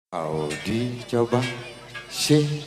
Mau dicoba sih.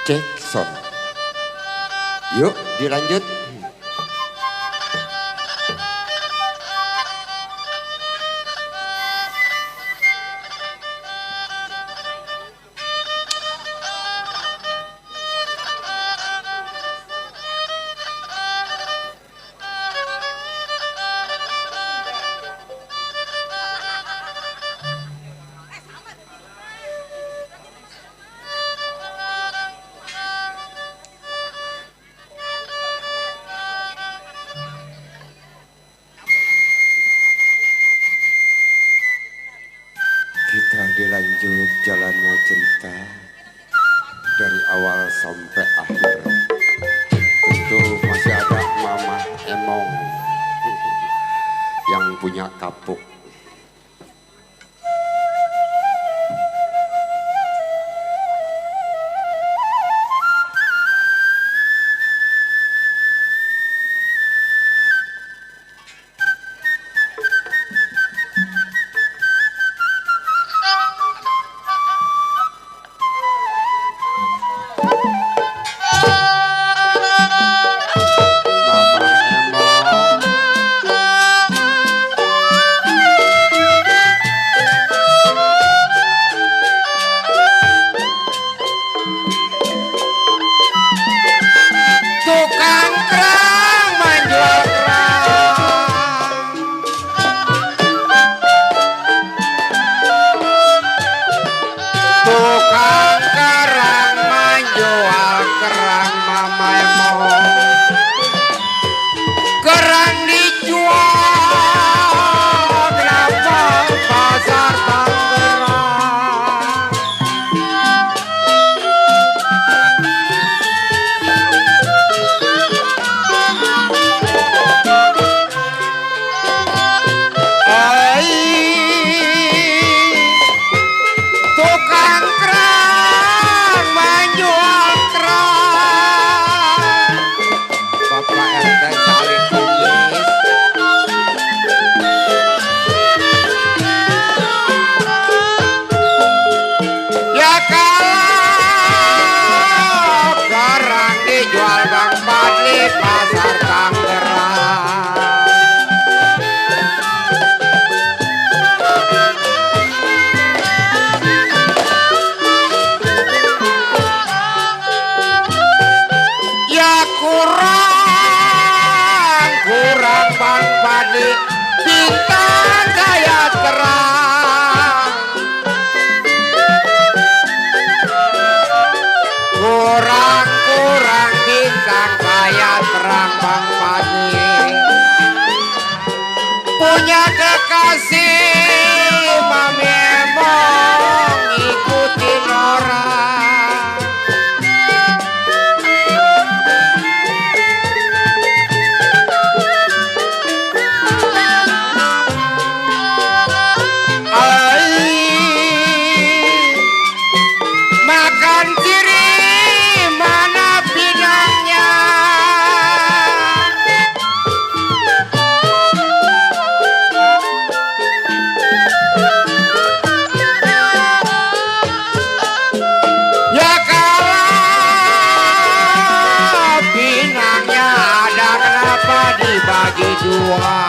Jackson. Yuk dilanjut. Kita dilanjut jalannya cerita dari awal sampai akhir. Tentu masih ada Mama Emong yang punya kapuk. Tukang kerang menjual kerang Mama Emong. Kerang dijual berapa pasar Tangerang. Tukang kerang menjual kerang. Bapak RT cari kumis. Ya kalau kerang dijual Bang Padli pasar Tangerang. Kurang Bang Padli bintang saya terang. Kurang bintang saya terang Bang Padli. Punya kekasih Mami Emong ikutin orang. Makan ciri mana pinangnya. Ya kalau pinangnya ada kenapa dibagi dua.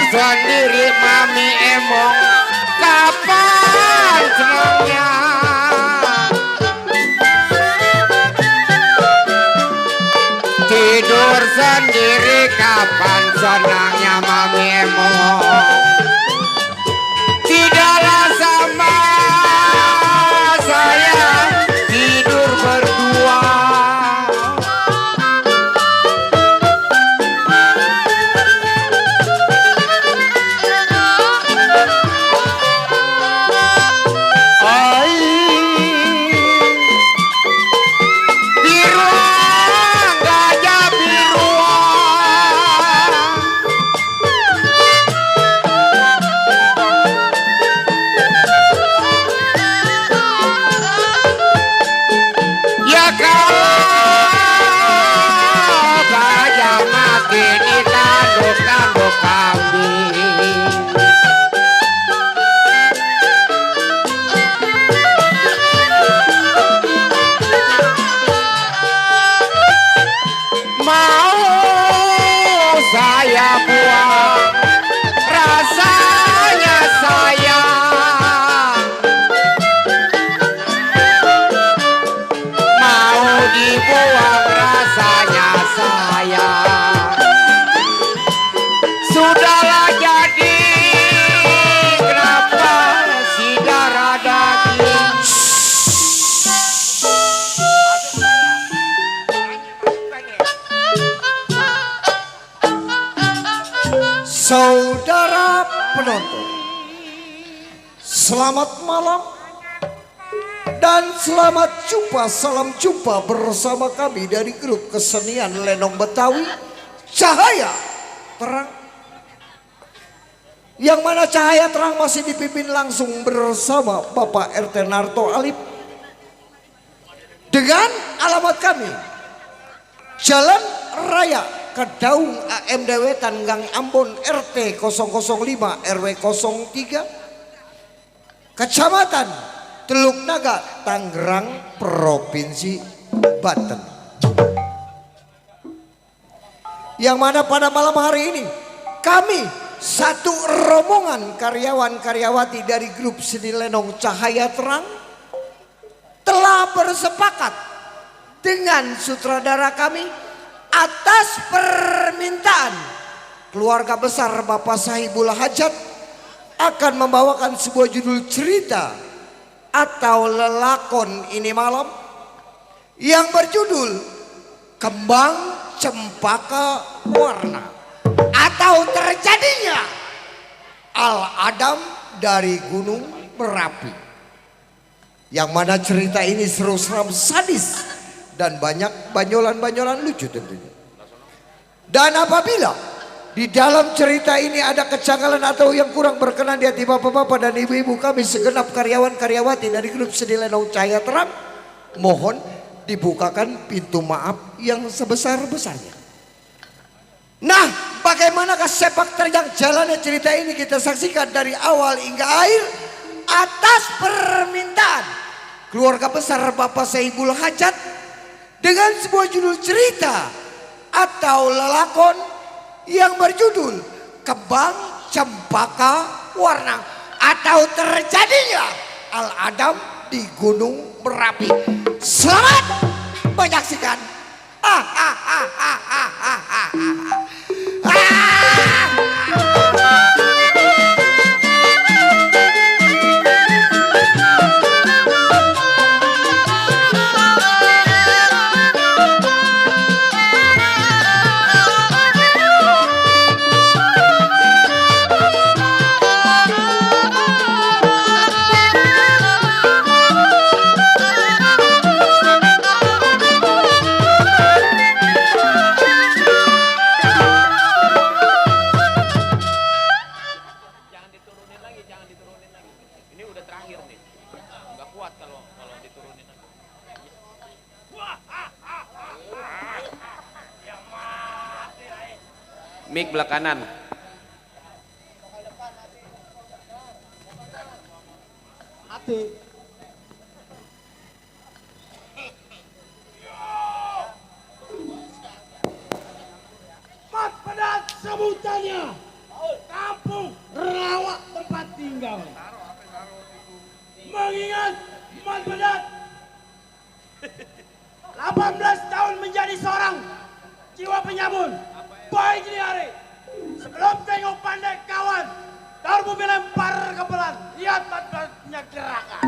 Sendiri Mami Emong kapan senangnya. bersendiri kapan senangnya mamimu. Tidaklah sama saya tidur berdua. Saudara penonton, selamat malam dan selamat jumpa, salam jumpa bersama kami dari grup kesenian Lenong Betawi Cahaya Terang. Yang mana Cahaya Terang masih dipimpin langsung bersama Bapak RT Narto Alip. Dengan alamat kami, Jalan Raya Kedaung AMDW Tanggang Ambon RT 005 RW 03 Kecamatan Teluk Naga Tangerang Provinsi Banten. Yang mana pada malam hari ini kami satu rombongan karyawan-karyawati dari grup seni Lenong Cahaya Terang telah bersepakat dengan sutradara kami atas permintaan keluarga besar Bapak Sahibul Hajat akan membawakan sebuah judul cerita atau lelakon ini malam yang berjudul Kembang Cempaka Warna atau terjadinya Al-Adam dari Gunung Merapi. Yang mana cerita ini seru seram sadis dan banyak banyolan-banyolan lucu tentunya. Dan apabila di dalam cerita ini ada kejanggalan atau yang kurang berkenan di hati bapak-bapak dan ibu-ibu kami segenap karyawan-karyawati dari grup seni Lenong Cahaya Terang, mohon dibukakan pintu maaf yang sebesar-besarnya. Nah, bagaimanakah sepak terjang jalannya cerita ini kita saksikan dari awal hingga akhir atas permintaan keluarga besar Bapak Sahibul Hajat dengan sebuah judul cerita atau lelakon yang berjudul Kembang Cempaka Warna atau terjadinya Al-Adam di Gunung Merapi. Selamat menyaksikan. Mik belah kanan. Hati. Mat Pedat sebutannya. Kampung rawa tempat tinggal. Mengingat Mat Pedat 18 tahun menjadi seorang jiwa penyamun. Boy Giliari. Sebelum tengok pandai kawan. Darbu melempar ke pelan. Lihat matanya gerakan.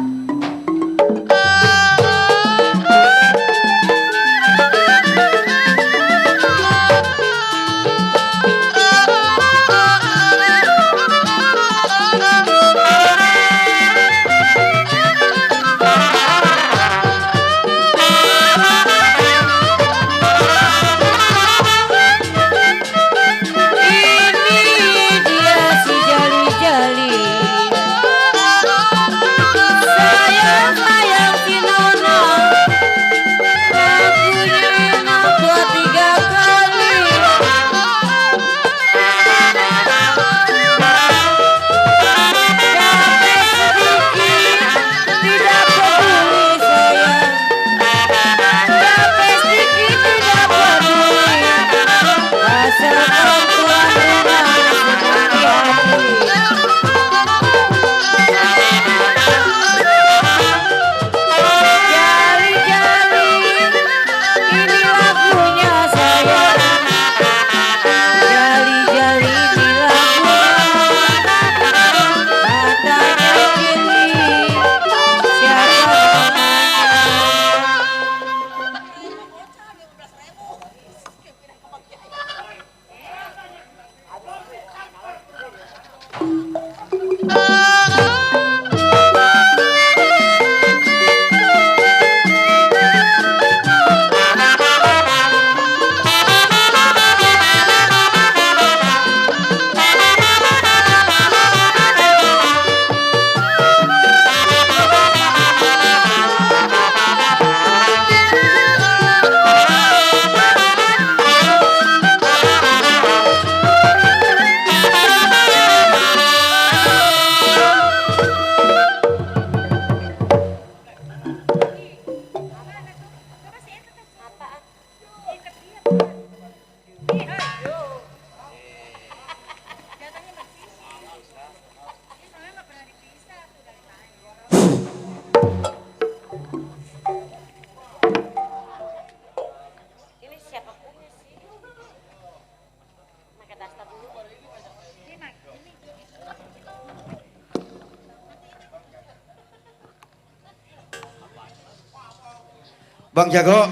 Bang Jago,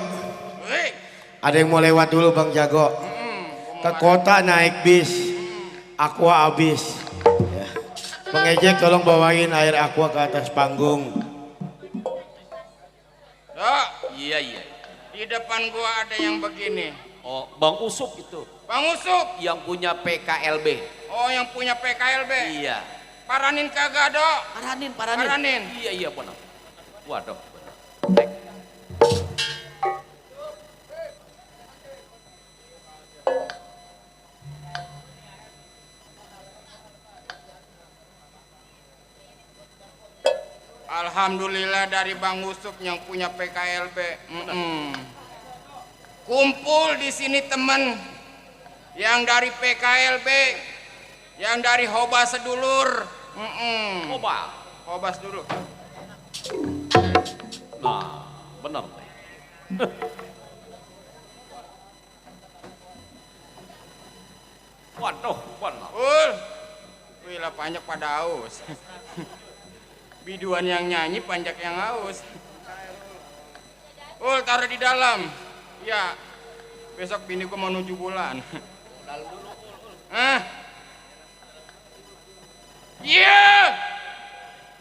ada yang mau lewat dulu Bang Jago. Ke kota naik bis, aqua habis. Ya. Pengejek tolong bawain air aqua ke atas panggung. Oh, iya. Di depan gua ada yang begini. Oh, Bang Usup itu. Bang Usup. Yang punya PKLB. Oh, yang punya PKLB. Iya. Paranin kagak, Dok? Paranin. Iya, benar. Waduh. Alhamdulillah dari Bang Usup yang punya PKLB. Kumpul di sini teman yang dari PKLB, yang dari Hoba sedulur. Hoba sedulur. Nah, benar. Waduh, benar. Wih lah banyak pada haus. Biduan yang nyanyi panjak yang haus. Taruh di dalam. Ya, besok bini gua mau 7 bulan. Iya,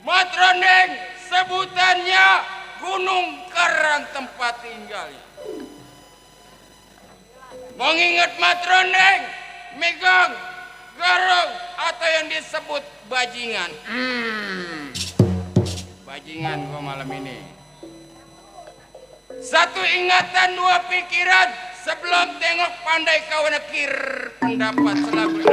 Matrondeng sebutannya Gunung Karang tempat tinggalnya. Mau nginget Matrondeng, megang garong atau yang disebut bajingan. Bajingan gua malam ini. Satu ingatan, dua pikiran. Sebelum tengok pandai kau nekir pendapat selalu.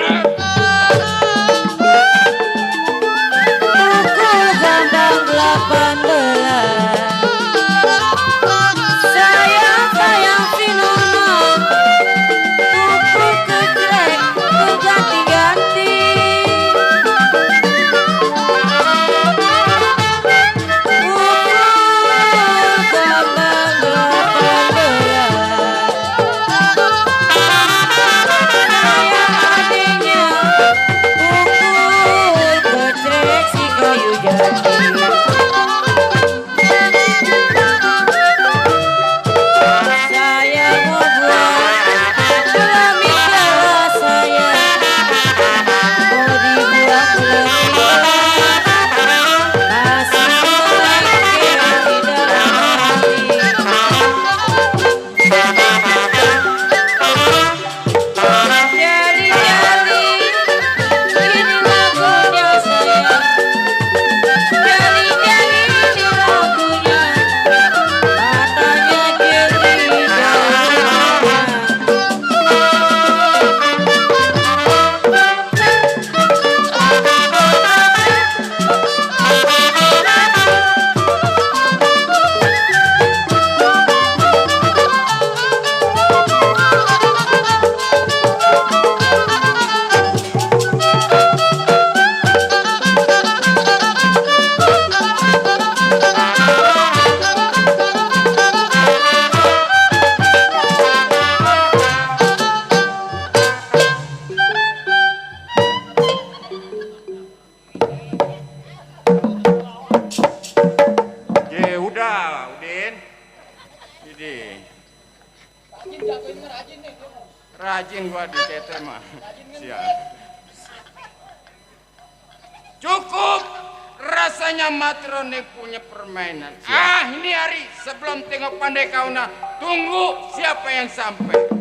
Pukul gambang 18. Sayang si Nono. Pukul kejelek ku ganti-ganti. Pukul gambang 18. Ini. Rajin gua di CT mah. Siap. Cukup. Rasanya Matrone punya permainan. Ini hari sebelum tengok pandai kau nah. Tunggu siapa yang sampai.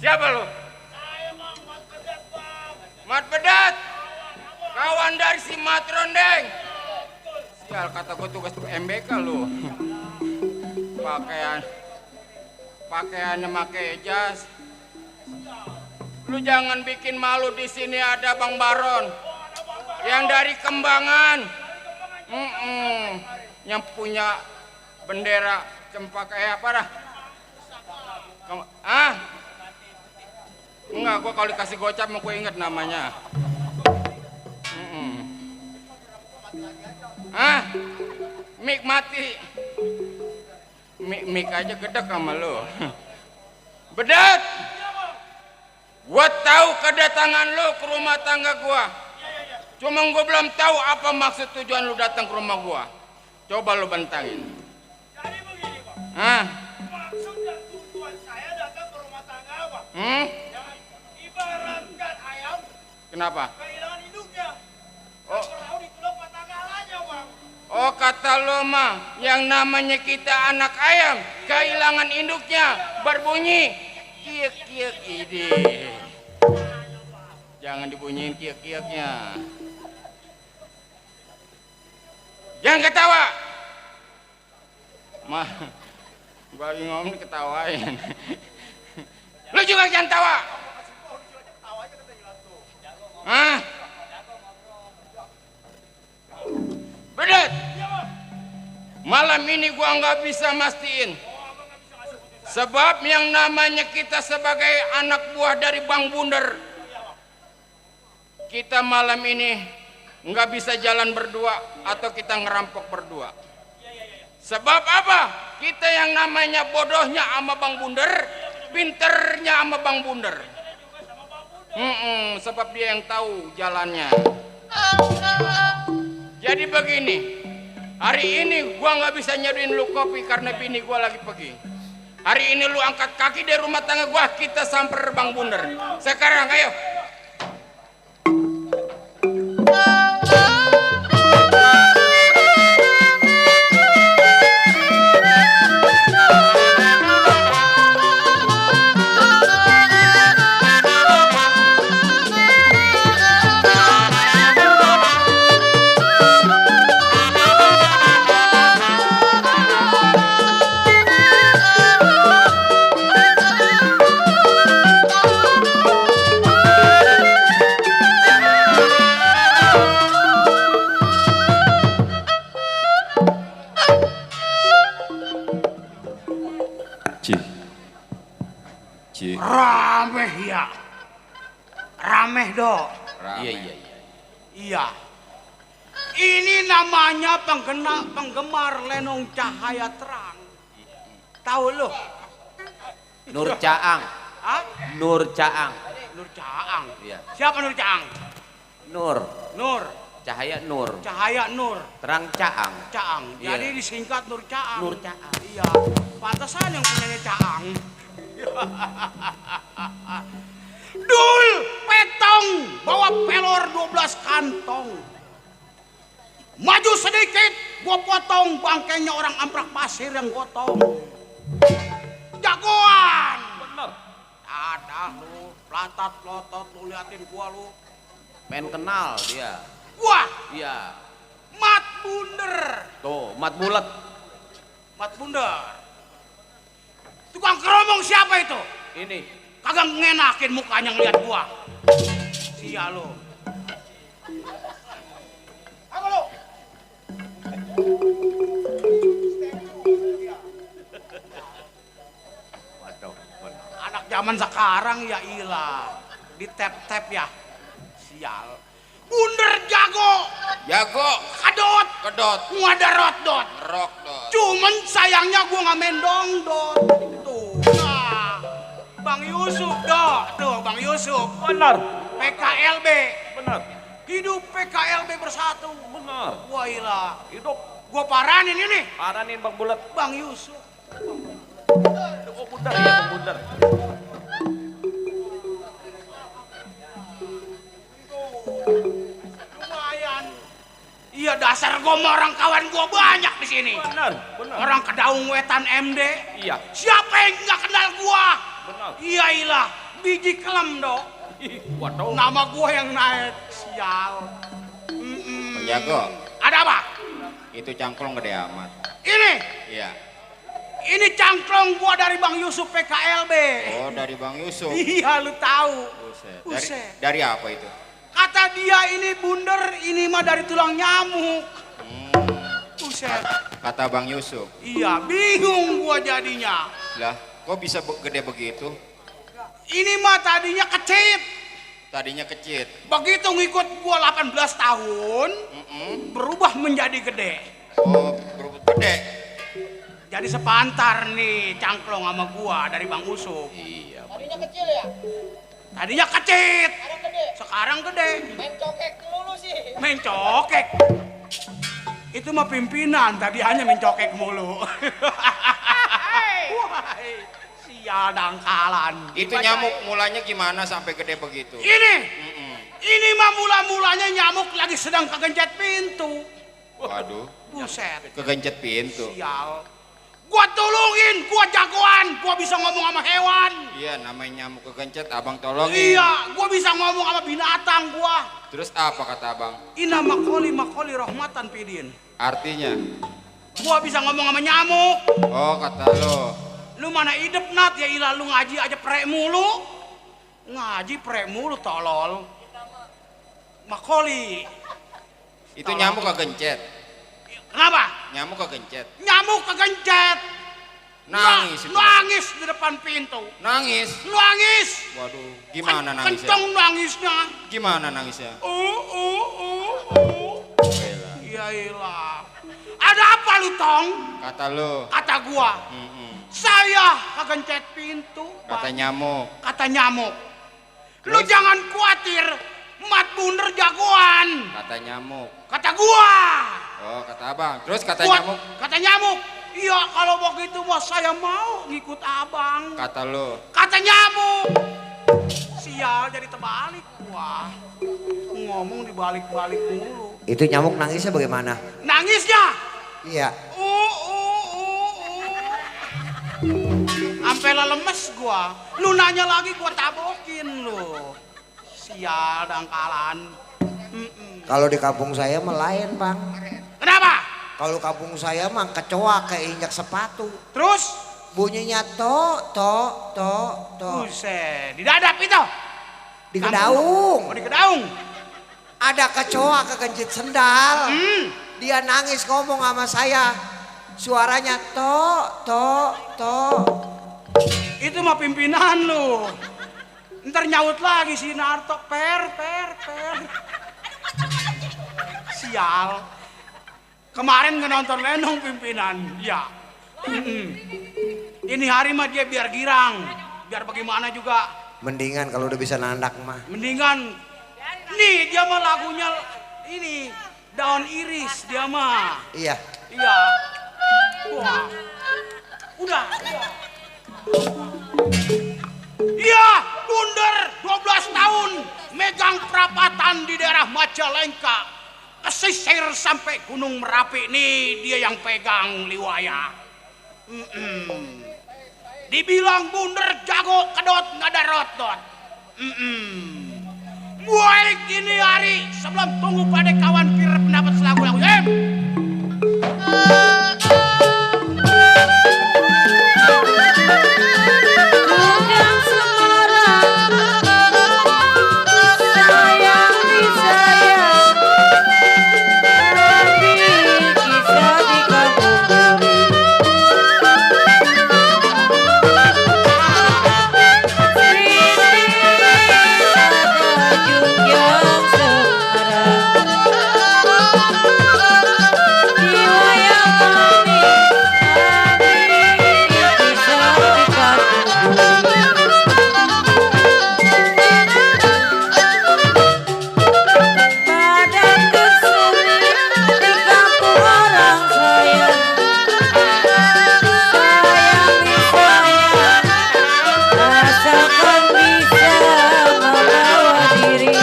Siapa lu? Saya bang, Mat Bedat bang. Mat Bedat. Kawan dari si Matrondeng. Sial, kata gue tugas MBK lu. Pakaiannya pakai jas. Lu jangan bikin malu, di sini ada Bang Baron. Yang dari Kembangan. Yang punya bendera cempaka apa dah? Enggak, gua kalau dikasih gocap mau gue inget namanya. Mik mati. Mik aja gedek sama lo. Bedat. Gua tahu kedatangan lo ke rumah tangga gua. Cuma gua belum tahu apa maksud tujuan lo datang ke rumah gua. Coba lo bentangin. Jadi begini bang. Maksud dan tujuan saya datang ke rumah tangga bang. Jangan ibaratkan ayam. Kenapa? Kehilangan induknya. Oh. Kalau ditolak patanggalannya bang. Oh, kata lo mah, yang namanya kita anak ayam, kehilangan induknya, berbunyi kiek-kiek ide. Jangan dibunyiin kiek-kieknya. Jangan ketawa. Mah, gua lagi ngomong ketawain. Lu juga jangan tawa. Hah? Bedet. Malam ini gua nggak bisa mastiin. Sebab yang namanya kita sebagai anak buah dari Bang Bunder, kita malam ini nggak bisa jalan berdua atau kita ngerampok berdua. Sebab apa? Kita yang namanya bodohnya sama Bang Bunder, pinternya sama Bang Bunder. Sebab dia yang tahu jalannya. Jadi begini, hari ini gua nggak bisa nyeduin lu kopi karena bini gua lagi pergi. Hari ini lu angkat kaki dari rumah tangga gua, kita samper Bang Bunder. Sekarang ayo. Rameh ya. Rameh dok. Iya. Iya. Ini namanya penggemar Lenong Cahaya Terang. Tahu lo? Nur Caang. Hah? Nur Caang. Nur Caang. Iya. Siapa Nur Caang? Nur. Nur. Cahaya Nur. Cahaya Nur. Terang Caang. Caang. Iya. Jadi disingkat Nur Caang. Nur Caang. Iya. Pantesan yang punyanya Caang. Dul petong bawa pelor 12 kantong. Maju sedikit gua potong bangkainya orang amprak pasir yang gotong. Jagoan. Bener. Ada lu pelatat pelotot lu liatin gua lu. Pengen kenal dia. Gua Iya. Mat Bunder. Tuh, mat bulat. Mat Bunder. Tukang keromong siapa itu? Ini. Kagak ngenakin mukanya ngeliat gua. Sia lo. Apa lo? Waduh, bener. Anak zaman sekarang ya ilah. Di tap-tap ya. Sial. Bunder jago. Jago, Kadot. kedot, Ngadarot dot. rok dot. Cuman sayangnya gua nggak main dongdot. Tuh. Nah. Bang Yusuf dok. Tuh Bang Yusuf. Bener. PKLB. Bener. Hidup PKLB bersatu. Bener. Wah ilah. Hidup. Gua paranin ini. Paranin Bang Bulat. Bang Yusuf. Oh, Bunder ya Bang Bunder. Lumayan. Iya dasar gua sama orang kawan gua banyak di sini. Bener. Bener. Orang Kedaung Wetan MD. Iya. Siapa yang nggak kenal gua? Bener. Iya ilah. Biji kelem dok. Ih, waduh. Nama gua yang naik. Sial. Jago, Ada apa? itu cangklong gede amat. Ini. Iya. Ini cangklong gua dari Bang Yusuf PKLB. Oh, dari Bang Yusuf. Iya lu tahu. Buset. Buset. Dari apa itu? Kata dia ini bunder, ini mah dari tulang nyamuk. Buset. Kata Bang Yusuf. Iya, bingung gua jadinya. Lah, kok bisa gede begitu? Ini mah tadinya kecil. Tadinya kecil. Begitu ngikut gua 18 tahun, berubah menjadi gede. Oh, berubah gede. Jadi sepantar nih cangklong sama gua dari Bang Yusuf. Iya. Tadinya kecil ya? Tadinya kecil, Sekarang gede. sekarang gede. Main cokek dulu sih. Main cokek. Itu mah pimpinan, tadi hanya main cokek mulu. Wah, sial dangkalan. Itu nyamuk mulanya gimana sampai gede begitu? Ini mah mula-mulanya nyamuk lagi sedang kegencet pintu. Waduh, Buset, kegencet pintu. sial. Gua tolongin, gua jagoan, gua bisa ngomong sama hewan. Iya, namanya nyamuk kegencet, abang tolongin. Iya, gua bisa ngomong sama binatang gua. Terus apa kata abang? Ina makoli rahmatan pidin. Artinya? Gua bisa ngomong sama nyamuk. Oh, kata lo. Lu mana hidup nat ya ilah lu ngaji aja prek mulu. Ngaji prek mulu tolol. Makoli. Itu nyamuk kegencet. Kenapa? Nyamuk kegencet. Nyamuk kegencet. Nangis itu. Nangis di depan pintu. Nangis. Nangis. Waduh, gimana nangisnya? Kenceng nangisnya. Gimana nangisnya? Bela. Ya ilah. Ada apa lu tong? Kata lo. Kata gua. Saya kegencet pintu. Kata Bang. nyamuk. Kata nyamuk. Lu Terus? jangan khawatir. Mat bunder jagoan. Kata nyamuk. Kata gua. Oh, kata abang. Terus kata Kuat. nyamuk. Kata nyamuk. Iya kalau begitu mah saya mau ngikut abang. Kata lo. Kata nyamuk. Sial jadi terbalik gua. Ngomong dibalik-balik mulu. Itu nyamuk nangisnya bagaimana? Nangisnya. Iya. Sampai lemes gua. Lu nanya lagi gua tabokin lu. Sial dangkalan. Kalau di kampung saya melayan bang. Kenapa? Kalau kampung saya mah kecoa kayak injak sepatu. Terus? Bunyinya to. Buset, di dadap itu. Di Kedaung. Oh, di Kedaung. Ada kecoa kegencet sendal. Hmm. Dia nangis ngomong sama saya. Suaranya to. Itu mah pimpinan lu. Ntar nyaut lagi si Narto. Per. Sial. Kemarin nonton lenong pimpinan. Ya. Ini hari mah dia biar girang. Biar bagaimana juga. Mendingan kalau udah bisa nandak mah. Mendingan. Nih dia mah lagunya ini. Daun iris dia mah. Iya. Iya. Wah. Udah. Iya, bunder 12 tahun megang perapatan di daerah Majalengka. Pesisir sampai Gunung Merapi nih dia yang pegang liwaya. Dibilang bunder jago kedot nggak ada rotot. Baik ini hari sebelum tunggu pada kawan kira pendapat selagu-lagu. Kudang semarang, sayang disayang, tapi kisah di kampung duri. Sini ada junjang semarang, jiwa yang manis, tapi kisah di kampung duri. Badan tersuni di kampung orang sayang, sayang disayang, rasakan bisa membawa diri.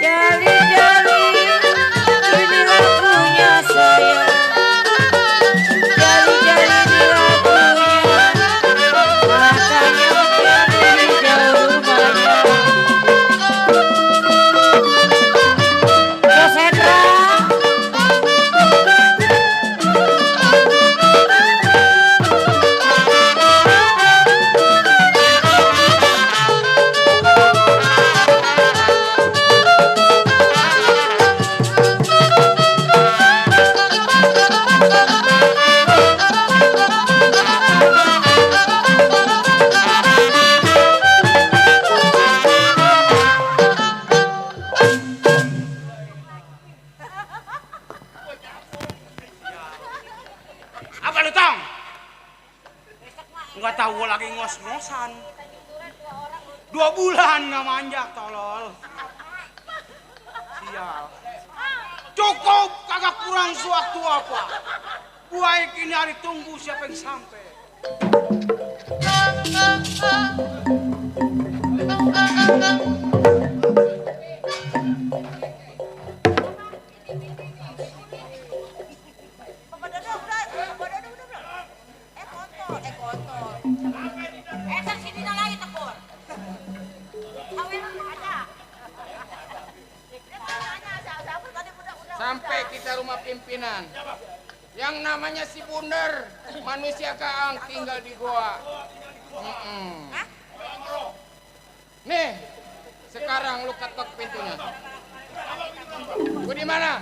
Jali-jali ini lagunya sayang, jali-jali ini lagunya. Matanya jadi jauh rumahnya. Bos Hendra. Apa lu tong? Nggak tahu gua lagi ngos-ngosan. 2 bulan nggak manjak tolol. Sial. Cukup kagak kurang sewaktu apa. Baik ini hari tunggu siapa yang sampai. pimpinan. Yang namanya si Bunder, manusia kaang tinggal di goa. Nih, sekarang lu ketok pintunya. Gua di mana?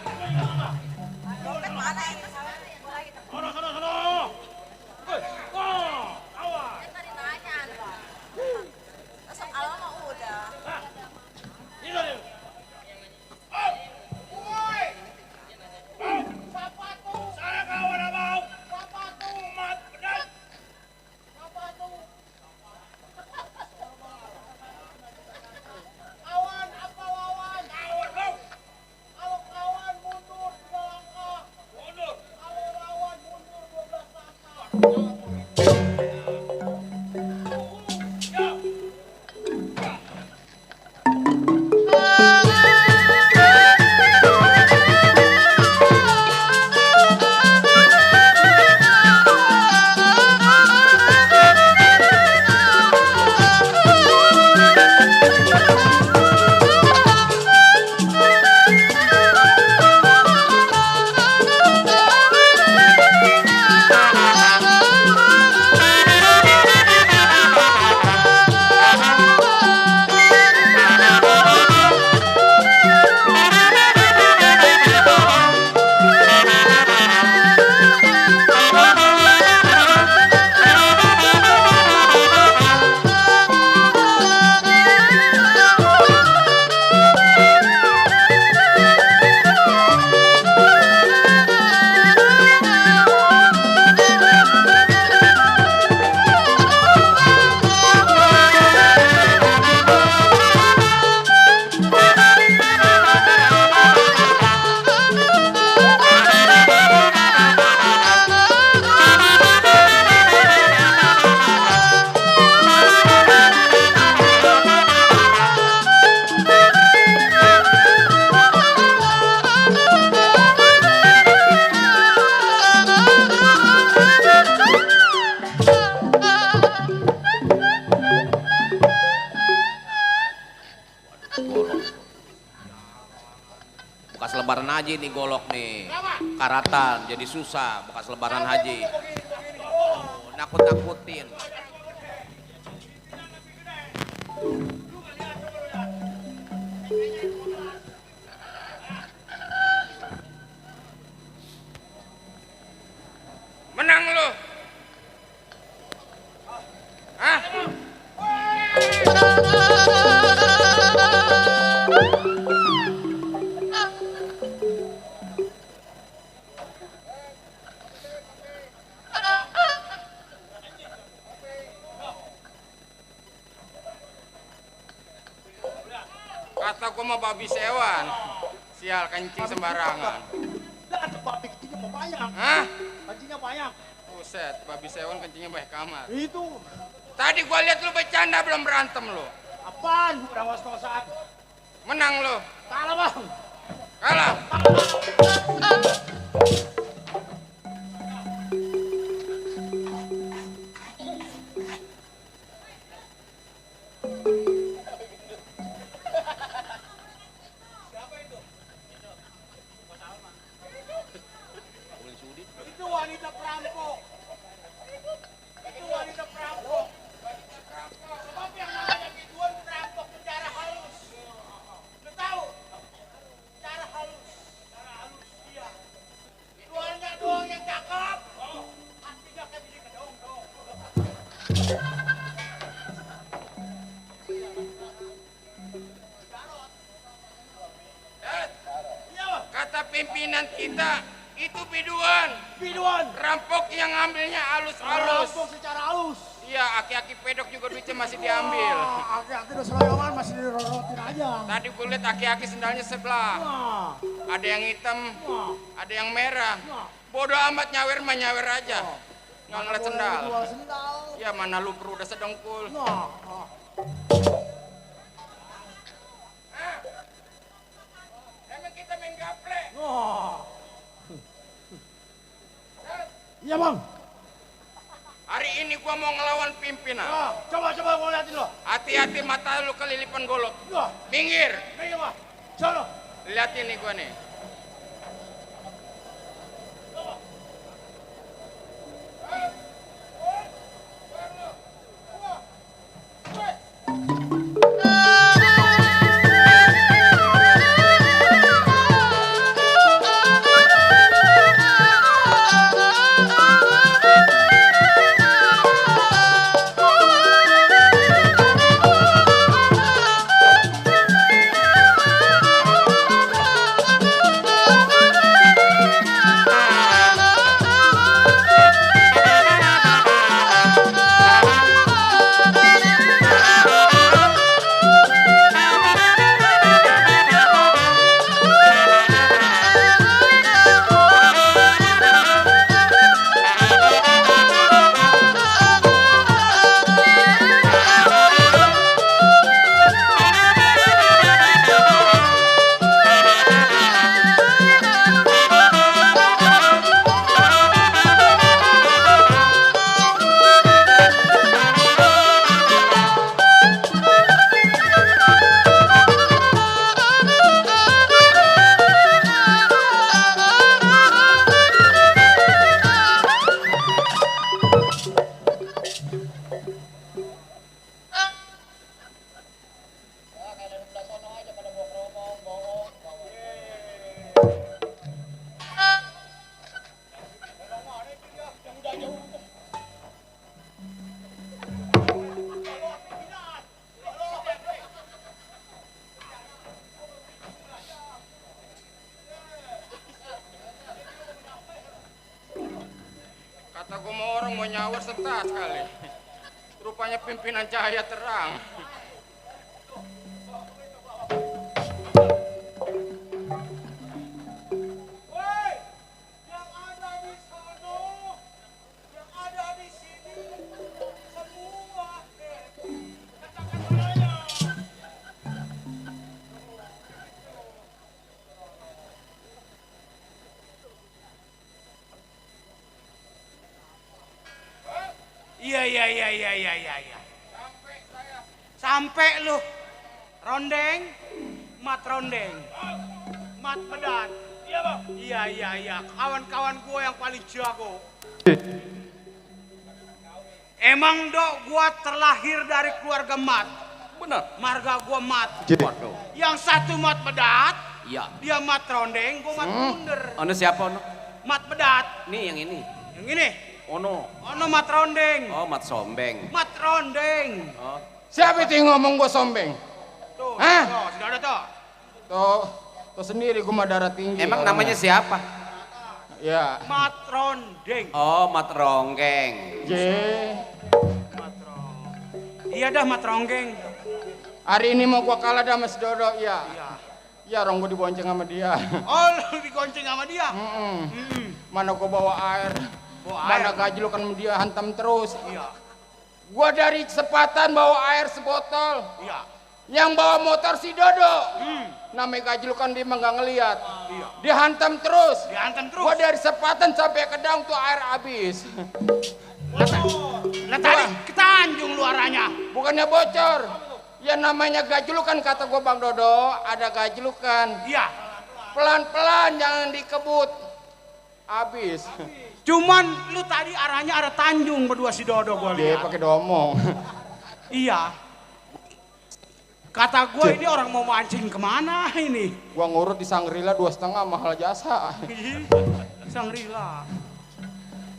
Bekas lebaran haji nih golok nih. Karatan jadi susah bekas lebaran haji. Nakut-nakutin. Menang lu. Hah? Kata gua mah babi sewan. Sial kencing sembarangan. Dah ada babi kencingnya banyak. Hah? Kencingnya banyak. Buset, babi sewan kencingnya banyak kamar. Itu. Tadi gua lihat lu bercanda belum berantem lu. Apaan? Udah was-wasan. Menang lu. Kalah bang. Kalah. Itu wanita perampok. Itu wanita perampok. Sebab yang namanya Biduan perampok secara halus. Lu tahu? Cara halus. Cara halus iya. Biduannya doang yang cakep. Hatinya kayak gini kedong dong. Iya bang. Kata pimpinan kita, itu biduan. Biduan. Rampok yang ngambilnya halus-halus. Perampok secara halus. Iya, aki-aki pedok juga duitnya masih diambil. Wah, aki-aki udah selonjongan masih dirorotin aja. Tadi gue liat aki-aki sendalnya sebelah. Wah, Ada yang hitam, wah, ada yang merah. wah. Bodoh amat nyawer mah nyawer aja. Nggak ngeliat sendal. Jual sendal. Ya mana lu perlu udah sedengkul. Wah, wah. Emang kita main gaple. Wah. Iya bang. Hari ini gua mau ngelawan pimpinan. Wah, coba gua liatin lo. Hati-hati mata lu kelilipan golok. Wah, Minggir. ini bang. Sono. Liatin nih gua nih. Kata gue mau orang mau nyawar setas kali. Rupanya pimpinan cahaya terang. Woi, yang ada di sono, yang ada di sini, semua katakan saya. Iya. Sampai lu. Rondeng, mat rondeng. Mat pedan. Iya, Bang. Iya. Kawan-kawan gua yang paling jago. Emang dok gua terlahir dari keluarga mat. Bener. Marga gua mat. Waduh. Yang satu mat pedat, Iya. dia mat rondeng, gua mat bunder. Ono siapa ono? Mat pedat. Nih yang ini. Yang ini, Ono. ono mat rondeng. Oh, Mat Sombeng. Mat rondeng. Oh. Siapa itu yang ngomong gue sombeng? Tuh, Hah? tuh, sudah ada tuh. Tuh sendiri gue mah darah tinggi. Emang orangnya. namanya siapa? Ya. Mat rondeng. Oh, Mat Ronggeng. J. Mat rondeng. Iya dah mat ronggeng. Hari ini mau gue kalah sama si Dodo, iya. Iya. Ya orang gue dibonceng sama dia. Oh, lu digonceng sama dia. Mana gue bawa air. Bawa Mana air. gaji lu kan dia hantam terus. Iya. Gua dari sepatan bawa air sebotol. Iya. Yang bawa motor si Dodo. Namanya gaji lu kan dia mah nggak ngeliat. Iya. Dia hantam terus. Dihantam terus. Gua dari sepatan sampai ke daung tuh air habis. Lah tadi ke Tanjung lu arahnya. Bukannya bocor. Ya namanya gaji lu kan kata gua Bang Dodo, ada gaji lu kan. Iya. Pelan-pelan jangan dikebut. Habis. Cuman lu tadi arahnya ada Tanjung berdua si Dodo gua Dia lihat. pakai domong. Iya. Kata gua ini orang mau mancing kemana ini? Gua ngurut di Sangrila 2,5 mahal jasa. Sangrila.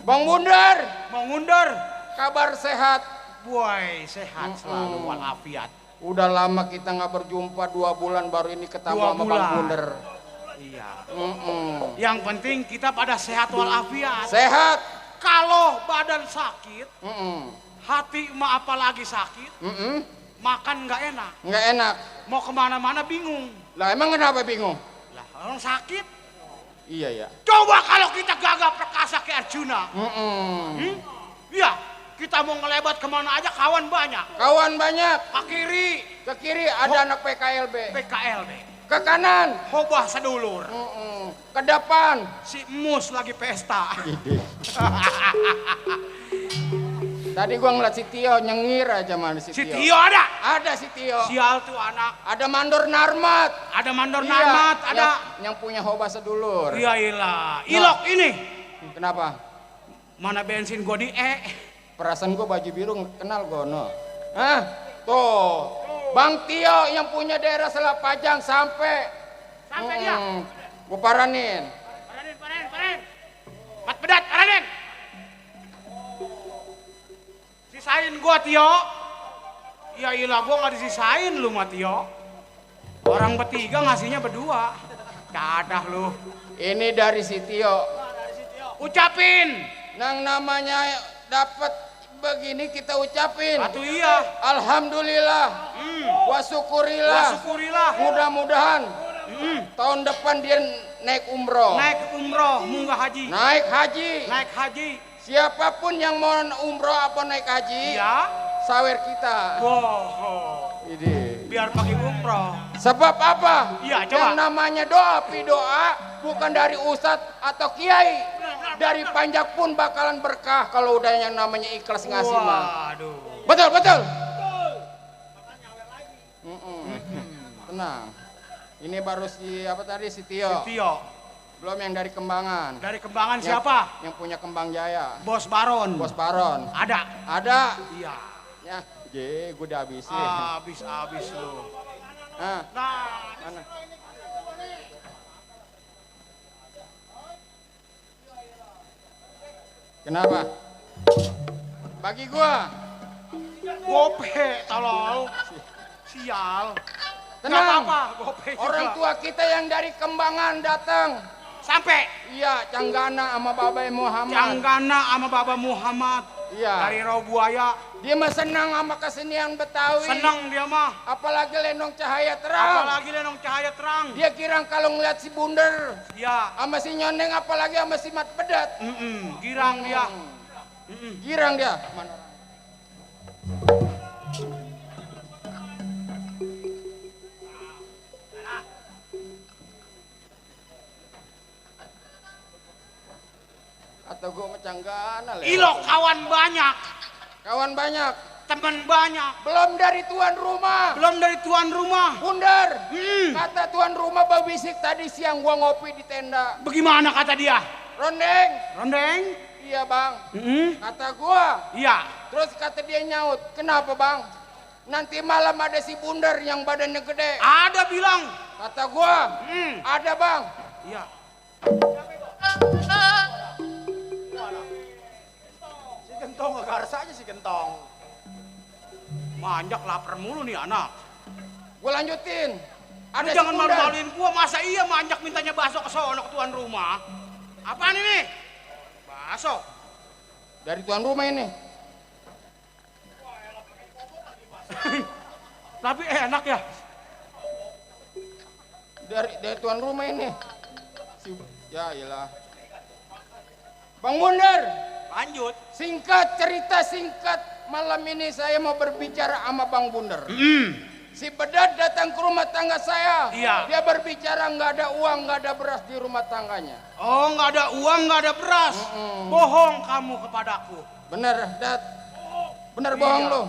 Bang Bundar, Mau ngundur. kabar sehat? Boy, sehat selalu walafiat. Udah lama kita nggak berjumpa 2 bulan baru ini ketemu 2 sama Bang bulan. Bundar. Iya. Yang Yang penting kita pada sehat walafiat. sehat. Kalau badan sakit, Mm-mm. hati mah apalagi sakit, Mm-mm. makan nggak enak. Nggak enak. Mau kemana-mana bingung. Lah emang kenapa bingung? Lah orang sakit. Iya ya. Coba kalau kita gagap perkasa ke Arjuna. Mm-mm. Iya, kita mau ngelebat kemana aja kawan banyak. Kawan banyak. Ke kiri, Ke kiri ada anak PKLB. PKLB. Ke kanan. Hobah sedulur. Ke depan. Si Mus lagi pesta. Tadi gua ngeliat si Tio nyengir aja mana si Si Tio. Tio ada. Ada si Tio. Sial tuh anak. Ada mandor Narmat. Ada mandor Iya, Narmat, ada. yang punya hoba sedulur. Iya ilah. Ilok ini. Kenapa? Mana bensin gua di E. Perasaan gua baju biru kenal gono. Hah? Tuh. Bang Tio yang punya daerah Selapajang sampai. Sampai dia. Gua paranin. Paranin. Mat pedat, paranin. Sisain gua, Tio. Ya ilah, gua nggak disisain lu, mah Tio. Orang bertiga ngasihnya berdua. Dadah lu. Ini dari si Tio. Ucapin. Nang namanya dapat begini kita ucapin. Atuh iya. Alhamdulillah. Wa syukurillah. Syukurillah. Mudah-mudahan tahun depan dia naik umroh. Naik umroh, munggah haji. Naik haji. Naik haji. Siapapun yang mau umroh apa naik haji, Iya. sawer kita. Wow. Ini. Biar pakai umroh. Sebab apa? Iya, Yang coba. namanya doa, doa bukan dari ustadz atau kiai. Dari panjak pun bakalan berkah kalau udah yang namanya ikhlas ngasih mah. Waduh. Betul. Tenang. Ini baru si apa tadi si Tio. Tio. Belum yang dari Kembangan. Dari Kembangan Yang- siapa? Yang punya Kembang Jaya. Bos Baron. Bos Baron. Ada. Ada. Iya. Ya, gue udah habisin. Abis lu. Nah, Nah, mana? Kenapa? Bagi gua. gope tolol. Sial. Tenang. Nggak apa-apa, gope juga. Orang tua kita yang dari Kembangan datang. Sampai. Iya, Canggana sama Babai Muhammad. Canggana sama Baba Muhammad. Iya. Dari Rawa Buaya. Dia mah senang sama kesenian Betawi. Senang dia mah. Apalagi Lenong Cahaya Terang. Apalagi Lenong Cahaya Terang. Dia kirang kalau ngeliat si Bunder Ya. sama si Nyoneng apalagi sama si Mat Pedat. Girang dia. Girang dia. Mana? Atau gua sama Canggana lah. Ilo kawan banyak. Kawan banyak. Teman banyak. Belum dari tuan rumah. Belum dari tuan rumah. Bundar. Kata tuan rumah babisik tadi siang gua ngopi di tenda. Bagaimana kata dia? Rondeng. Rondeng? Iya bang. Kata gua. Iya. Terus kata dia nyaut. Kenapa bang? Nanti malam ada si Bundar yang badannya gede. Ada bilang. Kata gua. Ada bang. Iya. Si Gentong ngegaras aja si Gentong. Manjak lapar mulu nih anak. Gua lanjutin. Lu Ada jangan si Bundar. malu-maluin gua, masa iya manjak mintanya bakso ke sono ke tuan rumah? Apaan ini? Bakso. Dari tuan rumah ini. Tapi enak ya. Dari tuan rumah ini. Ya iyalah. Bang Bundar. Lanjut. Singkat cerita singkat. Malam ini saya mau berbicara sama Bang Bundar. Si Bedat datang ke rumah tangga saya. Iya. Dia berbicara nggak ada uang, nggak ada beras di rumah tangganya. Oh, nggak ada uang, nggak ada beras. Bohong kamu kepadaku. Bener, Dat. Bener bohong Iya. lu.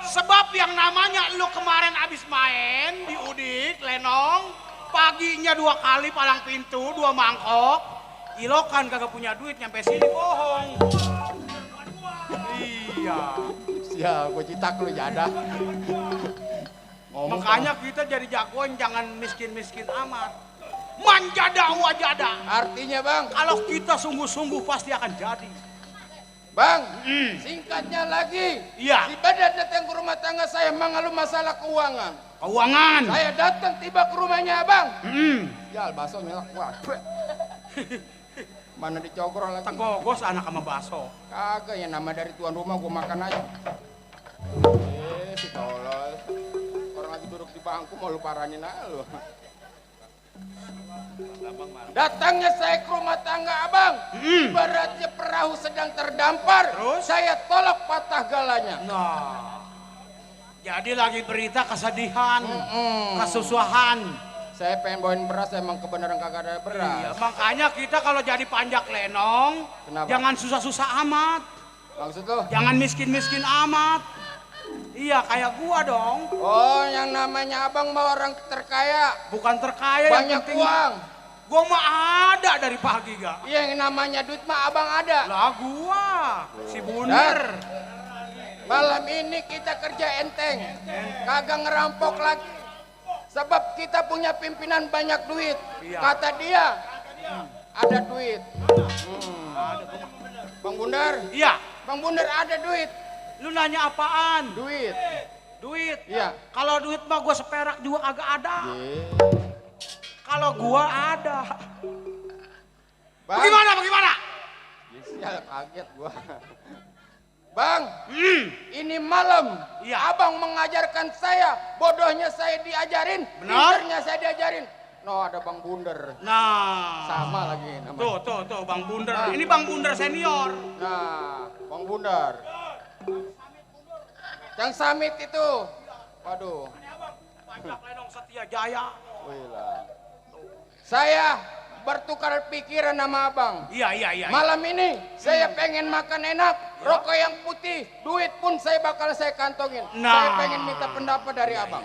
Sebab yang namanya lu kemarin abis main di Udik, Lenong, paginya 2 kali palang pintu, 2 mangkok, ilokan kagak punya duit nyampe sini, bohong. Iya. Siap, gua citak lu jadah. Ngomong Makanya kita jadi jagoan jangan miskin-miskin amat. Manjada wajada. artinya bang, Kalau kita sungguh-sungguh pasti akan jadi. bang, singkatnya lagi. Iya. Si Bedat datang ke rumah tangga saya mengeluh masalah keuangan. Keuangan. Saya datang tiba ke rumahnya abang. Ya, bakso nyelak gua. Mana dicogrol lagi? Tegogos anak sama bakso. Kagak ya, nama dari tuan rumah gua makan aja. Si tolol. Orang lagi duduk di bangku mau lu paranin aja lu. Datangnya saya ke rumah tangga abang. Ibaratnya perahu sedang terdampar. Terus? Saya tolak patah galanya. Nah. Jadi lagi berita kesedihan, kesusahan. Saya pengen bawain beras, emang kebenaran kagak ada beras. Iya, makanya kita kalau jadi panjak Lenong, Kenapa? jangan susah-susah amat. Maksud lu? Jangan miskin-miskin amat. Iya, kayak gua dong. Oh, yang namanya abang mah orang terkaya. Bukan terkaya yang Banyak penting uang. Gua mah ada dari pagi gak. Iya, yang namanya duit mah abang ada. Lah gua, si Bunder. Malam ini kita kerja enteng, kagak ngerampok lagi. Sebab kita punya pimpinan banyak duit. Iya. Kata dia, ada duit. Bang Bundar, Iya, Bang Bundar ada duit. lu nanya apaan? Duit. Duit. Iya. Kalau duit mah gua seperak juga agak ada. Kalau gua ada. Bang, Bagaimana? sial, kaget gua. Bang, ini malam Iya. abang mengajarkan saya, bodohnya saya diajarin, Benar. pinternya saya diajarin. No, ada Bang Bunder. Nah, Sama lagi namanya. tuh Bang Bunder. Ini Bang Bunder senior. Nah, Bang Bundar. Yang Samit itu. Waduh. Pajak Lenong Setia Jaya. Saya bertukar pikiran sama abang. Iya. Malam ini saya pengen makan enak, rokok yang putih, duit pun bakal saya kantongin. Nah. Saya pengen minta pendapat dari abang.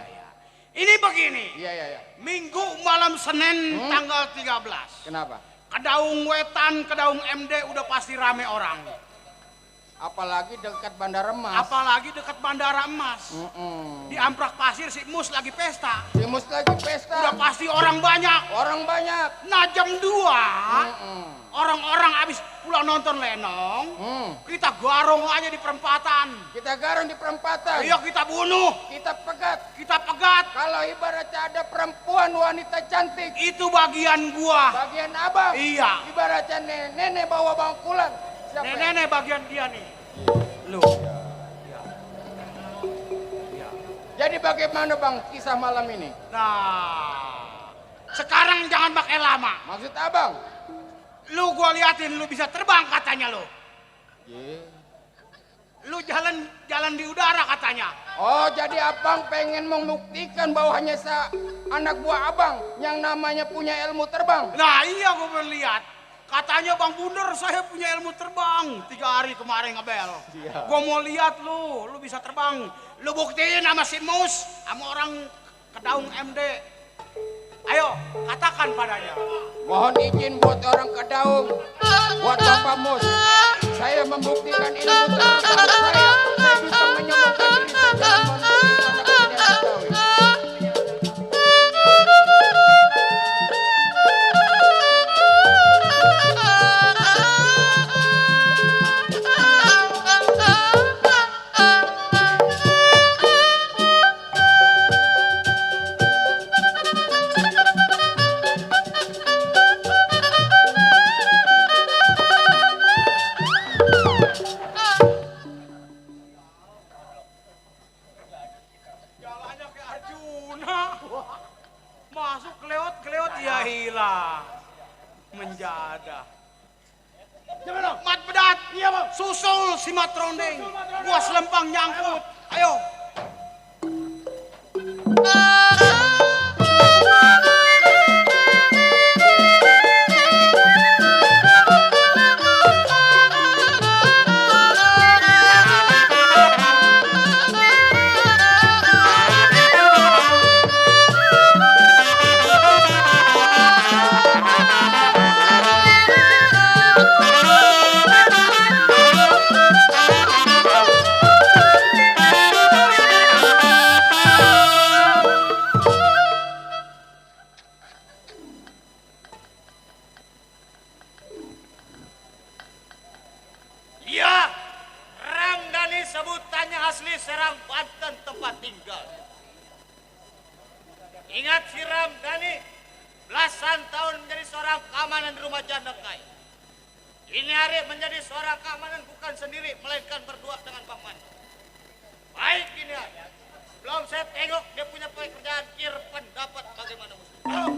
Ini begini. Iya. Minggu malam Senin tanggal 13. Kenapa? Kedaung Wetan, Kedaung MD udah pasti rame orang. Apalagi dekat Bandar Emas. Apalagi dekat Bandara Emas. Di Amprak Pasir si Mus lagi pesta. Si Mus lagi pesta. Udah pasti orang banyak. Orang banyak. Nah jam 2 orang-orang abis pulang nonton Lenong, kita garong aja di perempatan. Kita garong di perempatan. Ayo kita bunuh, Kita pegat. kita pegat. Kalau ibaratnya ada perempuan wanita cantik, Itu bagian gua. bagian abang. Iya. Ibaratnya nenek bawa bangkulan. Siapa ya? Nenek bagian dia nih. Lu. Jadi bagaimana bang kisah malam ini? Nah, sekarang jangan pakai lama. Maksud abang? Lu gua liatin lu bisa terbang katanya lu. Lu jalan di udara katanya. Oh, jadi abang pengen membuktikan bahwa hanya anak buah abang yang namanya punya ilmu terbang. Nah iya gua melihat. Katanya Bang Bunder saya punya ilmu terbang. 3 hari kemarin ngebel. Gua mau lihat lu bisa terbang. Lu buktiin sama si Mus, sama orang Kedaung MD. Ayo, katakan padanya. Mohon izin buat orang Kedaung, buat Bapak Mus. Saya membuktikan ilmu terbang saya. Saya bisa menyembuhkan diri saya dan membuktikan anak yang Betawi. Jalannya ke Arjuna. Masuk kelewat ya hilang. Menjadah. Mat Bedat. Iya bang. Susul si Mat Rondeng. Gua selempang nyangkut. Ayo. Ya, Ramdhani sebutannya asli Serang, Banten tempat tinggal. Ingat si Ramdhani belasan tahun menjadi seorang keamanan di rumah Jandekai. Ini hari menjadi seorang keamanan bukan sendiri, melainkan berdua dengan Bang Man. Baik ini hari. Belum saya tengok dia punya pekerjaan kir pendapat bagaimana musuh.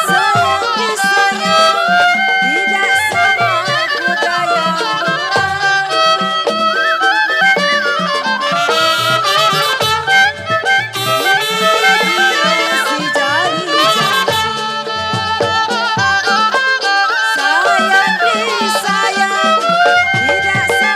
Sayang disayang tidak sama budaya si jari-jari. Sayang disayang tidak sama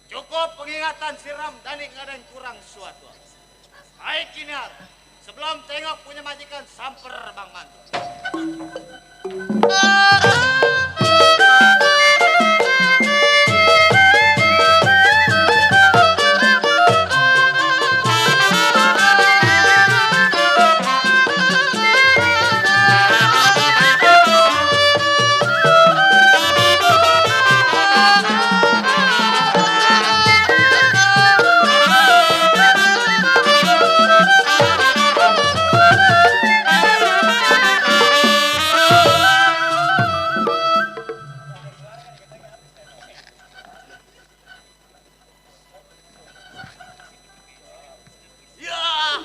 Cukup pengingatan si Ramdhani nggak ada yang kurang suatu. Baik Kiniar, sebelum tengok punya majikan samper Bang Mandor. Ya,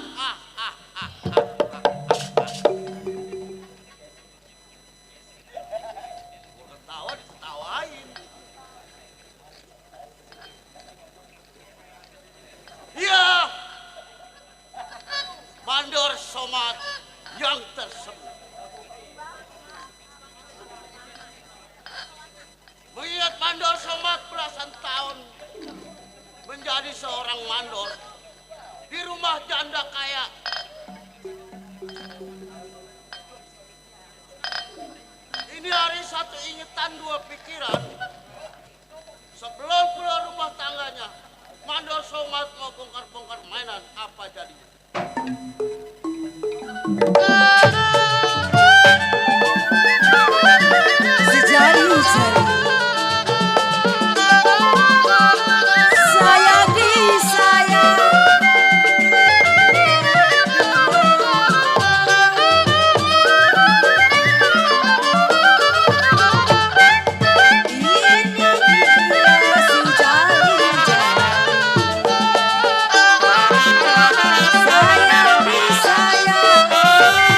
Gua ketawa diketawain. Ya, Mandor Somad yang tersebut. Mengingat Mandor Somad belasan tahun menjadi seorang mandor di rumah janda kaya. Ini hari satu ingetan dua pikiran. Sebelum keluar rumah tangganya, Mandor Somad mau bongkar-bongkar mainan apa jadinya. Sejari-jari saya disayang, ini dia sejari-jari saya disayang.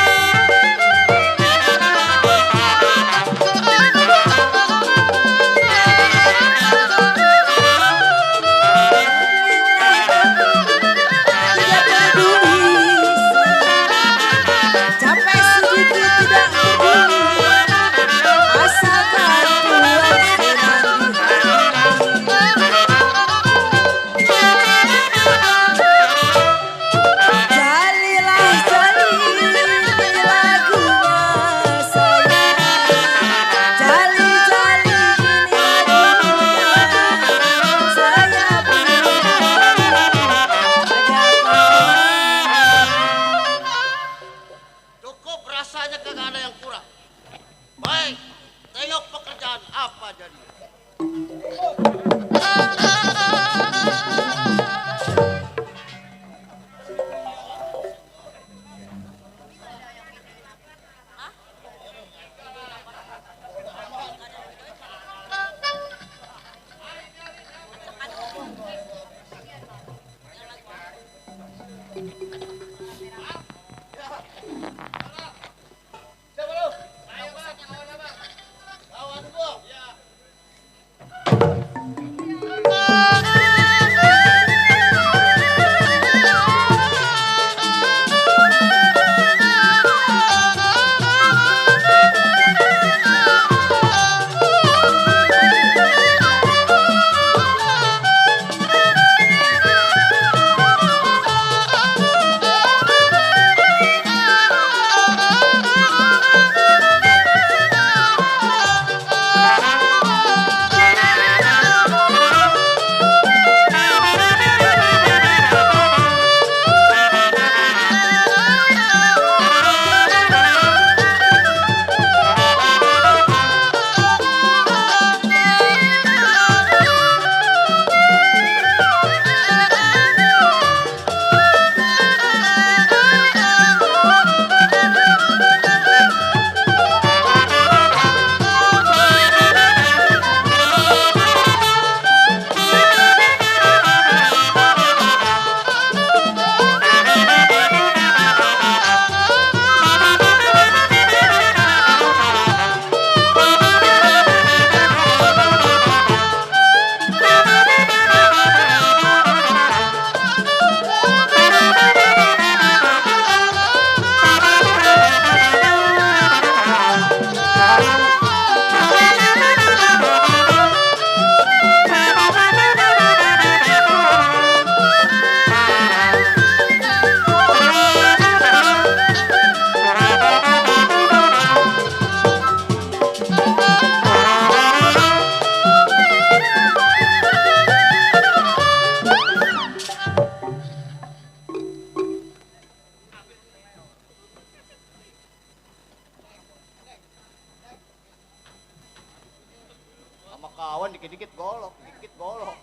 dikit golok.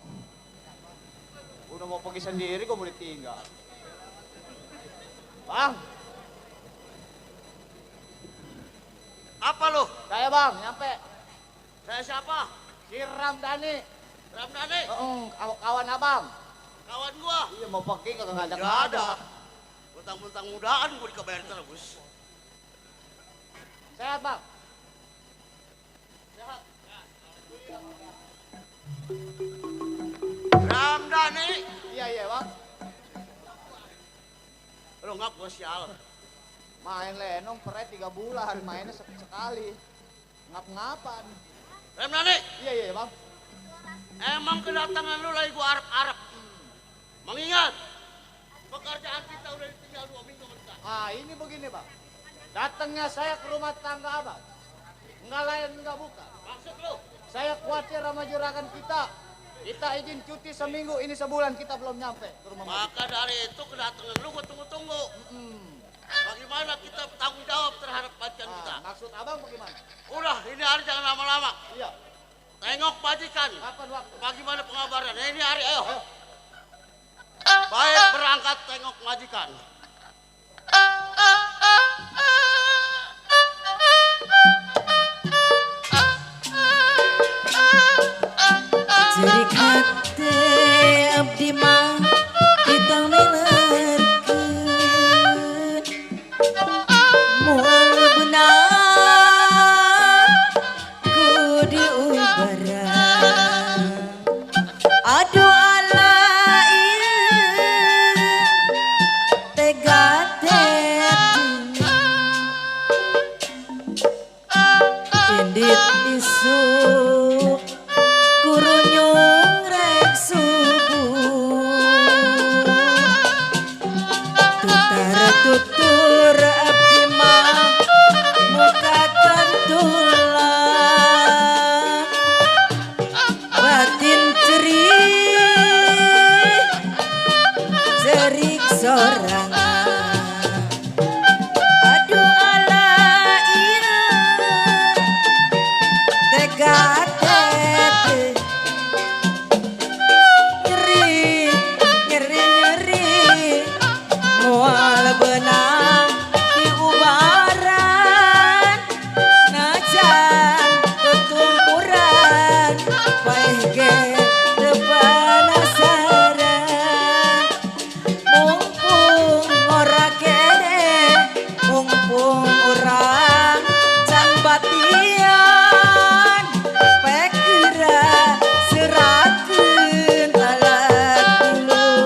Udah mau pergi sendiri kok boleh tinggal. Bang, Apa lu? saya bang, nyampe. Saya siapa? Si Ramdhani. Ramdhani, Kawan abang. kawan gua. Iya mau pergi kagak ngajak Gak ada. Bentang-bentang mudaan gua dikabarin terus. Sehat bang. Ramdhani, Iya bang. lu ngap gua sial. Main lenong peret 3 bulan, mainnya sekali. Ngap-ngapan. Ramdhani, Iya bang. emang kedatangan lu lagi gua arep-arep. Mengingat, pekerjaan kita udah ditinggal 2 minggu mentah. Ah ini begini bang. Datangnya saya ke rumah tangga abang. Nggak lain nggak bukan. Maksud lu? Saya khawatir sama juragan kita. Kita izin cuti seminggu, ini sebulan kita belum nyampe ke rumah Mama. Maka dari itu kedatangan lu gua tunggu-tunggu. Bagaimana kita bertanggung jawab terhadap pacian kita? Maksud abang bagaimana? Udah, ini hari jangan lama-lama. Iya. Tengok majikan. Kapan waktu? Bagaimana pengabaran? Ini hari, ayo. Baik, berangkat tengok majikan. Jadi kate abdi mah ditang milerkeun moal beunang ku diubaran aduh ala ieu tega indit isu kurunyung rek subuh tutur abdi mah muka kantulang batin cerik sorangan aduh ala ieu tega nyeri moal benang diubaran najan ketumpuran paeh ge teu panasaran mumpung ora kene mumpung urang can batian pekira serakeun alat dulu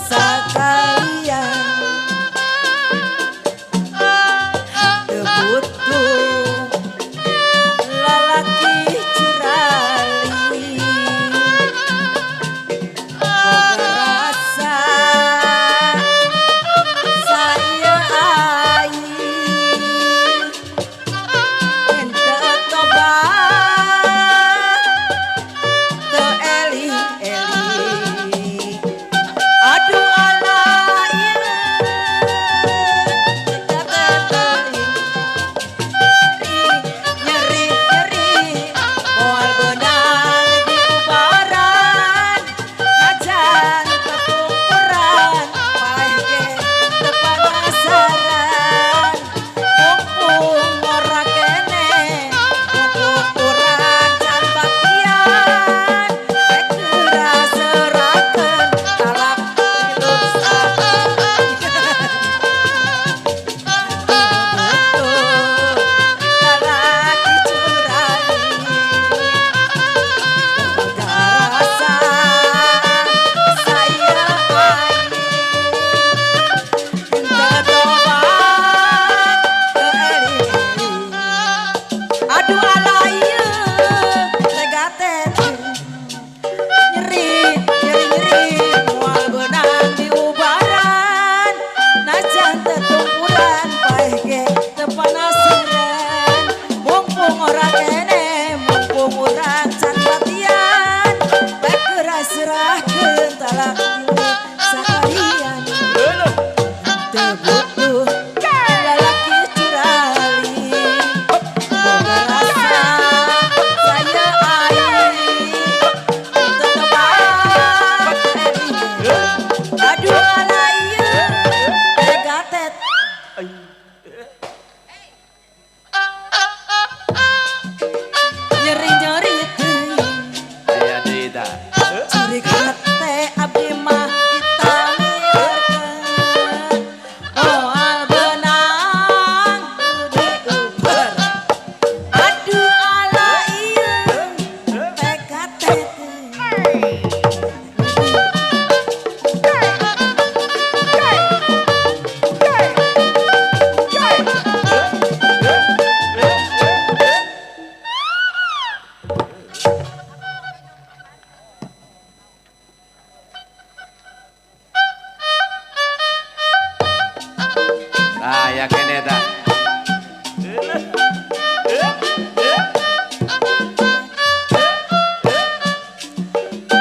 sakalian teu butuh lalaki curali boga rasa saya aing henteu tobat teu eli-eli aduh ala ieu nyeri moal beunang diubaran najan ketumpuran paeh ge teu panasaran mumpung ora kene mumpung urang can batian pekira serakeun talak tilu lalaki curali boga rasa saya aing henteu tobat teu eli-eli aduh ala ieu tega nyeri moal beunang diubaran najan tetumpuran paeh ge teu panasaran mumpung ora kene mumpung urang can batian pekera serahkeun talak tilu sakalian teu butuh lalaki curali boga rasa saya aing ciri kate abdi mah kita milikeun moal benang diuber aduh ala ieu PKT Ah, ya kene dah.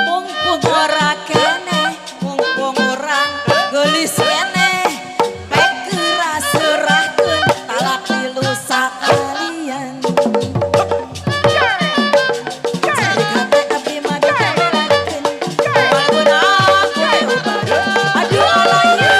mumpung ora kene mumpung orang gelis kene pekera serahkeun talak tilu sakalian ciri kate abdi mah ditamelakeun moal benang diuber aduh ala ieu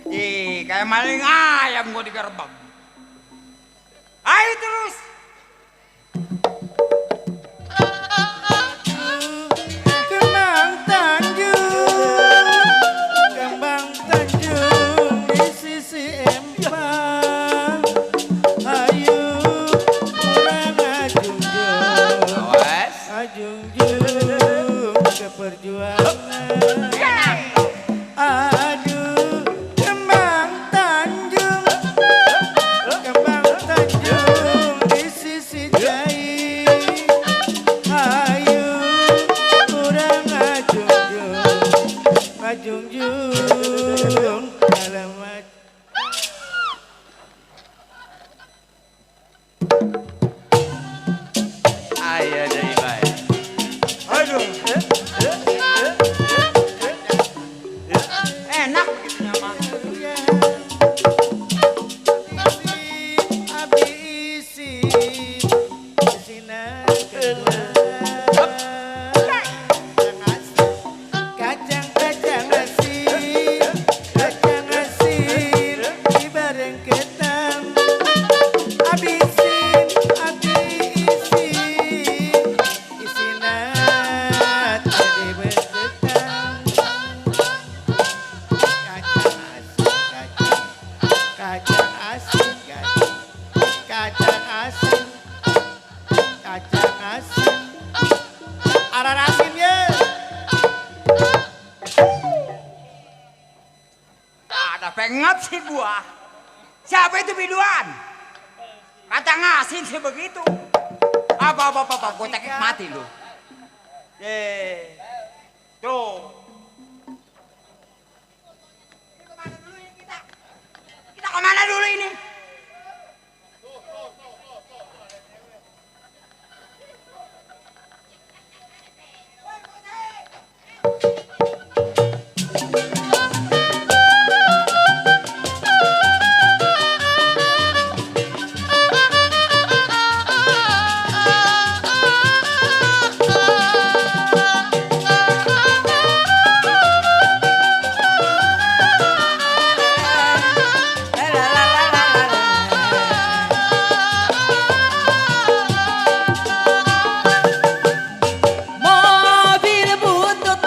Ih, kayak maling ayam gua digerebek. Ayo terus. Kembang Tanjung di sisi empang. Ayo kurang ajungjung, Awas. ajungjung ke perjuangan. Aduh, Kembang Tanjung di sisi jahit. Ayo kurang ajungjung, alamat. Aya deui bae. Enak begitu nyaman. Abdi isi kacang asin dibareng ketam. Abdi isi isinat tadi berketam. Kacang asin arah asin ya. Ada pengap sih gua. Siapa itu biduan? Kacang asin sih begitu. Apa, gua tekek mati lu. Tuh. Kita kemana dulu ini? mobil butut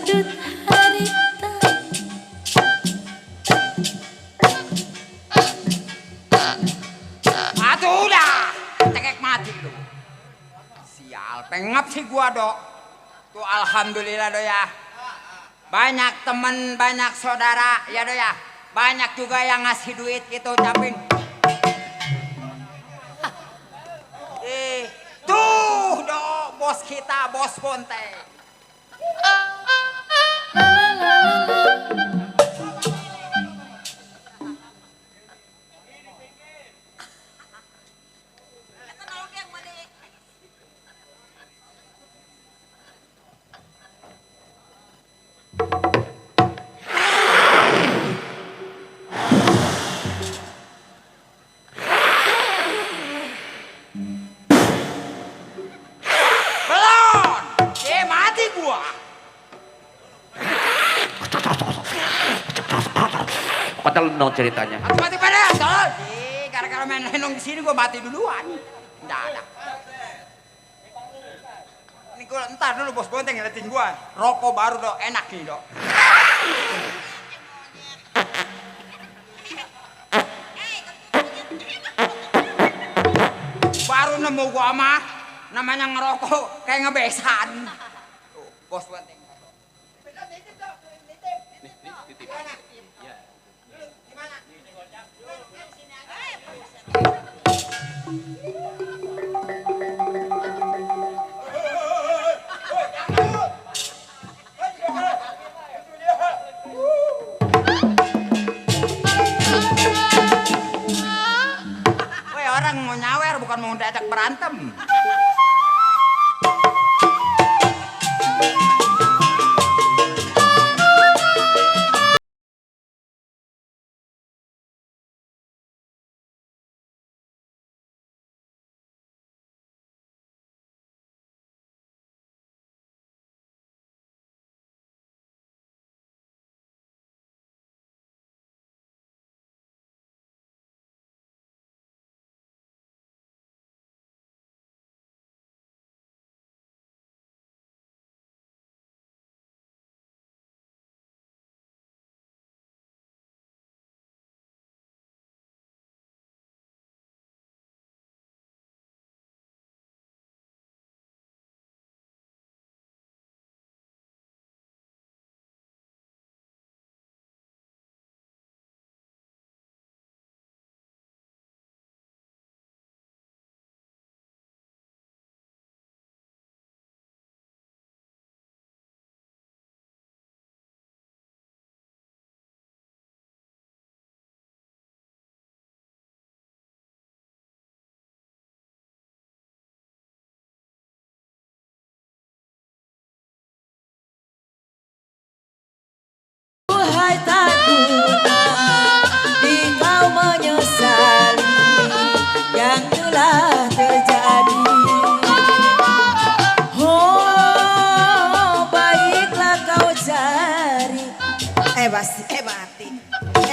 badut harita. Atuh udah, tekek mati lu. Sial, pengap sih gua dok. Tuh alhamdulillah do ya. Banyak temen, banyak saudara ya do ya. Banyak juga yang ngasih duit gitu ucapin. Tuh dok, bos kita, bos Bonteng. Belon, mati gua. Kata lu dong ceritanya. Mati pada tol. Gara-gara main lenong di sini gua mati duluan. Nggak ada. Ini gua entar dulu bos Bonteng ngeliatin gua. Rokok baru dok, enak nih dok. Baru nemu gua mah, namanya ngerokok kayak ngebesan. Tuh, bos Bonteng. Woi orang mau nyawer bukan mau diajak berantem. Wahai tak guna engkau menyesali yang telah terjadi. Oh baiklah kau cari.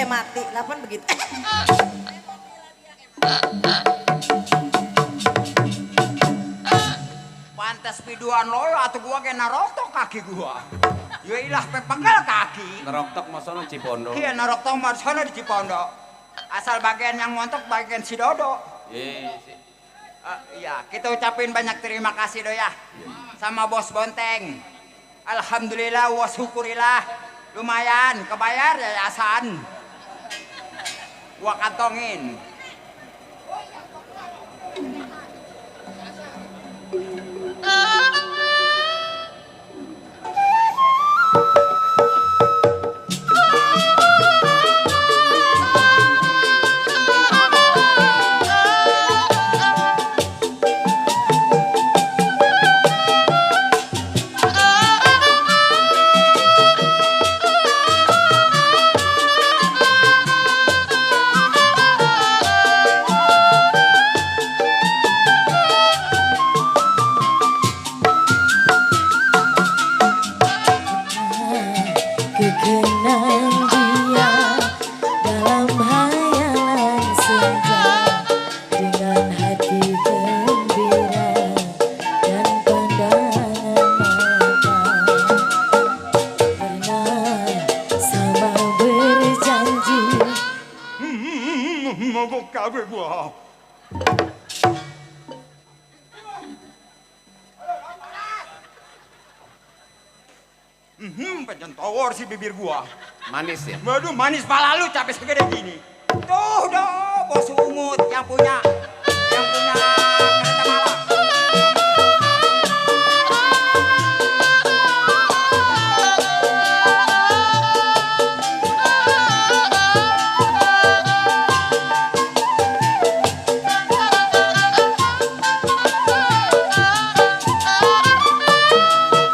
Mati, lapan begitu. Pantes piduan loyo atau gua kayak naroktok kaki gua. Ya ilah pepenggal kaki. Ngeroktok masono Cipondo. Iya naroktok masono di Cipondo. Asal bagian yang montok bagian si Dodo. Iya, kita ucapin banyak terima kasih do ya. Sama bos Bonteng. Alhamdulillah wa syukurillah. Lumayan kebayar yayasan. Gua kantongin. babe gua. Pengen tawar si bibir gua. Manis ya? Waduh, manis pala lu capek segede gini. Tuh, bos umut yang punya kereta malam.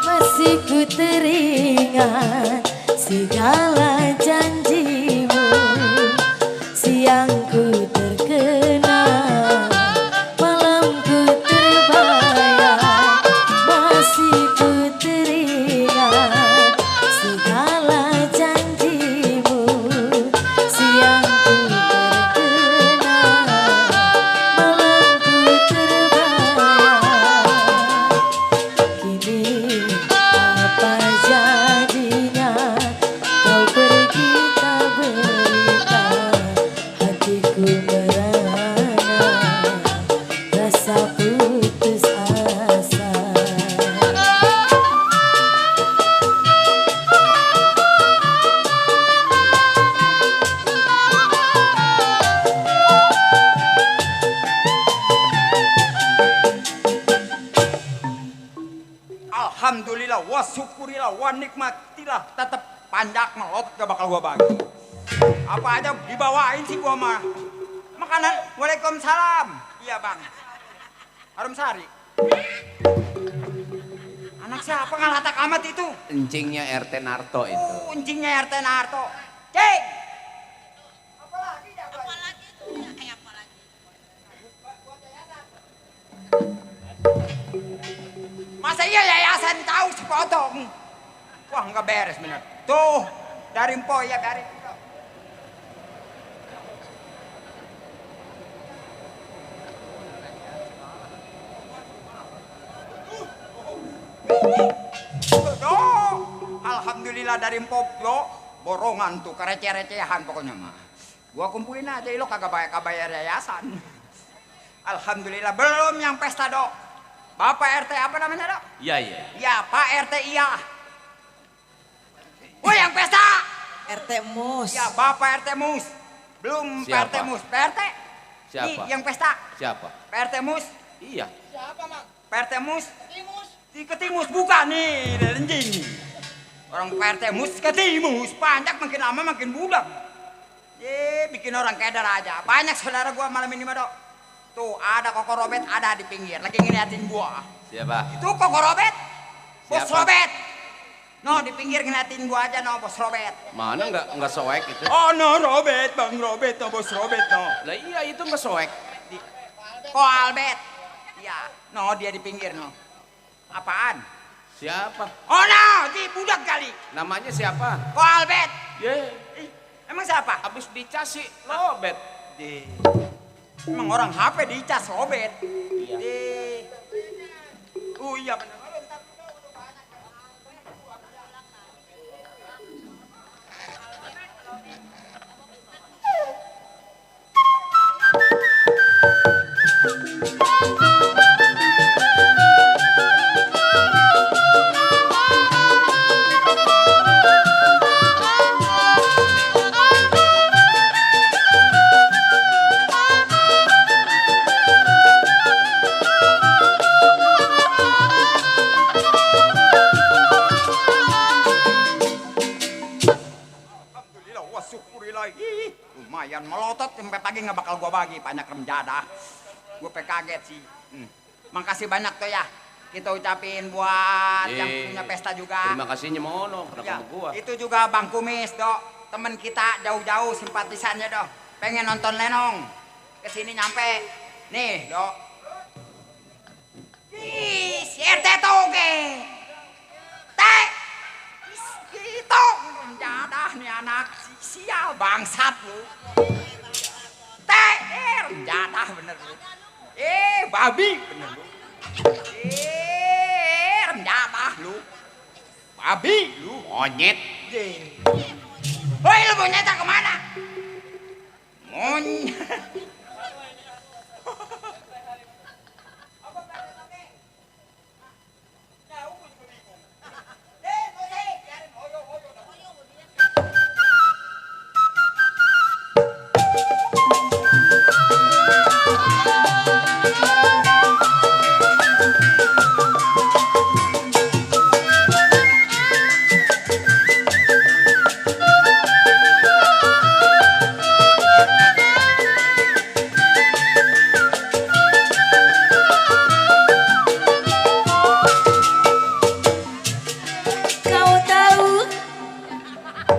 Masih ku teringat segala janjimu, siang ku terkenang, malam ku terbayang. Masih ku teringat segala janjimu, siang ku terkenang, malam ku terbayang. Kini apa jadinya kau pergi tak berikan, hatiku merana rasa putus asa. Alhamdulillah, wa syukurillah, wa nikmatilah. Tetep panjak melot gak bakal gua bagi. Apa aja dibawain sih gua mah. Makanan, waalaikumsalam. Iya bang. Harum sari. Anak siapa ngalatak amat itu? Encingnya RT Narto itu. Kuncinya RT Narto. Cek. Masa iya yayasan tahu sepotong? Wah nggak beres bener. Tuh dari empo ya dari. Tuh, alhamdulillah dari empo lo borongan tuh receh-recehan pokoknya mah. Gua kumpulin aja lo kagak bayar yayasan. Alhamdulillah belum yang pesta dok. Bapak RT apa namanya dok? Iya, iya. Ya Pak RT iya. Oh yang pesta? RT Mus. Ya Bapak RT Mus. Belum Pak RT Siapa? Mus. Pak RT? Siapa? Nih, yang pesta. Siapa? Pak RT Mus. Iya. Pak RT Mus. Ketimus bukan nih, lenjing. Orang Pak RT Mus ketimus. Panjang makin lama makin budak. Bikin orang keder aja. Banyak saudara gua malam ini mah dok. Tuh ada Koko Robet ada di pinggir. Lagi ngeliatin gua. Siapa? Itu Koko Robet. Bos Siapa? Robet. No di pinggir ngeliatin gua aja no Bos Robet. Mana nggak soek itu? Oh no Robet, Bang Robet no Bos Robet no. Lah iya itu nggak soek. Ko Albet. Iya, no dia di pinggir no. Apaan? Siapa? Oh no, di budak kali. Namanya siapa? Ko Albet. Ye. Emang siapa? Abis dicasi lobet. Emang orang HP dicas Robet. Iya. Oh iya benar. Alhamdulillah, wa syukurillah. Ih, lumayan melotot sampai pagi nggak bakal gua bagi banyak remjadah. Gua kaget sih. Makasih banyak tuh ya. Kita ucapin buat yang punya pesta juga. Terima kasihnya mono, kenapa Ya, sama gua? itu juga Bang Kumis, Dok. Temen kita jauh-jauh simpatisannya, Dok. Pengen nonton Lenong. Kesini nyampe. Nih, Dok. Ih, si RT toge. Teh. Gitu. Jadah nih anak. Sial bangsat lu. Teh. Jadah bener lu. Babi bener lu. Jadah lu. Babi lu. Monyet. Woi lu mau nyata kemana? Monyet.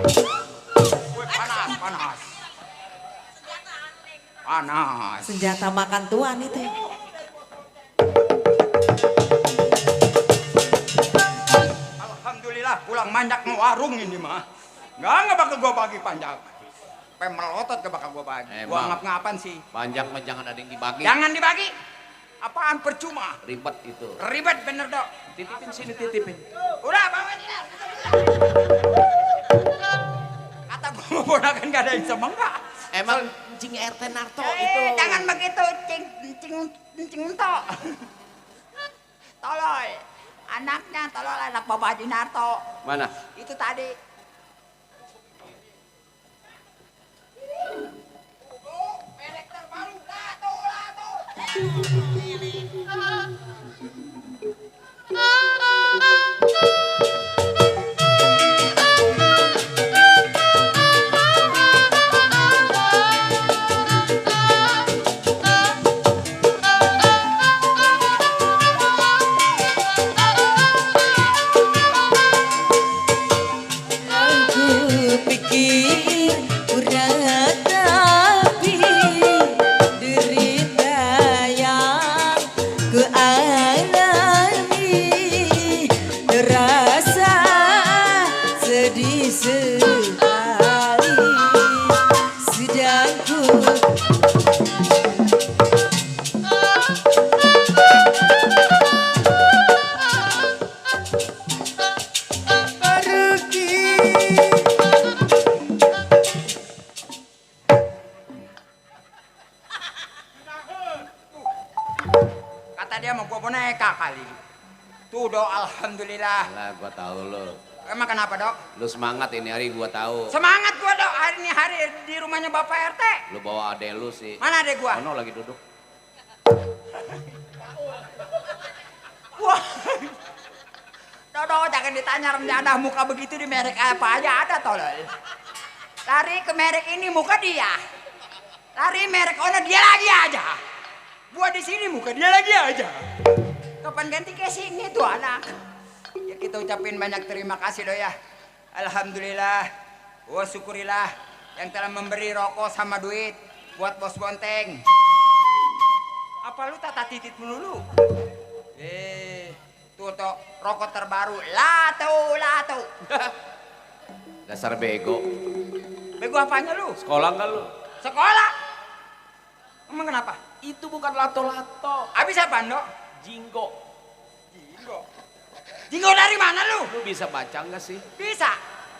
Wih, panas, panas. Panas. Senjata makan tuan itu. Alhamdulillah pulang manjak mau warung ini mah. Nggak bakal gua bagi panjak. Melotot gak bakal gua bagi. Gua ngap-ngapan sih. Panjang mah jangan ada yang dibagi. Jangan dibagi. Apaan percuma? Ribet itu. Ribet bener dok. Titipin sini, titipin. Udah bawa dia. Kata gua mau ponakan gak ada yang semangat. Emang cing RT Narto itu. Jangan begitu, cing ento. Tolol. Anaknya tolol anak Bapak Haji Narto. Mana? Itu tadi. Merek terbaru Lato. Aku pikir udah tapi derita yang ku alami terasa sedih sekali sedang ku Kata dia mau gua boneka kali. Tuh dok, alhamdulillah. Lah gua tahu lo. Emang kenapa dok? Lu semangat ini hari gua tahu. Semangat gua dok, hari ini hari di rumahnya Bapak RT. Lu bawa adek lu sih. Mana adek gua? Ono lagi duduk. Wah. Dok, jangan ditanya rendah muka begitu di merek apa aja ada tolol. Lari ke merek ini muka dia. Lari merek ono dia lagi aja. Gua di sini muka dia lagi aja. Kapan ganti casing itu anak? Ya kita ucapin banyak terima kasih dok ya. Alhamdulillah. Wah syukurilah yang telah memberi rokok sama duit buat bos Bonteng. Apa lu tata titit melulu? Tuh toh rokok terbaru Lato. Dasar bego. Bego apanya lu? Sekolah enggak lu? Sekolah? Emang kenapa? Itu bukan lato-lato. Habis apa dok? Jinggo. Jinggo dari mana lu? Lu bisa baca enggak sih? Bisa.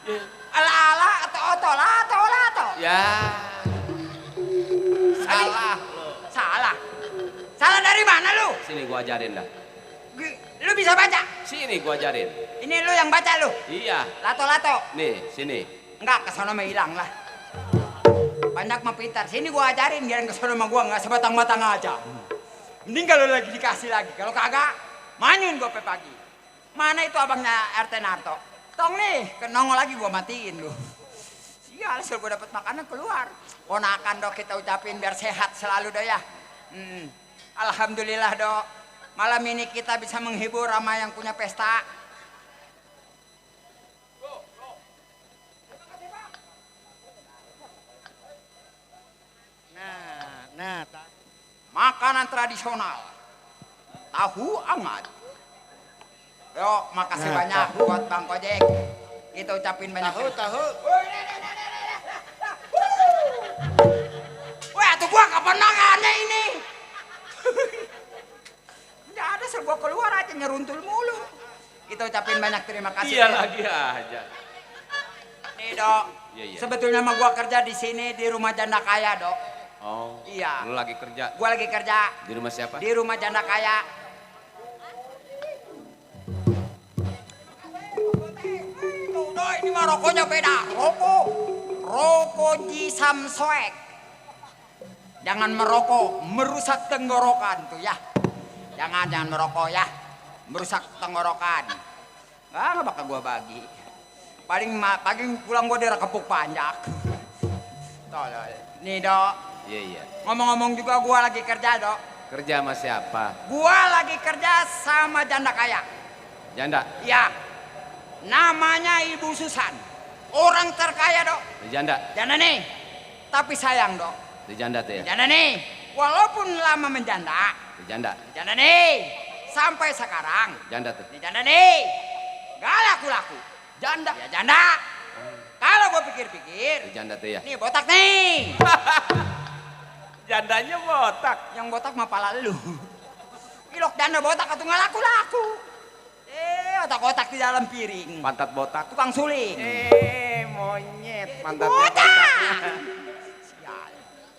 Ya. Ala atau oto lato. Ya. Salah lu. Salah. Salah dari mana lu? Sini gua ajarin dah. Lu bisa baca? Sini gua ajarin. Ini lu yang baca lu? Iya. Lato. Nih, sini. Enggak, kesana mah hilang lah. Banyak mah pintar. Sini gua ajarin, biar kesana mah gua nggak sebatang-batang aja. Mending kalau lagi dikasih lagi. Kalau kagak, manyun gua pe pagi. Mana itu abangnya RT Narto? Tong nih, kenongol lagi gua matiin lu. Sial, hasil gua dapat makanan keluar. Ponakan dok kita ucapin biar sehat selalu dok ya. Alhamdulillah dok. Malam ini kita bisa menghibur sama yang punya pesta. Nah, Makanan tradisional. Tahu anget. Yo, makasih banyak buat Bang Kojek. Kita ucapin banyak. tahu. Wah, tuh gua kapan nangannya ini? Nggak ada, gua keluar aja nyeruntul mulu. Kita ucapin banyak terima kasih. Iya lagi aja. Nih, Dok. Iya. Sebetulnya mah gua kerja di sini di rumah janda kaya, Dok. Oh. Iya. Lu lagi kerja Gua lagi kerja di rumah siapa? di rumah janda kaya. Tuh, Dok, ini mah rokoknya beda. Rokok Jisam Soek. Jangan merokok, merusak tenggorokan tuh ya. Jangan merokok ya, merusak tenggorokan. Nggak bakal gua bagi. Paling pulang gua daerah kepuk panjak. Tolol. Nih dok, Iya. ngomong-ngomong juga gua lagi kerja dok. Kerja sama siapa? Gua lagi kerja sama janda kaya. Janda. Ya, namanya Ibu Susan. Orang terkaya dok. Di janda. Janda nih. Tapi sayang dok. Di janda tuh ya. Janda nih. Walaupun lama menjanda. Di janda. Janda nih. Sampai sekarang. Janda tuh. Di janda nih. Gak laku-laku. Janda. Ya janda. Kalau gue pikir-pikir. Di janda tuh ya. Nih botak nih. Jandanya botak. Yang botak mah pala lu. Ilok janda botak atau nggak laku-laku. Otak-otak di dalam piring. Pantat botak. Tukang suling. Monyet. Botak. Sial.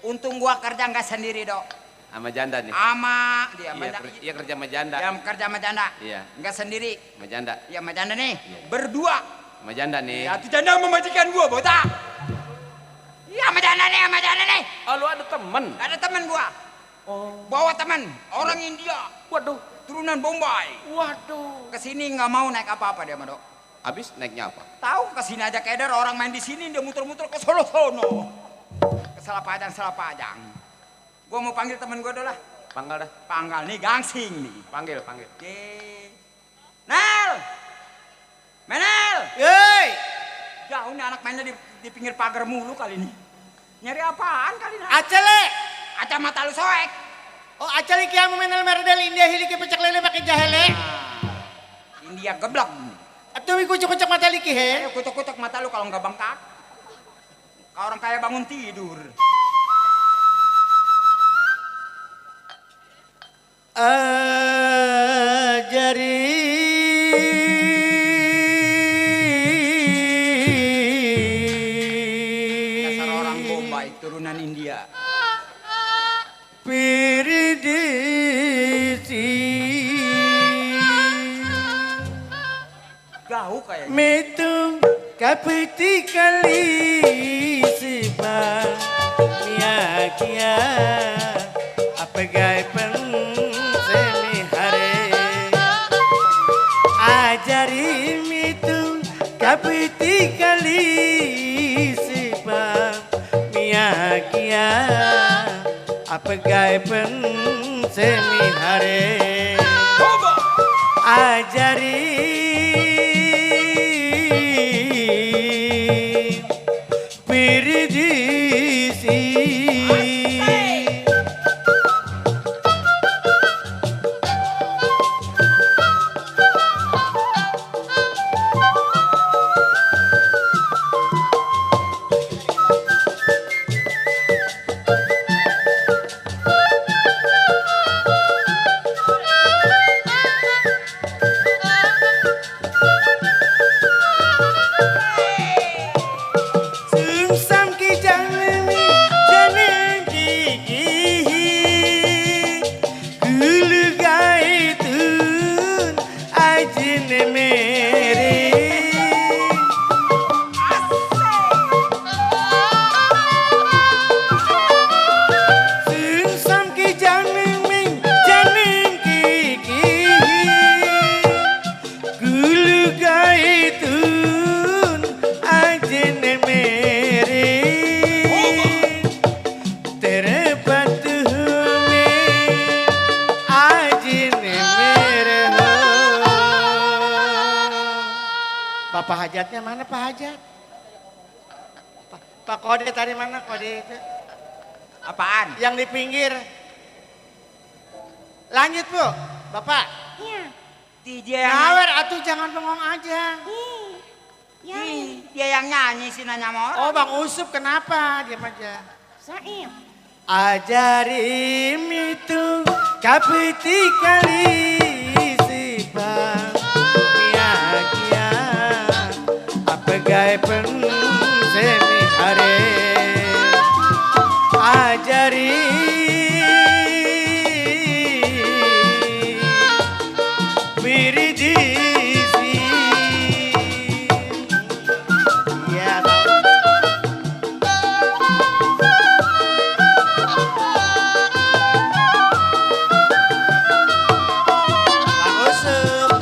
Untung gua kerja nggak sendiri dok. Sama janda nih. Ama dia Iya kerja sama janda. Yang kerja sama janda. Iya. Nggak sendiri. Sama janda. Iya sama janda nih. Berdua. Sama janda nih. Ya tuh janda memajikan gua botak. Iya sama janda nih, sama janda nih. Oh lu ada temen? Ada teman gua. Oh. Bawa teman orang India. Waduh. Turunan Bombay. Waduh. Kesini nggak mau naik apa-apa dia mah dok. Habis naiknya apa? Tahu kesini aja keder orang main di sini dia muter-muter ke Solo sono. Ke Salapajang. Gua mau panggil temen gua dulu lah. Panggal dah. Panggal nih gangsing nih. Panggil. Oke. Nel. Menel. Yeay. Jauh nih anak mainnya di pinggir pagar mulu kali ini. Nyari apaan kali ini? Acele. Kacamata lu soek. Oh acele kiamu menel merdel India hiliki pecak lele pakai jahele. India geblok. Atuh kucuk-kucuk mata liki he. Ayo kutuk-kutuk mata lu kalau nggak bengkak. Orang kaya bangun tidur. Ajari Dasar orang Bombay turunan India. Piridisi Jauh kayaknya. Metu kapiti kali sipa Mia kia Apagai pen semi hare Ajari mitu kapiti kali sipa Mia kia Apagai pen semi hare Ajari piridisi Bapak hajatnya mana Pak Hajat? Pak Kode tadi mana Kode itu? Apaan? Yang di pinggir. Lanjut Bu, Bapak. Iya. Dia yang Ngawer atuh jangan bengong aja. Ya, dia yang nyanyi sih nanya sama orang. Oh Bang Usup kenapa? Diam aja. Saim. Ajarim itu kapiti kali sifat Miakia Apagai pen semi hare Ajari Piridisi Ya Bang Usup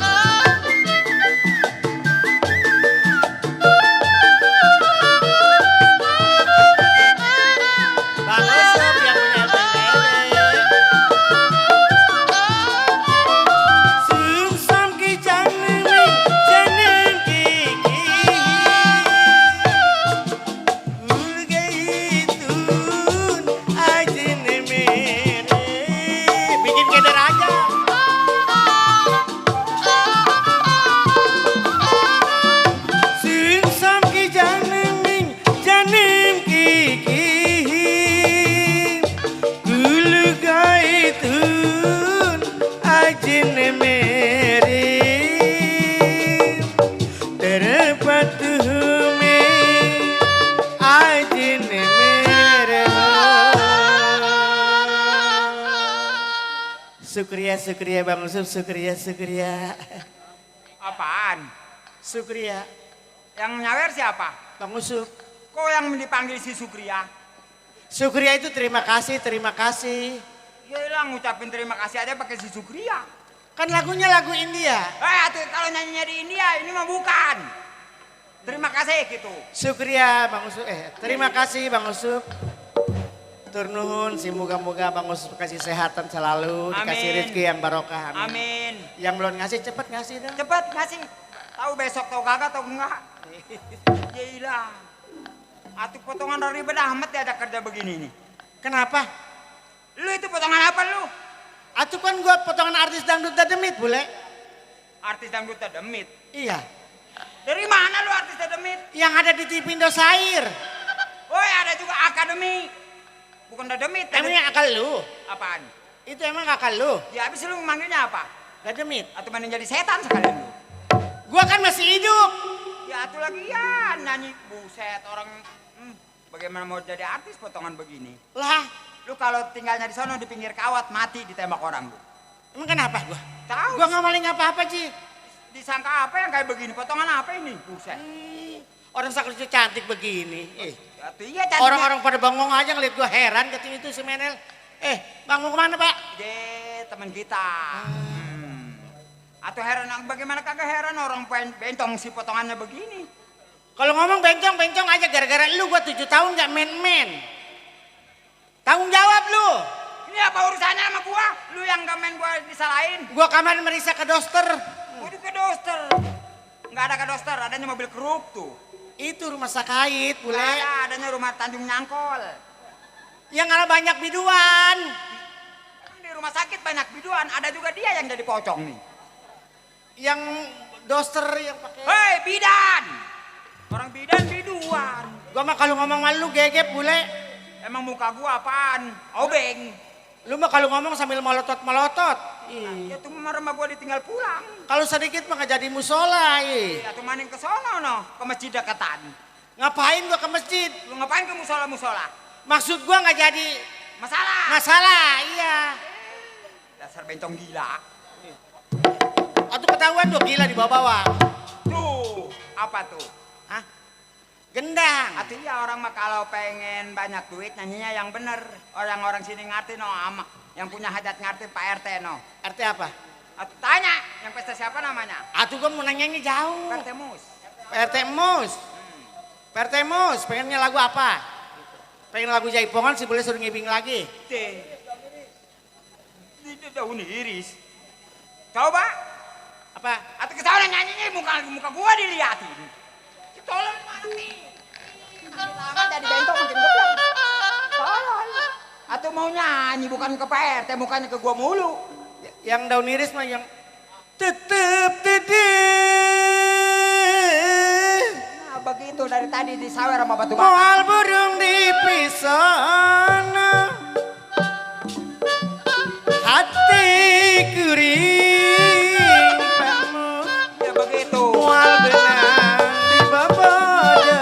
tuhume ajin mere. Sukriya Bang Usup, sukriya. Apaan? Sukriya Yang nyawer siapa? Bang Usup. Kok yang dipanggil si Sukriya? Sukriya itu terima kasih. Ya ilah ngucapin terima kasih aja pakai si Sukriya. Kan lagunya lagu India. Atuh kalau nyanyinya di India ini mah bukan. Terima kasih gitu. Sukriya Bang Usup. Terima kasih Bang Usup. Turnuhun si moga-moga Bang Usup kasih sehatan selalu, dikasih Amin. rezeki yang barokah. Amin. Yang belum ngasih cepet ngasih dah. Cepet ngasih. Tahu besok tau kagak tau enggak? Ya ilah. Atuh potongan dari bedah amat ya ada kerja begini nih. Kenapa? Lu itu potongan apa lu? Atuh kan gua potongan artis dangdut dademit bule. Artis dangdut demit. Iya. Dari mana lu artis demit? Yang ada di TV Indosiar. Woi ada juga akademi. Bukan dademit. Emangnya akal lu? Apaan? Itu emang akal lu? Ya habis lu manggilnya apa? Dademit. Atau mending jadi setan sekalian lu? Gua kan masih hidup. Ya atuh lagian nyanyi. Buset orang. Bagaimana mau jadi artis potongan begini? Lah, Lu kalau tinggalnya di sana di pinggir kawat mati ditembak orang lu. emang kenapa gua? Tahu? Gua nggak maling apa-apa, Ci. Disangka apa yang kayak begini? Potongan apa ini? Buset. Orang sakrusnya cantik begini. Ya tuh iya cantiknya. Orang-orang pada bengong aja ngeliat gua heran katanya itu si Menel. Bang mau kemana Pak? Teman kita. Atau heran, bagaimana kagak heran orang bentong si potongannya begini? Kalau ngomong bencong aja gara-gara lu gua 7 tahun gak main-main. Tanggung jawab lu. Ini apa urusannya sama gua? Lu yang gak main gua disalahin. Gua kamar merisa ke dokter. Waduh ke dokter. Nggak ada ke dokter, adanya mobil keruk tuh. Itu rumah sakit, bule. Nggak ada, adanya rumah Tanjung Nyangkol. Yang ada banyak biduan. Di rumah sakit banyak biduan, ada juga dia yang jadi pocong nih. Yang dokter yang pakai. Hei bidan! Orang bidan biduan. Gua mah kalau ngomong malu gegep, bule. Emang muka gua apaan? Obeng. Lu mah kalau ngomong sambil melotot. Ya tuh rumah gua ditinggal pulang. Kalau sedikit mah gak jadi musola. Ya tuh maning ke sono no, ke masjid dekatan. Ngapain gua ke masjid? Lu ngapain ke musola-musola? Maksud gua nggak jadi masalah, iya. Dasar bencong gila. Atau ketahuan tuh gila dibawa-bawa. Tuh, apa tuh? Hah? Gendang. Artinya orang mah kalau pengen banyak duit nyanyinya yang bener. Orang-orang sini ngerti no, ama. Yang punya hajat ngerti Pak RT no. RT apa? Atuh tanya, yang pesta siapa namanya? Atuh gua mau nanyanya jauh. RT Mus. PRT Mus. PRT Mus, pengennya lagu apa? Pengen lagu Jaipongan sih boleh suruh ngibing lagi. Itu daun iris. Coba. Apa? Atuh kesana nyanyinya muka gua diliatin. Tolong mati. Lama jadi bentong makin geblek. Tolong. Atau mau nyanyi bukan ke PRT, mukanya ke gua mulu. Yang daun iris mah yang tetep tede. Nah begitu dari tadi disawer sama batu bata. Moal burung di pisana. Hati kuring kamu. Ya begitu. Moal benang di babada.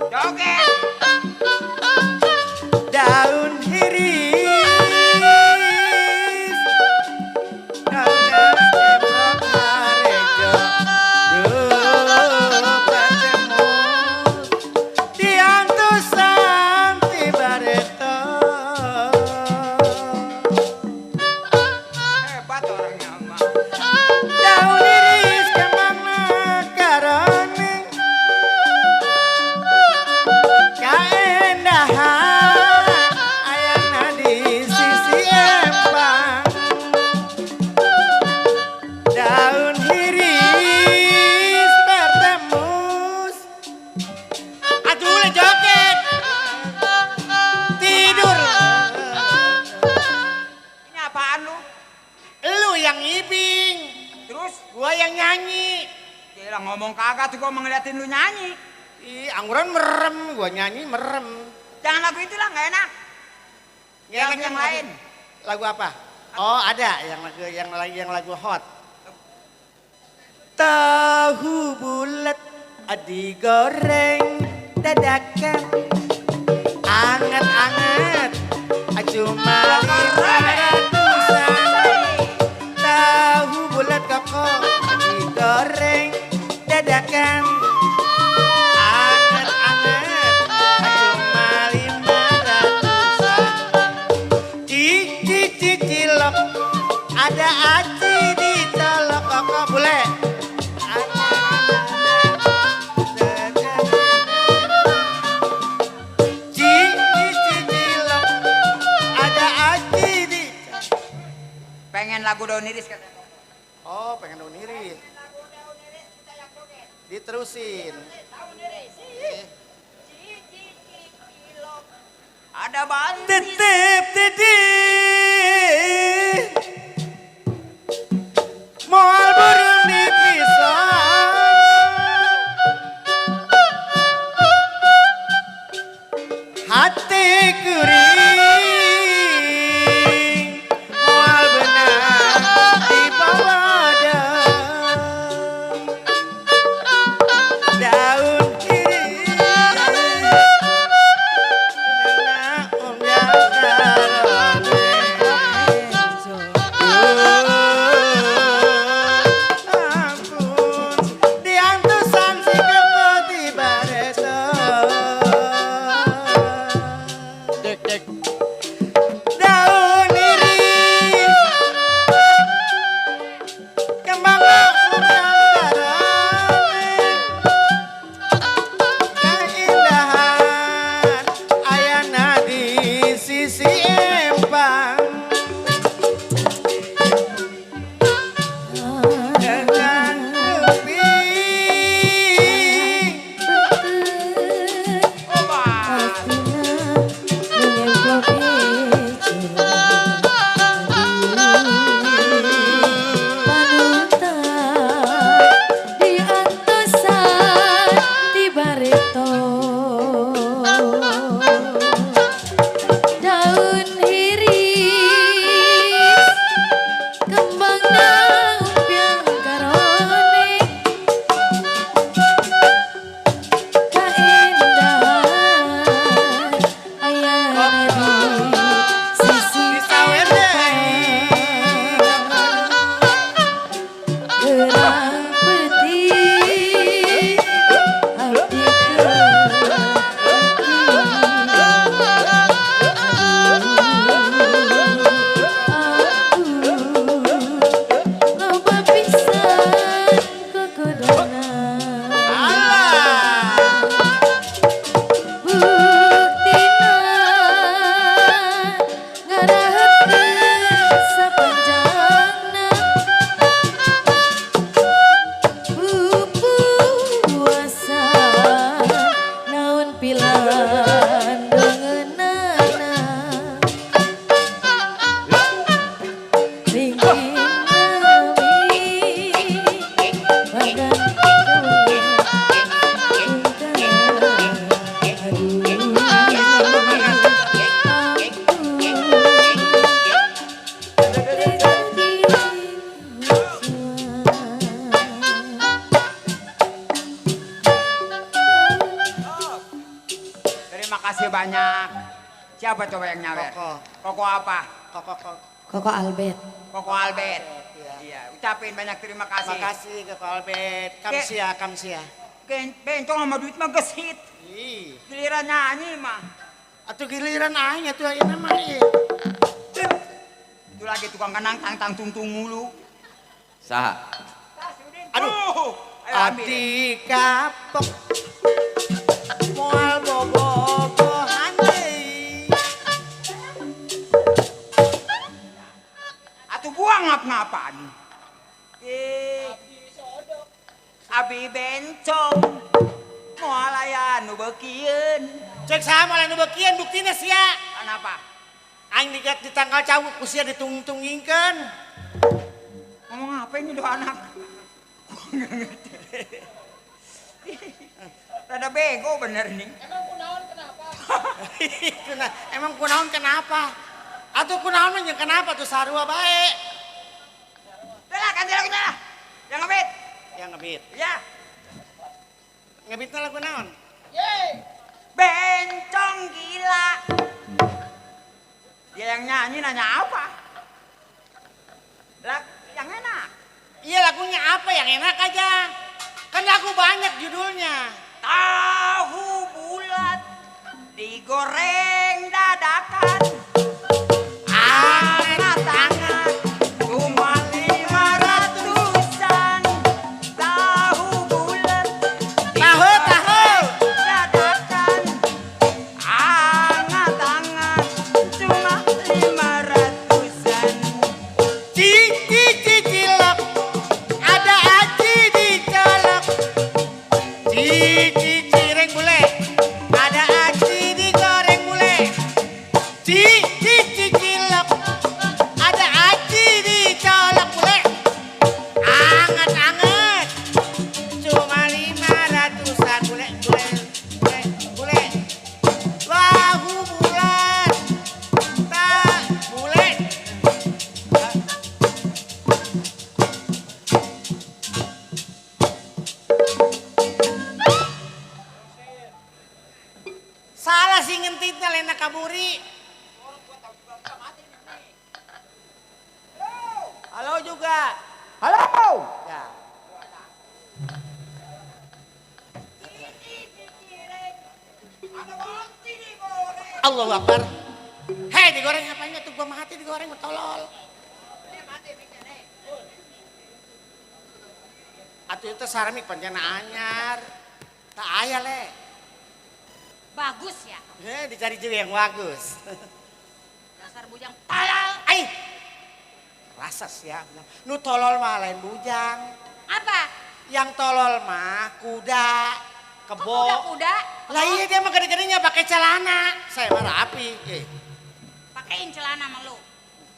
Joget. Daun iris. Daun tembok harejo. Patemu. Diantusan tibareta. Hebat orangnya mah. Daun iris kemana karone. Kaendahan ayana di sisi empang. Daun iris bertemus. Aduh le joget. Tidur. Ini apaan lu? Lu yang ibing, Terus? gua yang nyanyi. Gila ngomong kagak tuh gua ngeliatin lu nyanyi. Ih, angguran merem, gua nyanyi merem. Jangan lagu itu lah, nggak enak. Yang lagu- lain. Lagu apa? Oh, ada yang lagu hot. Tahu bulat digoreng dadakan anget-anget cuma 500-an. Tahu bulat koko digoreng dadakan anget-anget cuma 500-an. Cilok ada aci dicolok koko boleh. Pengen lagu daun iris katanya. Oh, pengen daun iris. Diterusin. Ada banget. Tetep titip. Moal burung dipisah. Hati kuring. Moal benang di bawah daun iris. Makasih banyak. Siapa coba yang nyawer? Koko. Koko apa? Koko Albert. Koko Albert. Iya, ucapin banyak terima kasih. Makasih ke Pak Albert. Kamsia, kamsia. Bencong sama duit mah gesit. Giliran nyanyi mah. Atau giliran aing atuh ayeuna mah ieu. Itu lagi tukang kenang tang tungtung mulu. Saha? Aduh. Abdi kapok. Moal bobogohan deui. Atuh buang ngap-ngapan. Abi bencong. Moal aya nu beukieun. Cek saha moal anu beukian buktina sia. Kenapa? Aing digat di tanggal cawuk ku sia ditung-tungingkeun. Ngomong apa ini doa anak? Rada bego bener nih. Emang kunaon kenapa? Atuh kunaon kenapa tuh sarua bae? Udah lah, ganti lagunya lah. Yang ngebet. yang ngebit. Ya. Ngebitnya lagu naon? Bencong gila. Dia yang nyanyi nanya apa? Yang enak. Iya lagunya apa yang enak aja. Kan lagu banyak judulnya. Tahu bulat digoreng dadakan. Angat-angat cuma 500-an. Tahu bulat Tahu. dadakan. Angat-angat cuma 500-an. Cilok. Ada aji dicolok. Cireng bule. Ada aji digoreng bule. Cilok. Ada aji dicolok bule. Anget-anget. Cuma 500-an bule. Lahu bulat. Tak bule. Salah sih ngentitnya Lena Kaburi. Halo juga. Halo. Ya. Allahu Akbar. Hei digoreng apanya tuh gua mati digoreng tolol. Atuh itu sarmi pancena anyar. Tak aya le. Bagus ya. Dicari juga yang bagus. Dasar bujang tolol. Ai. Rasa siap. Nu tolol mah lain bujang. Apa? Yang tolol mah kuda, Kok kebo. kuda-kuda? Lah iya dia mah gede-gedenya pakai celana. Saya mah rapi. Pakein celana sama lu.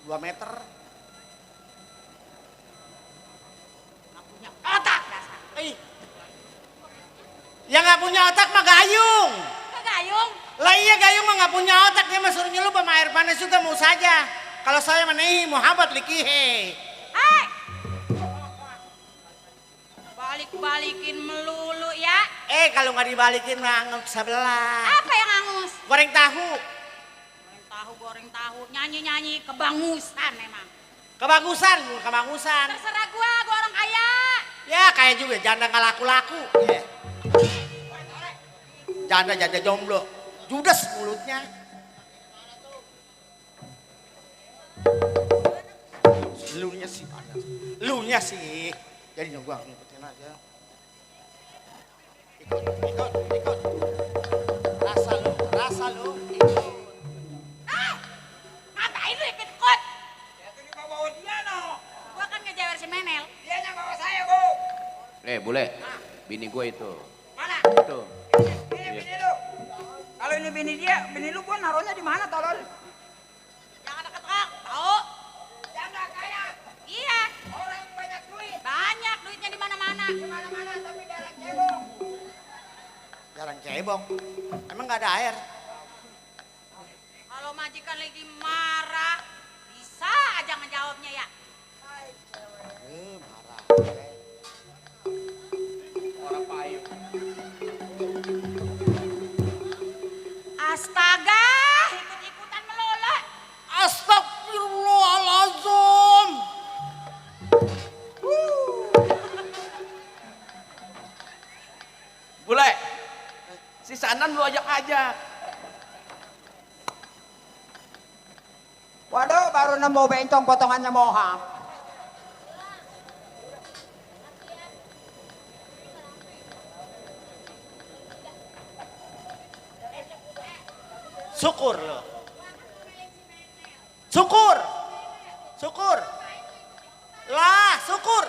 2 meter. Nggak punya otak dasar. Yang nggak punya otak mah gayung. Kegayung. Lah iya gayung mah nggak punya otak dia mah suruh nyelup sama air panas juga mau saja. Kalau saya menehi muhabat likihe. Hai. Balik-balikin melulu ya. Kalau nggak dibalikin mah anggap sebelah. Apa yang angus? Goreng tahu. Goreng tahu, nyanyi-nyanyi kebangusan memang. Kebagusan. Terserah gua orang kaya. Ya kayak juga janda nggak laku-laku. Janda jomblo. Judes mulutnya. Lunya sih. Jadi gua ngikutin aja. Ikut. Rasa lu. Ikut. Ngapain lu ikut-ikut? Ya tuh bawa dia no. Gua kan ngejewer si Menel. Dia yang bawa saya, Bu. Bule, bini gue itu. Mana? Itu. Ini bini lu. Kalau ini bini dia, bini lu gua naruhnya di mana, tolol? Jangan deket-deket, tahu? Janda kaya, Iya, orang banyak duit. banyak duitnya di mana-mana. Di mana-mana tapi jarang cebong. Jarang cebong. Emang nggak ada air? Kalau majikan lagi marah, bisa aja ngejawabnya ya. Marah. Orang payu. Astaga, ikut-ikutan melulu. Astagfirullahaladzim. Bule, si Sanan lu ajak aja. Waduh, baru nemu bencong potongannya moham. Syukur lo. Syukur. Lah, syukur.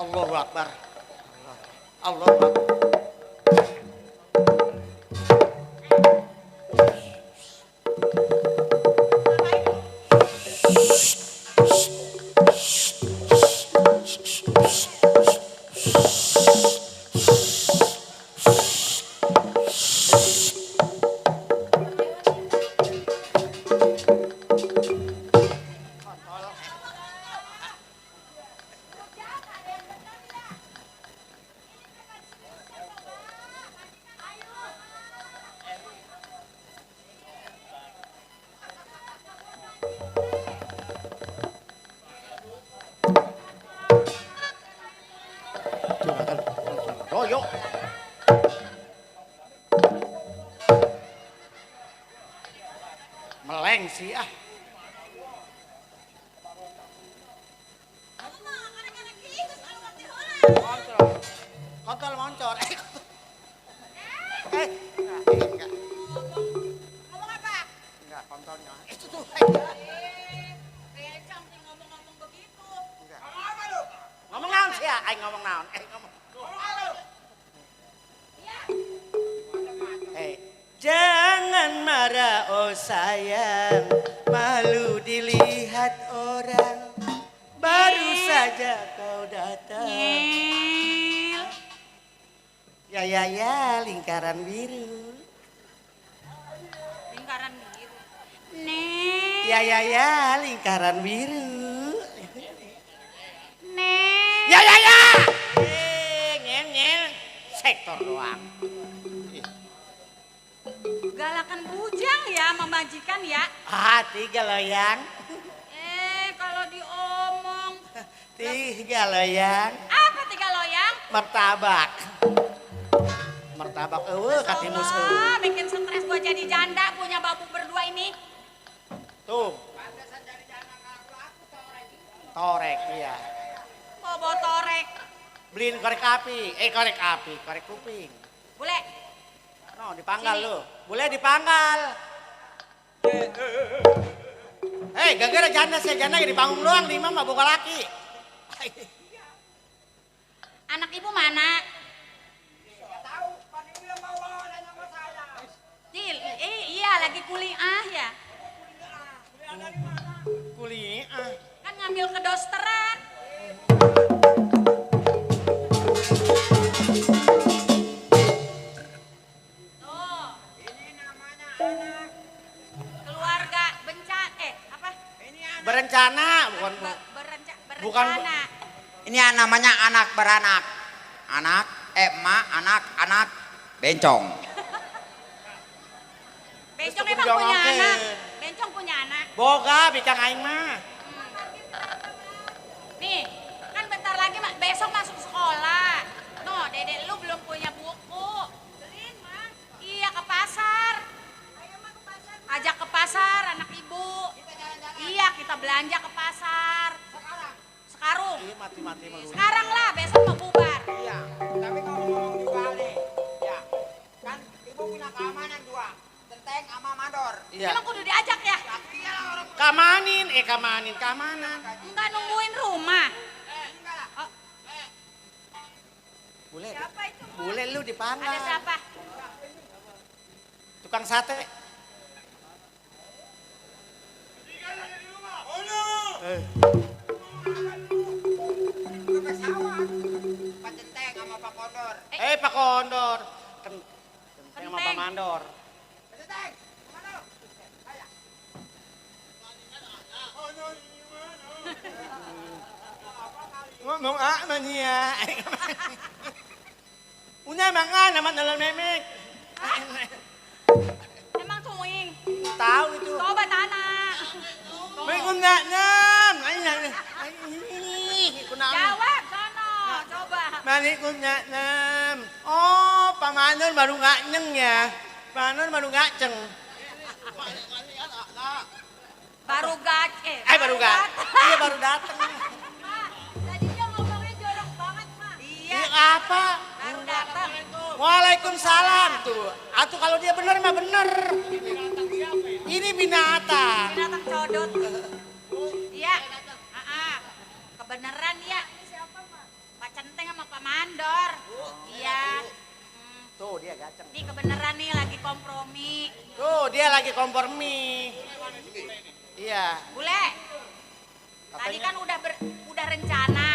Allahu Akbar. Allahu Akbar. Juragan Doyo. Meleng sih ah. Kontol moncor. Enggak. Ngomong apa? Enggak, kontolnya. Itu tuh. Bencong sih ngomong-ngomong begitu. Ngomong apa lu? Ngomong naon sih ya? Aing ngomong naon? Ngomong. Jangan marah oh sayang, malu dilihat orang. Baru saja kau datang. Ya, lingkaran biru. Lingkaran biru. Ya, lingkaran biru. Nih. Ya. Ngel. Sektor doang. Galakan bujang ya memajikan ya. Tiga loyang. Kalau diomong. Tiga loyang. Apa 3 loyang? Martabak. Katimus Allah, bikin stres gua jadi janda punya babu berdua ini. Tuh. Torek iya. Bobo torek. Beliin korek kuping. Boleh. No, dipanggal Sini. lu. Boleh dipanggal. Gara-gara janda di panggung doang di mama buka laki. Anak ibu mana? Iya lagi kuliah ya. Kuliah. Kan ngambil kedokteran. Tuh. Ini namanya anak. Keluarga apa? Berencana bukan Berencana. Ini namanya anak beranak. Anak, anak, bencong. Bencong Terus emang kudu punya jawabkeun. anak. Bencong punya anak. boga bikang aing mah. Nih, kan bentar lagi besok masuk sekolah. No, dedek lu belum punya buku. Beliin, Mas. Iya, ke pasar. Ayo mah ke pasar. Ajak ke pasar anak ibu. Kita jalan-jalan. Iya, kita belanja ke pasar. Sekarang. Iya mati-mati malu. Sekarang lah, besok mau bubar. Iya, tapi kalau ngomong juga nih, ya kan ibu punya keamanan dua, Genteng sama Mandor. Iya. Emang kudu diajak ya? Kamanin. Enggak nungguin rumah. Oh, Boleh. siapa itu? Boleh lu dipanggal. Ada siapa? Tukang sate. Ke pesawat, Pak Genteng sama Pak Kondor. Pak Kondor. Kenteng sama Pak Mandor. Pak Genteng, kemana? Ayo. Ngomong apa niya? Una mga naman alam memek. Emang cuing. Tahu itu. Coba tanah. May nam. Ay. Kunam. Jawab sono, coba. Mani nam. Oh, pamanor baru nganyeng ya. Pamanor baru ngaceng. Baru Baru gat. Iya baru datang. Ma, tadi dia ngomongnya jorok banget, Ma. Iya, Iya apa? baru datang. Waalaikumsalam tuh. Atuh kalau dia bener mah bener. Ini binatang. Binatang codot. Iya. Kebeneran ya. Pak Centeng sama Pak Mandor. Iya. Tuh dia gaceng. Ini kebeneran nih lagi kompromi. Tuh dia lagi kompromi. Iya. Bule. Tadi kan udah rencana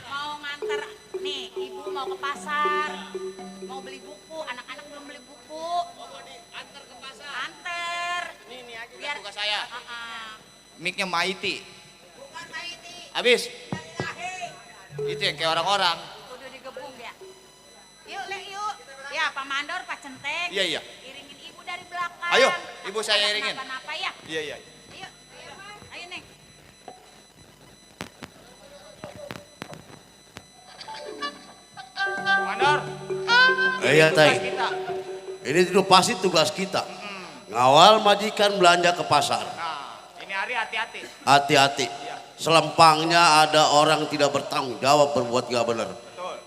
mau nganter nih, ibu mau ke pasar. Mau beli buku, anak-anak belum beli buku. Antar ke pasar. Anter. Ini aja. Biar Tugas saya. Mic-nya Maiti. Habis. Itu yang kayak orang-orang. Kudu digebung ya. Yuk, Le, yuk. Ya, Pak Mandor, Pak Centeng. Iya. Iringin ibu dari belakang. Ayo, ibu saya Ada iringin. Kenapa-napa ya? Iya. Yuk. Iya, tugas Teng. kita. Ini itu pasti tugas kita. Ngawal majikan belanja ke pasar. Nah, ini hari hati-hati. Hati-hati. Selempangnya ada orang tidak bertanggung jawab berbuat gak benar.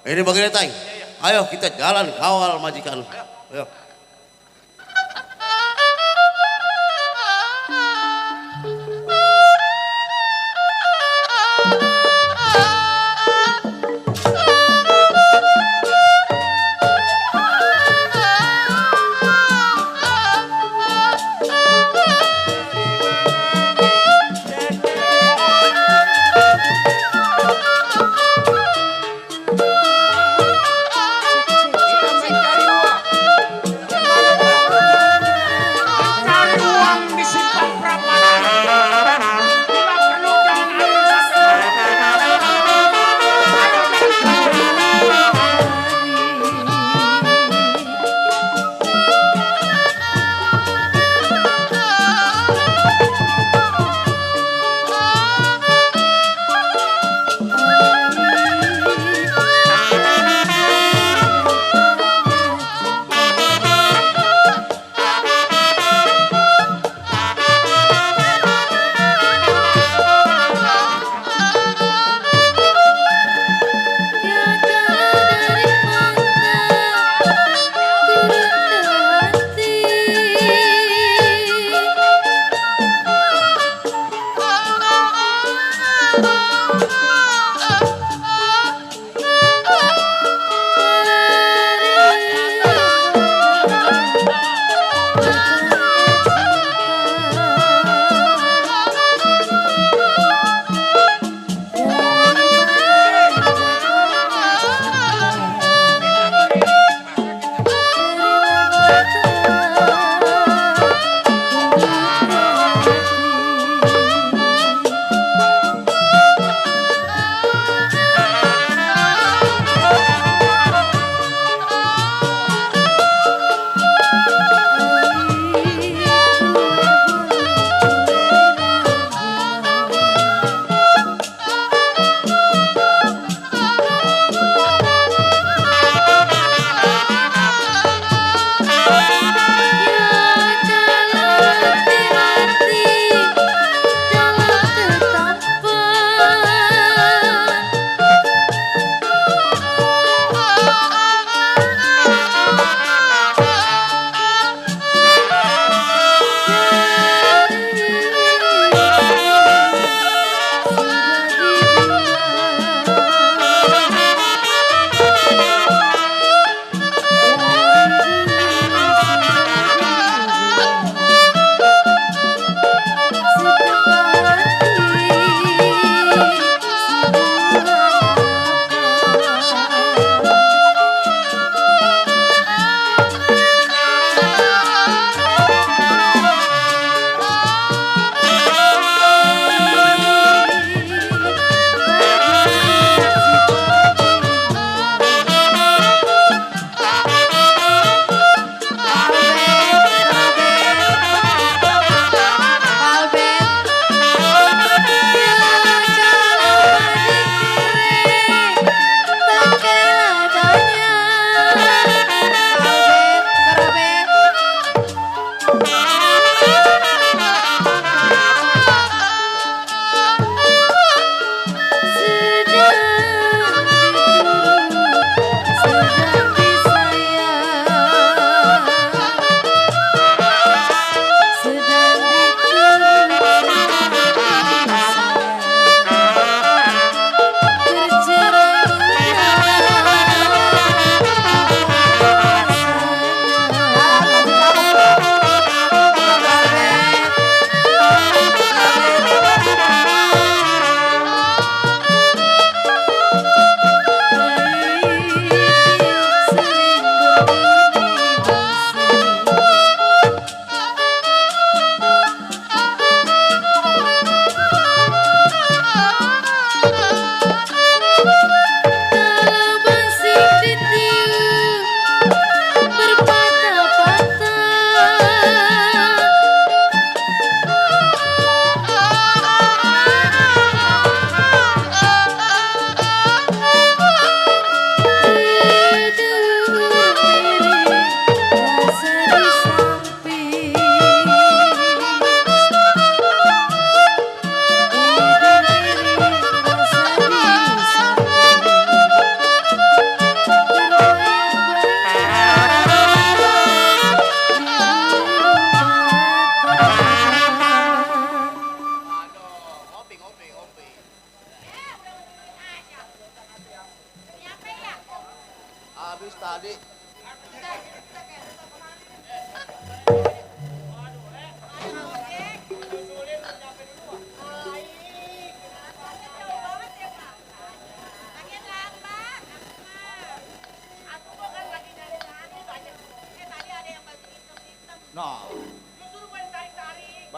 Ini bagaimana, Teng? Ayo kita jalan kawal majikan. Ayo. Kita mencari uang.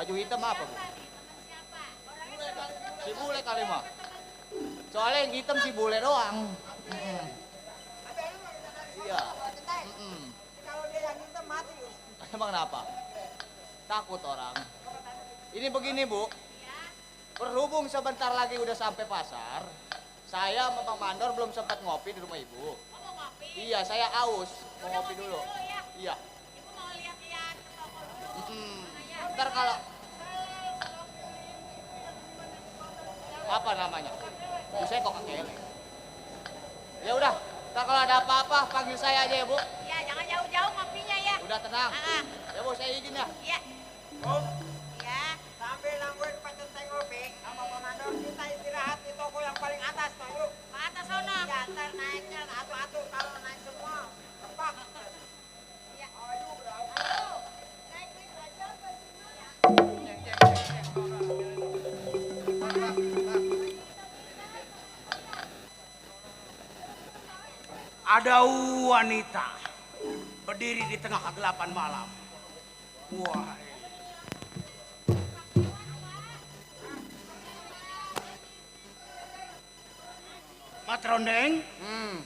Baju hitam apa, Bu? Si bule kali mah. Soalnya yang hitam si bule doang. Iya. Kalau dia yang hitam mati. Emang kenapa? Takut orang. Ini begini, Bu. Berhubung sebentar lagi udah sampai pasar, saya sama Bang Mandor belum sempat ngopi di rumah Ibu. Mau ngopi? Iya, saya aus. Mau ngopi dulu. Ya. Iya. Ibu mau lihat-lihat ke toko dulu. Ntar kalau apa namanya? Bu, saya kok kakele. Ya udah, ntar kalau ada apa-apa panggil saya aja ya, Bu. Iya, jangan jauh-jauh ngopinya ya. Udah tenang. Ya, Bu, saya izin ya. Iya. Iya. Sambil nungguin pecet ngopi sama komandor kita istirahat di toko yang paling atas toh yuk. Ke atas sana. Ya ntar naiknya atu-atu kalau naik semua. Tepak. Iya. Ayo berapa? Ayo. Naik aja ke sini. Ada wanita berdiri di tengah kegelapan malam. Wah. Matrondeng,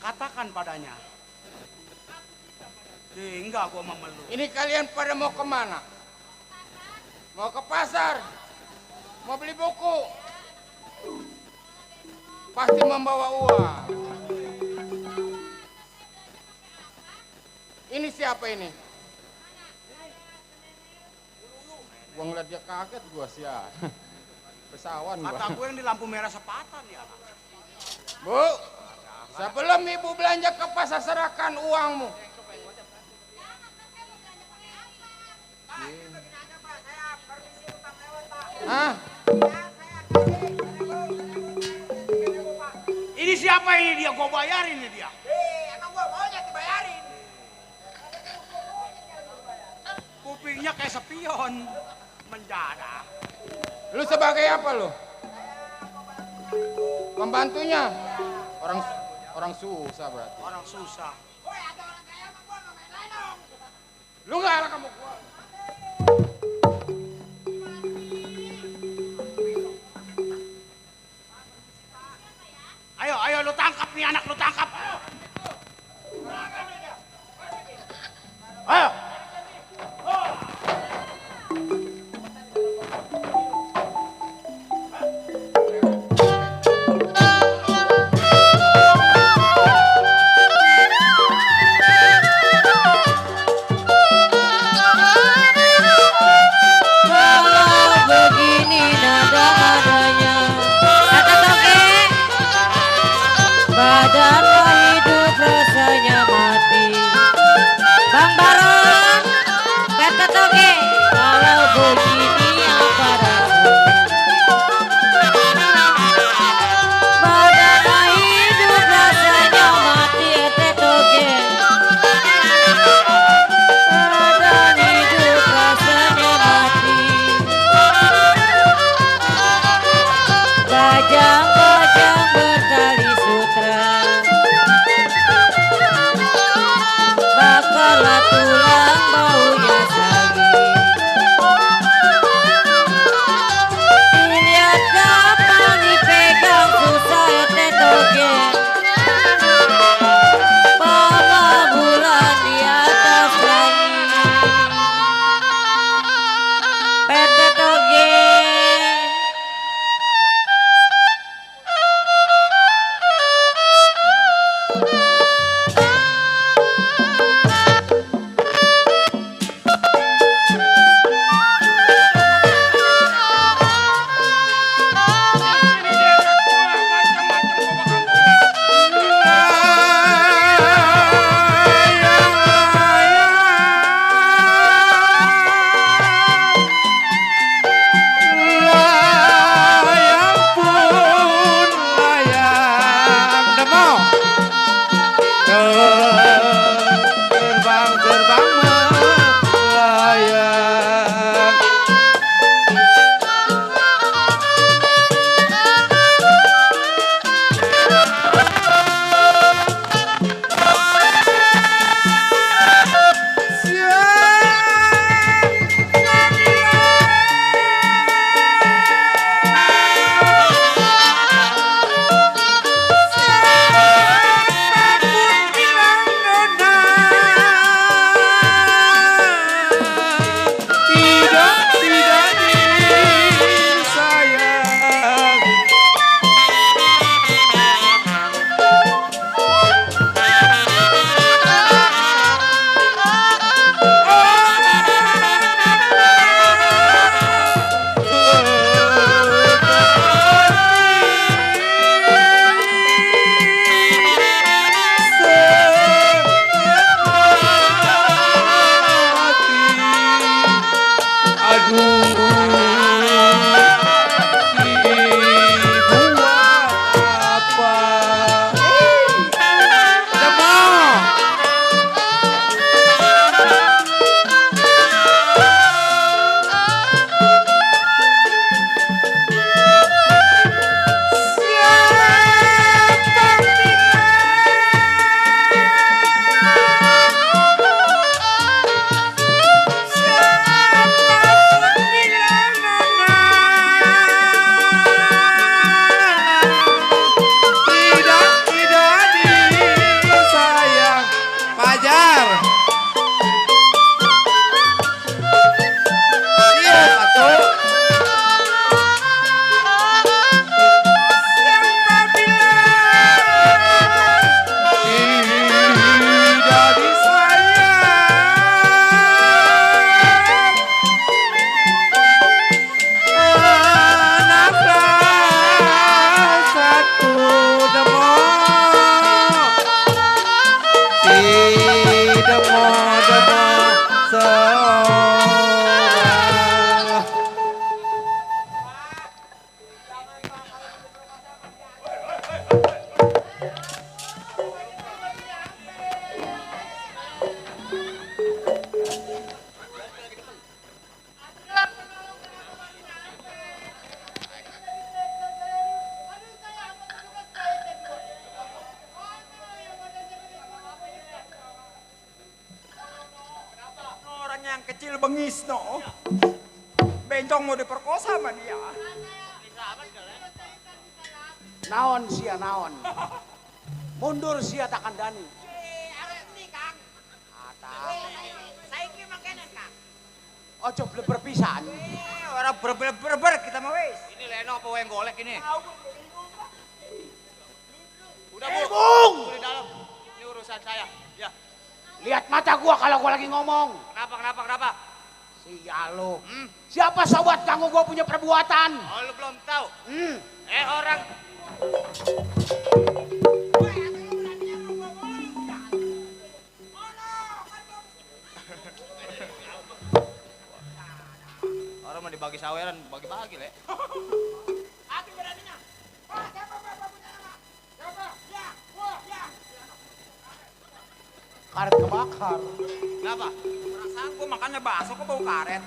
katakan padanya. Enggak, gua memeluk. Ini kalian pada mau kemana? Mau ke pasar? Mau beli buku? Pasti membawa uang. Ini siapa ini? Gua ngeliat dia kaget gua sih ya. Pesawan gua. Kata gue yang di lampu merah sepatan ya. Bu, sebelum ibu belanja ke pasar serahkan uangmu. Hah? Ini siapa ini dia? Gue bayarin ini dia. Emang gua maunya dibayarin. Kupingnya kayak spion. Mendadak. Lu sebagai apa lu? Pembantunya? Orang susah berarti. Orang susah. Lu nggak arah kamu gua. Ayo lu tangkap nih anak, lu tangkap. Ayo. Kalau begini nada-nadanya, kata toge, badannya hidup rasanya mati. Bang Baron, kata toge, kalau begini apa rasanya? Badannya hidup rasanya mati, kata toge. Badan hidup rasanya mati. Bajang-bajang bertali sutra, bakalah tulang baunya sagi. kecil bengis no. Bencong mau diperkosa sama dia. Naon sia naon. Mundur sia takkan dani. Saiki makanya Kang. Ojo bleber pisan. Orang berber kita mau wis. Ini Leno apa yang golek ini? Udah Bu. Bung! Bu di dalam. Ini urusan saya. Ya. Lihat mata gua kalau gua lagi ngomong. Kenapa? Sial lu. Siapa sobat ganggu gua punya perbuatan? Oh, lu belum tahu. Hmm. Orang orang mau dibagi saweran, bagi-bagi, Le. Aku beraninya. Oh, siapa punya nama? Siapa? Ya, gua, ya. Karet kebakar. Kenapa? Perasaan gua makannya bakso kok bau karet.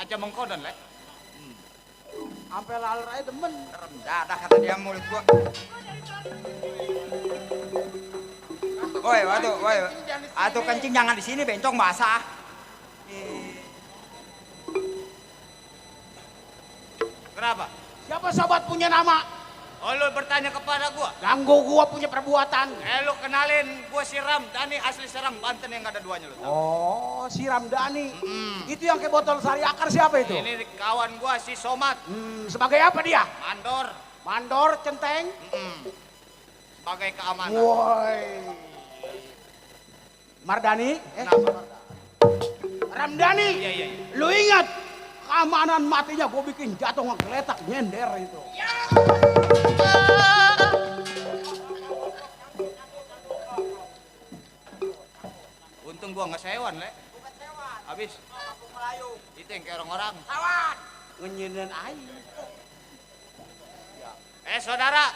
Aja mengkodon, Le. Sampai laler aja demen. Dadah kata dia mulut gua. Woi, waduh kencing jangan di sini, bencong basah. Kenapa? Siapa sobat punya nama? Oh, lu bertanya kepada gua. Ganggu gua punya perbuatan. Lu kenalin gua si Ram Dani asli Serang Banten yang gak ada duanya lu tahu. Oh, si Ramdhani. Itu yang kayak botol sari akar siapa itu? Ini kawan gua si Somat. Sebagai apa dia? Mandor. Mandor, centeng. Sebagai keamanan. Woi. Mardani? Kenapa? Ramdhani. Iya. Lu ingat keamanan matinya gua bikin jatuh ngegeletak nyender itu. Untung gua nggak sewan, Le. Habis. Itu yang kayak orang-orang. Kawan. Ngenyenan air. Saudara,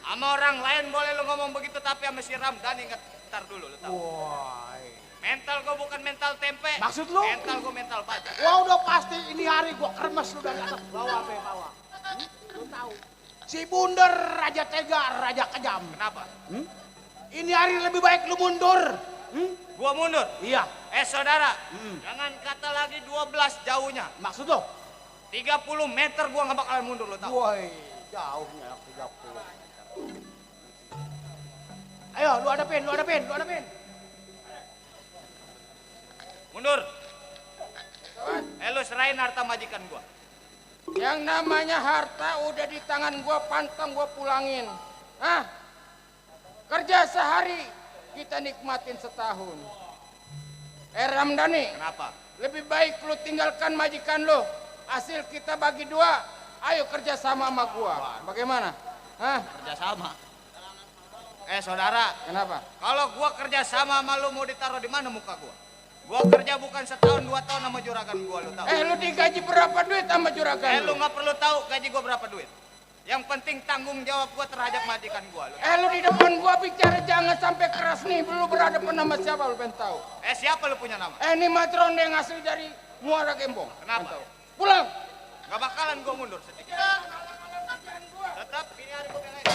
sama orang lain boleh lu ngomong begitu, tapi sama si Ramdhani ntar dulu, lu tahu. Woi. Mental gua bukan mental tempe. Maksud lu? Mental gua mental baja. Wah udah pasti ini hari gua kremes lu dari atas bawah sampai bawah. Lu tahu. Si Bunder raja tega, raja kejam. Kenapa? Ini hari lebih baik lu mundur. Gua mundur. Iya. Saudara, jangan kata lagi 12 jauhnya. Maksud lu? 30 meter gua nggak bakalan mundur, lu tahu. Woi, jauhnya 30. Ayo, lu hadapin. Mundur. Lu serahin harta majikan gua. Yang namanya harta udah di tangan gua, pantang gua pulangin. Hah? Kerja sehari kita nikmatin setahun. Ramdhani, Kenapa? lebih baik lu tinggalkan majikan lu. Hasil kita bagi dua. Ayo kerja sama gua. Bagaimana? Hah? Kerja sama. Saudara. Kenapa? Kalau gua kerja sama lu mau ditaruh di mana muka gua? Gua kerja bukan setahun 2 tahun sama juragan gua, lu tahu. Lu digaji berapa duit sama juragan Lu nggak perlu tahu gaji gua berapa duit. Yang penting tanggung jawab gua terhadap majikan gua. Lu di depan gua bicara jangan sampai keras nih. Lu berhadapan sama siapa lu pengen tahu? Siapa lu punya nama? Ini Matron yang asli dari Muara Gembong. Kenapa? Pulang. Gak bakalan gua mundur sedikit. Tetap ini hari gua belain.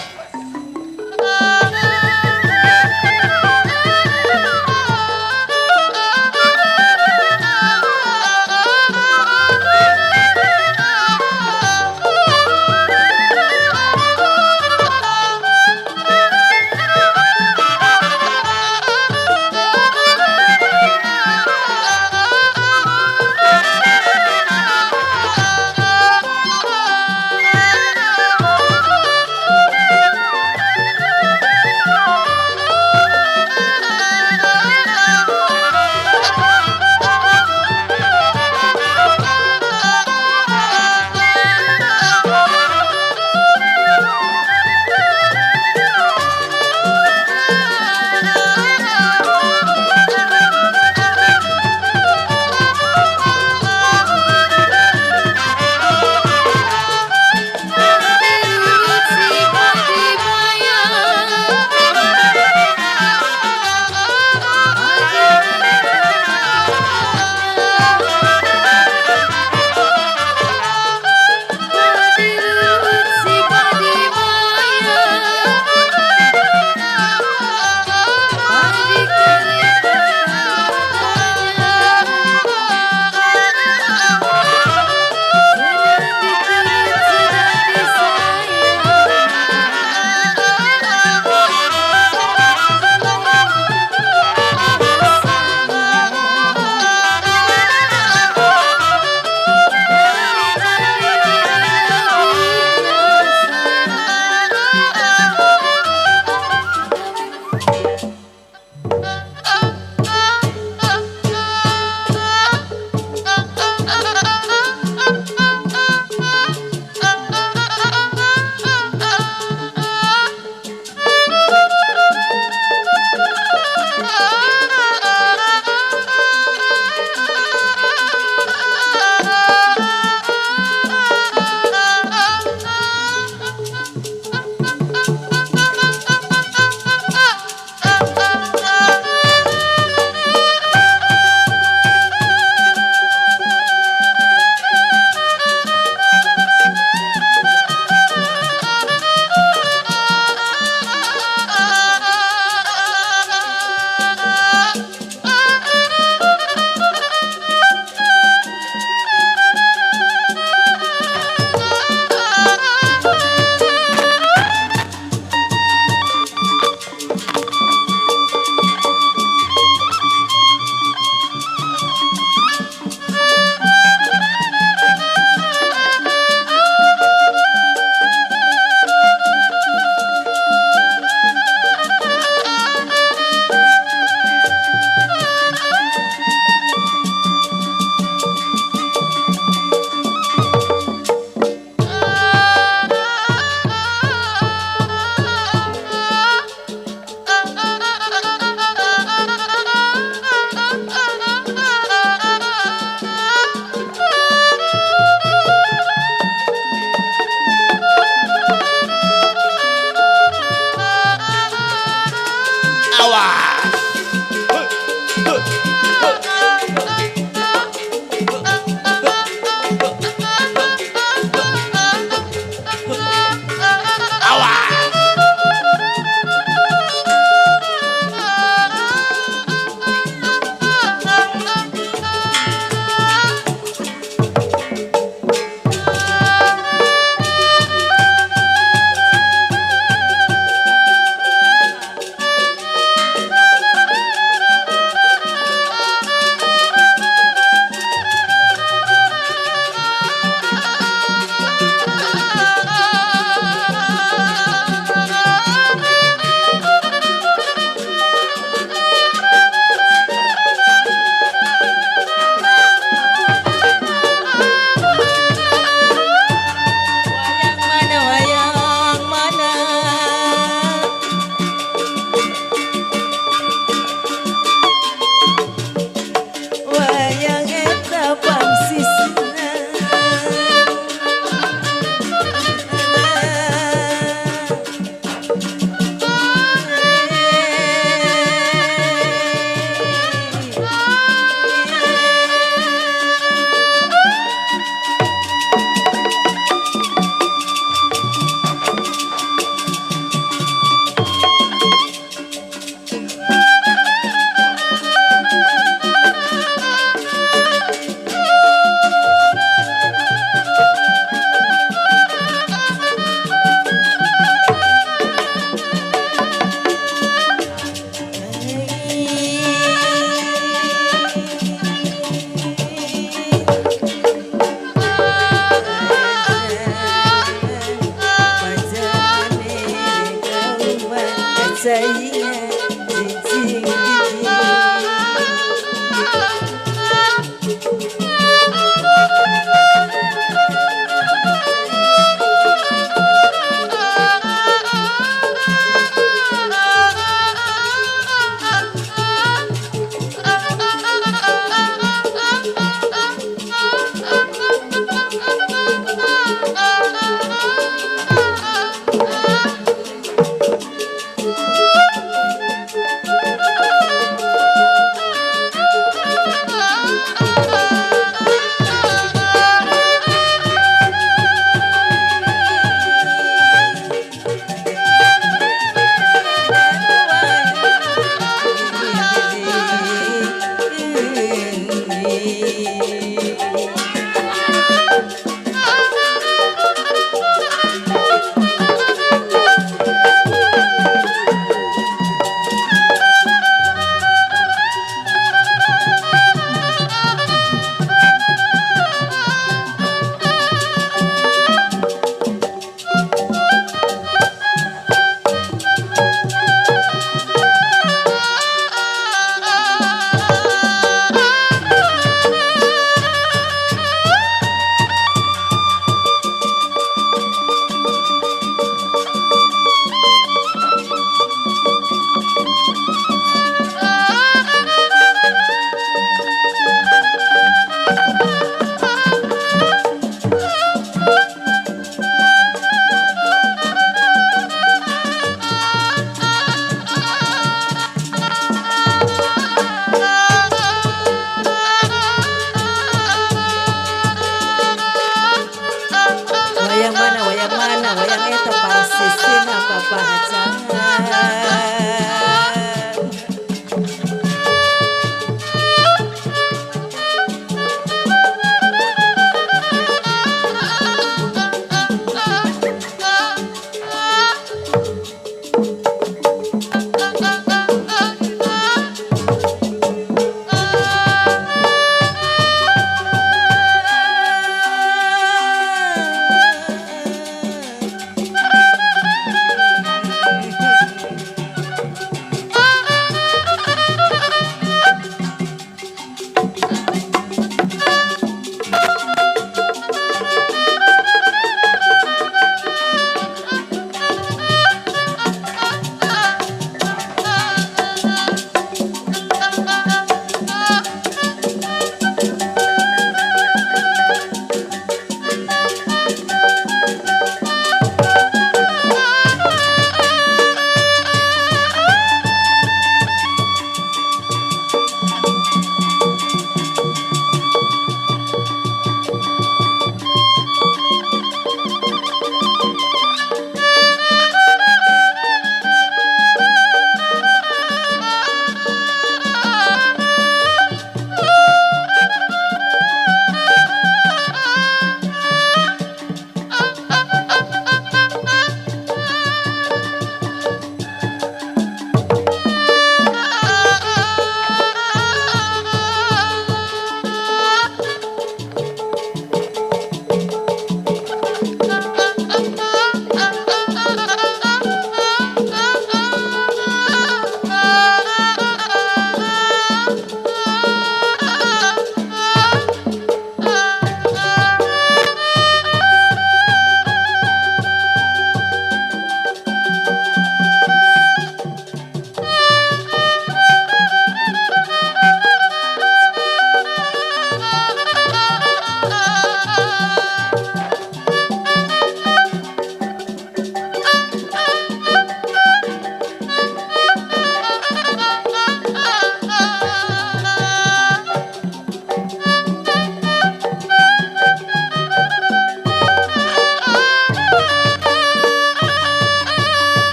pacar.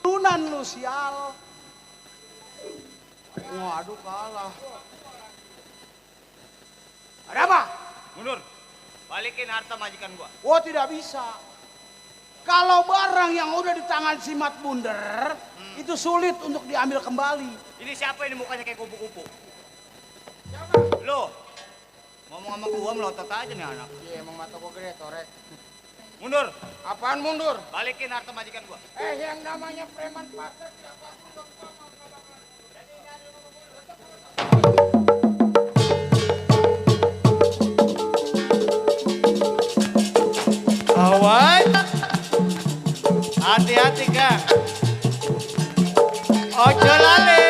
Turunan lu sial. Waduh kalah. Ada apa? Mundur. Balikin harta majikan gua. Oh tidak bisa. Kalau barang yang udah di tangan si Mat Bunder, itu sulit untuk diambil kembali. Ini siapa ini mukanya kayak kupu-kupu? Lo, ngomong sama gua melotot aja nih anak. Iya emang mata gua gede torek. Mundur. Apaan mundur? Balikin harta majikan gua. Yang namanya preman pasar siapapun gua Awas. Hati-hati, Kang. Ojo lali.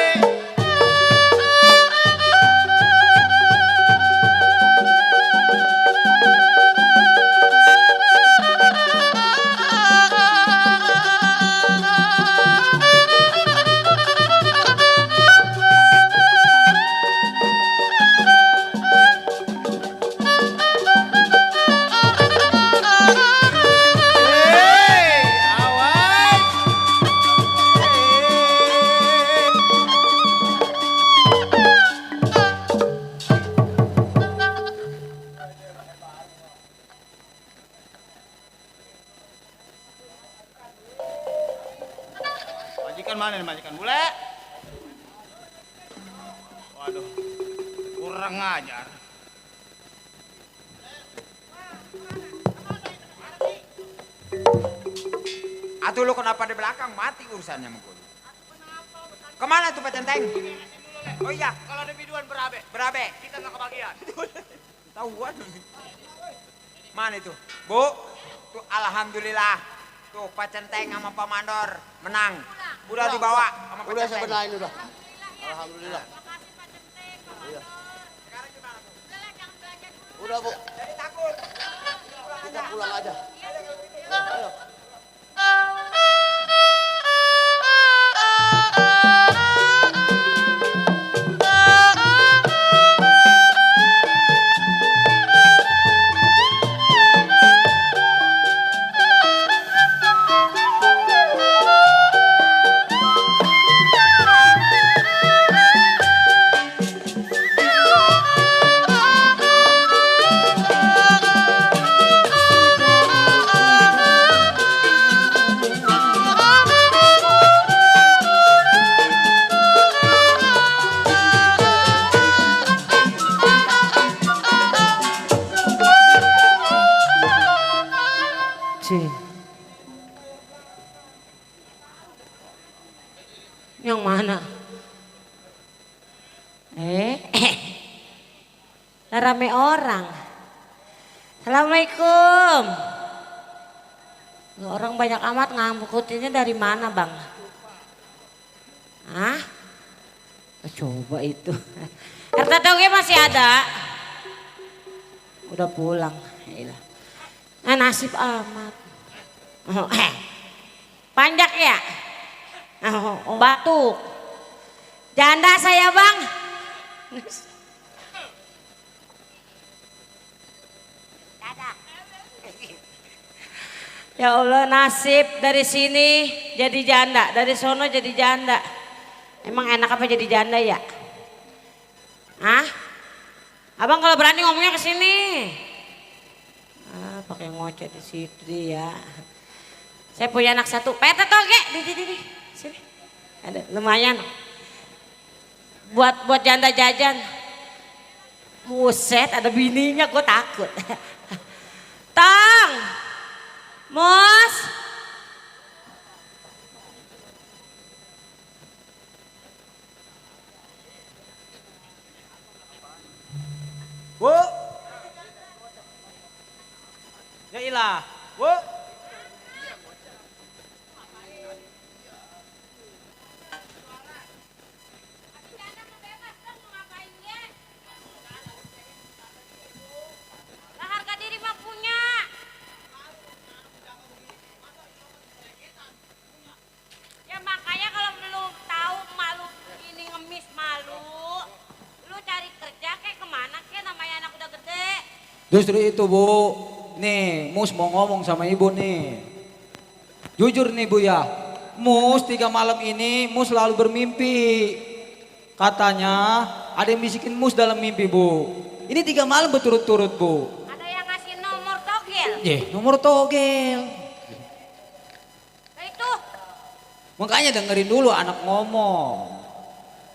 Majikan mana nih majikan bule? Waduh, kurang ajar. Atuh lu kenapa di belakang mati urusannya sama gua. Kemana tuh Pak Centeng? Oh iya, Kalau ada biduan berabe, berabe. kita nggak kebagian. Tahuan. Mana itu? Bu, tuh alhamdulillah. Tuh Pak Centeng sama Pak Mandor menang. Udah dibawa. Udah saya benahin udah. Alhamdulillah. Iya. Udah Bu. Jadi takut. Kita pulang aja. Ayo. Yang mana? Rame orang. Assalamualaikum. Orang banyak amat ngangkutinnya dari mana bang? Hah? Coba itu. RTTG masih ada. Udah pulang. Nah, nasib amat. Panjak ya? Batuk. Janda saya bang. Ya Allah, nasib dari sini jadi janda, dari sono jadi janda. Emang enak apa jadi janda ya? Hah? Abang kalau berani ngomongnya ke sini. Pakai ngoceh di situ dia. Saya punya anak satu, petet toge, di sini. Ada lumayan. Buat janda jajan. Buset, ada bininya, gue takut. Tang, Mos. Bu. Ya ilah, Bu. Justru itu Bu, nih Mus mau ngomong sama ibu nih. Jujur nih Bu ya, Mus 3 malam ini Mus selalu bermimpi. Katanya ada yang bisikin Mus dalam mimpi Bu. Ini 3 malam berturut-turut Bu. Ada yang ngasih nomor togel. Nomor togel. Nah itu. Makanya dengerin dulu anak ngomong.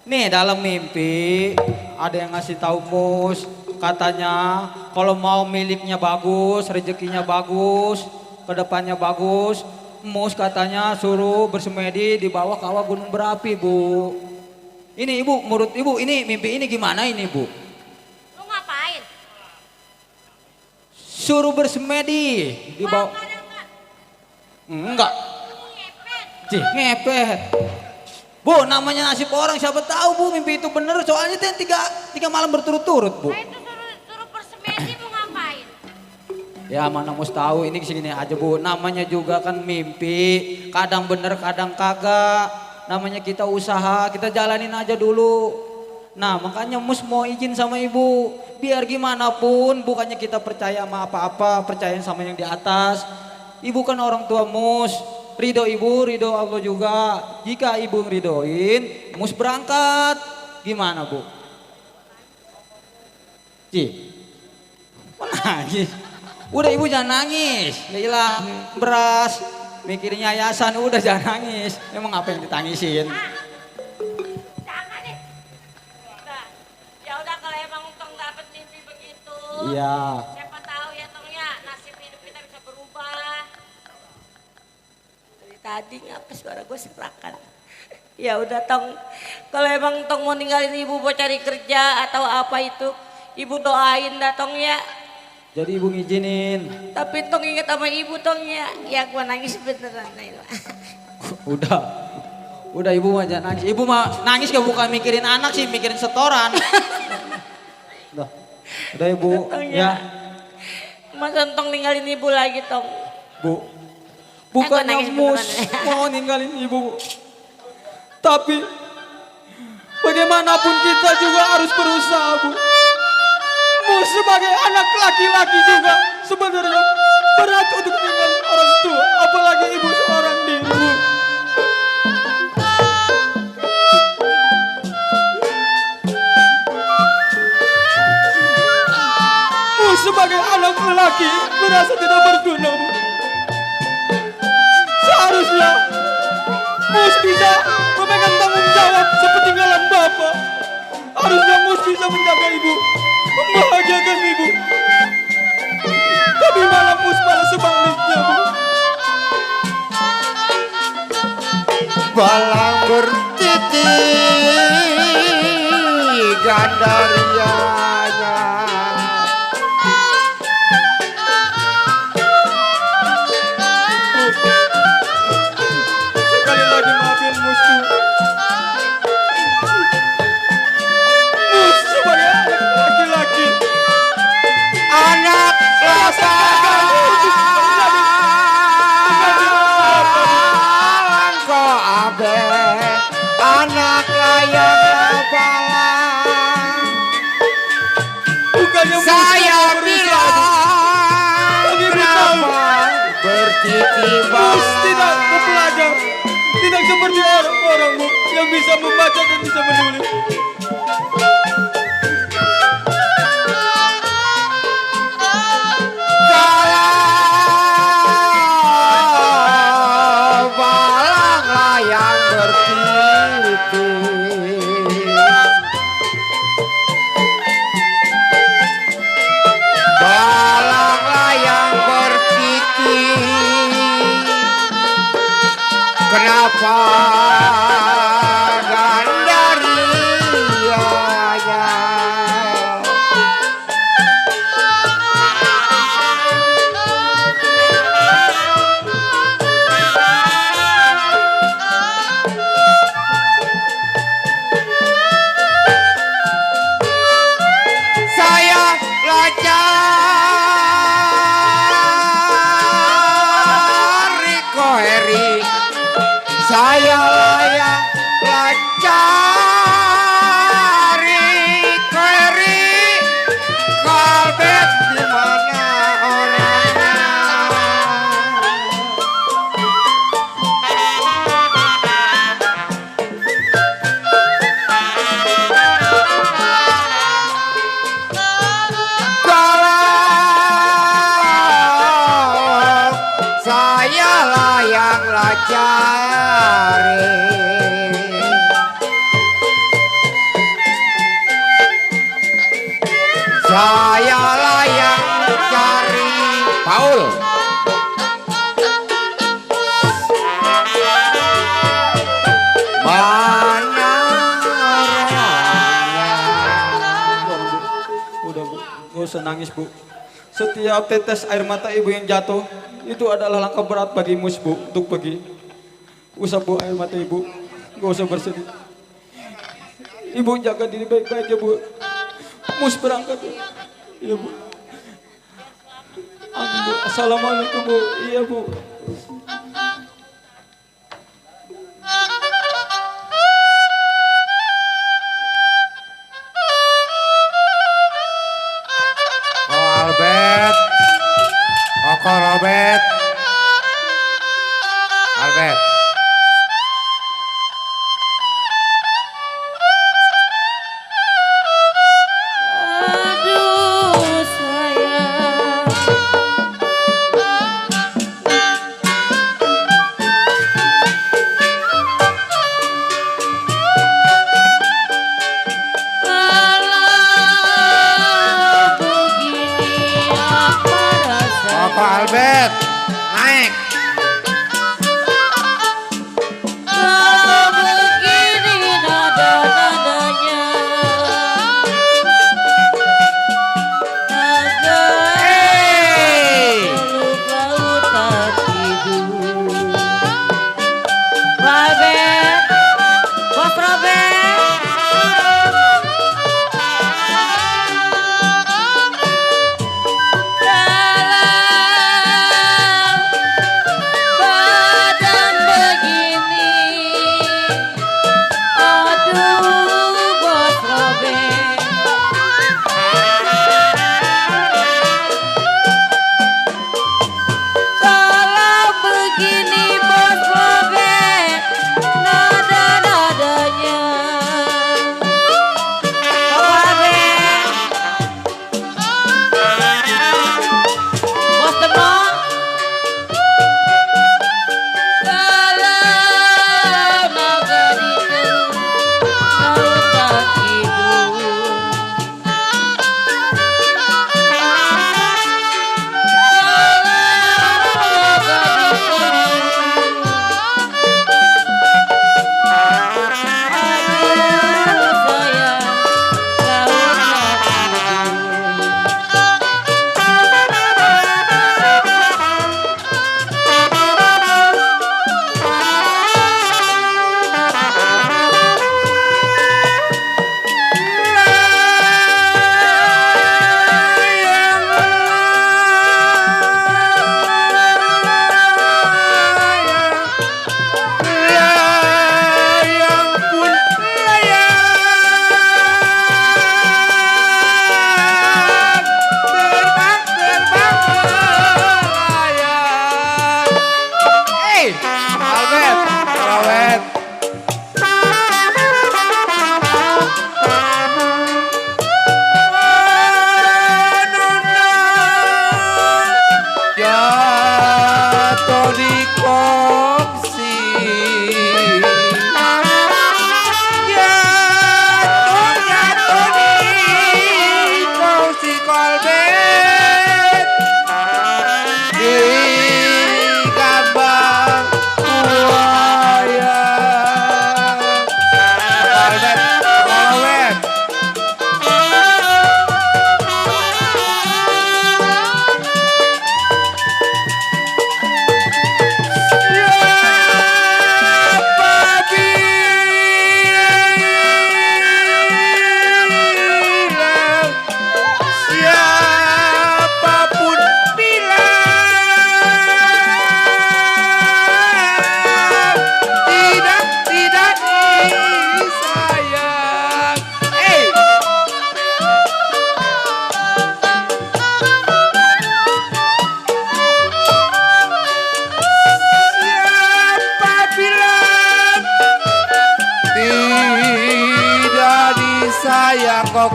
Nih dalam mimpi ada yang ngasih tahu Mus. Katanya kalau mau miliknya bagus, rezekinya bagus, kedepannya bagus, Mus katanya suruh bersemedi di bawah kawah gunung berapi Bu. Ini Ibu, menurut Ibu ini mimpi ini gimana ini Bu? Lu ngapain? Suruh bersemedi di bawah. Enggak. Ngepet. Bu namanya nasib orang siapa tahu Bu mimpi itu bener soalnya itu tiga malam berturut-turut Bu. Ya mana Mus tahu ini segini aja Bu, namanya juga kan mimpi, kadang bener kadang kagak, namanya kita usaha, kita jalanin aja dulu. Nah makanya Mus mau izin sama Ibu, biar gimana pun bukannya kita percaya sama apa-apa, percayain sama yang di atas. Ibu kan orang tua Mus, ridho Ibu, ridho Allah juga. Jika Ibu ngeridoin, Mus berangkat, gimana Bu? Nangis. Udah Ibu jangan nangis, ya ilah beras, mikirin yayasan udah jangan nangis. Emang apa yang ditangisin? Jangan nih. Ya udah kalau emang Tong dapat mimpi begitu. Iya. Siapa tahu ya Tong ya nasib hidup kita bisa berubah. Dari tadi ngapa suara gue serakan. Ya udah Tong, kalau emang Tong mau ninggalin Ibu buat cari kerja atau apa itu, Ibu doain dah Tong ya. Jadi Ibu ngizinin. Tapi Tong inget sama Ibu Tong ya. Ya gua nangis beneran. Udah. Udah ibu mah jangan nangis. Ibu mah nangis gak bukan mikirin anak sih, mikirin setoran. Udah ibu, ya. Mas Ontong ninggalin ibu lagi tong. Bu, bukannya nangis Mus beneran. mau ninggalin ibu. Tapi bagaimanapun kita juga harus berusaha, Bu. Mus sebagai anak laki-laki juga sebenarnya berat untuk ninggalin orang tua, apalagi ibu seorang diri, Bu. Mus sebagai anak lelaki merasa tidak berguna, Bu. Seharusnya Mus bisa memegang tanggung jawab sepeninggalan Bapak. Harusnya Mus bisa menjaga ibu, membahagiakan ibu. Tapi malah Mus malah sebaliknya, Bu. Balang bertitik gandarianya. Sekali lagi maafin Mus, Bu. Mus sebagai anak laki-laki, Anak langko abe, anak layang balang. bukannya Mus Saya tidak berusaha, Bu. bilang kenapa bertitik Mus tidak balang. belajar, tidak seperti orang-orang, Bu, yang bisa membaca dan bisa menulis. Kalau balang layang bertitik, balang layang bertitik, kenapa gandarianya? Saya lacari koheri, saya layak lacari koheri, kalbet di mana orangnya? Kalau saya layak lacari, saya layak cari Paul. Mana orangnya? Udah, Bu, gak usah nangis, Bu. Setiap tetes air mata ibu yang jatuh itu adalah langkah berat bagi Mus, Bu, untuk pergi. Usah, Bu, air mata ibu, gak usah bersedih. Ibu jaga diri baik-baik ya, Bu. Mus berangkat ya. Iya, Bu. Amin, Bu. Assalamualaikum, Bu. Iya, Bu. Albert, Koko Robert, Albert. Aduh sayang. Kalau begini apa rasanya? Koko Albert, naik. Kalau begini nada-nadanya. Hey! Lalu kau tak tidur. Babet,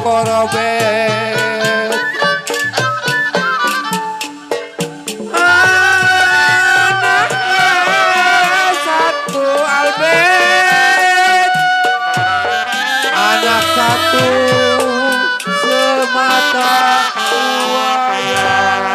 korobet. Anak satu Albert, anak satu semata wayang.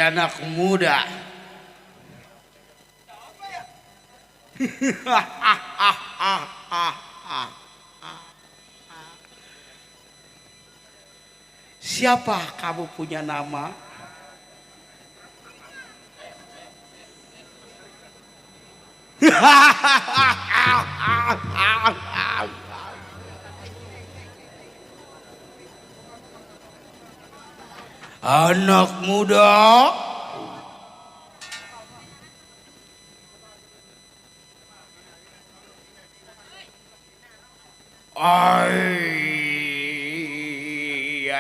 Anak muda. Siapa kamu punya nama? Anak muda,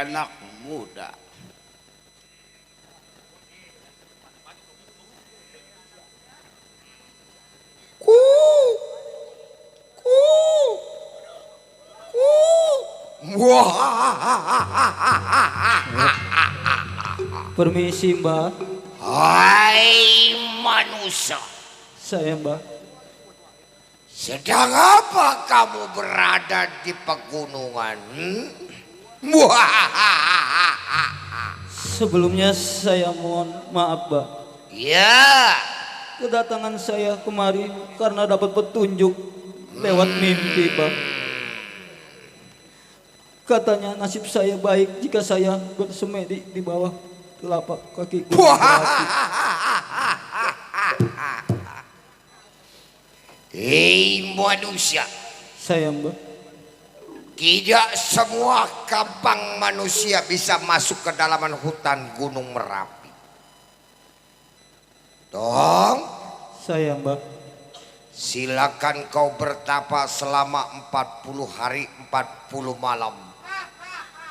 anak muda. Permisi Mbak. Hai manusia, Saya Mbak. sedang apa kamu berada di pegunungan? Sebelumnya saya mohon maaf Mbak. Ya, Kedatangan saya kemari karena dapat petunjuk lewat mimpi Mbak. Katanya nasib saya baik jika saya bersemedi di bawah telapak kaki Gunung Merapi. hei manusia, Saya Mbak. tidak semua kampang manusia bisa masuk ke dalaman hutan Gunung Merapi. Dong, Saya Mbak. silakan kau bertapa selama 40 hari 40 malam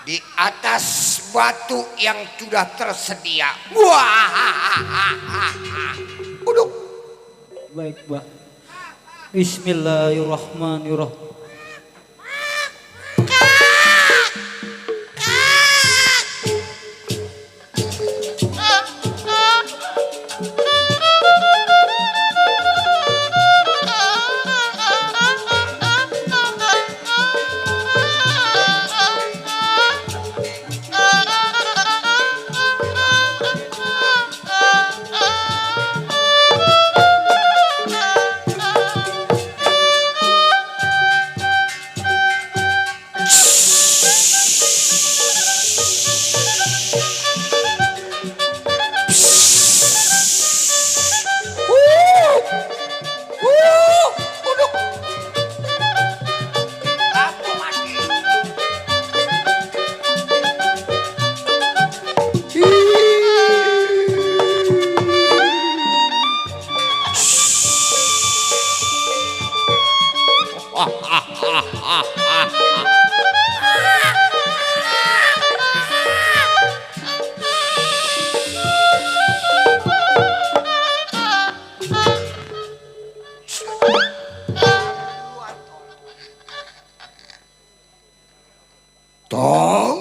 di atas batu yang sudah tersedia. Uduk. Baik Mbak. Bismillahirrahmanirrahim. Tong,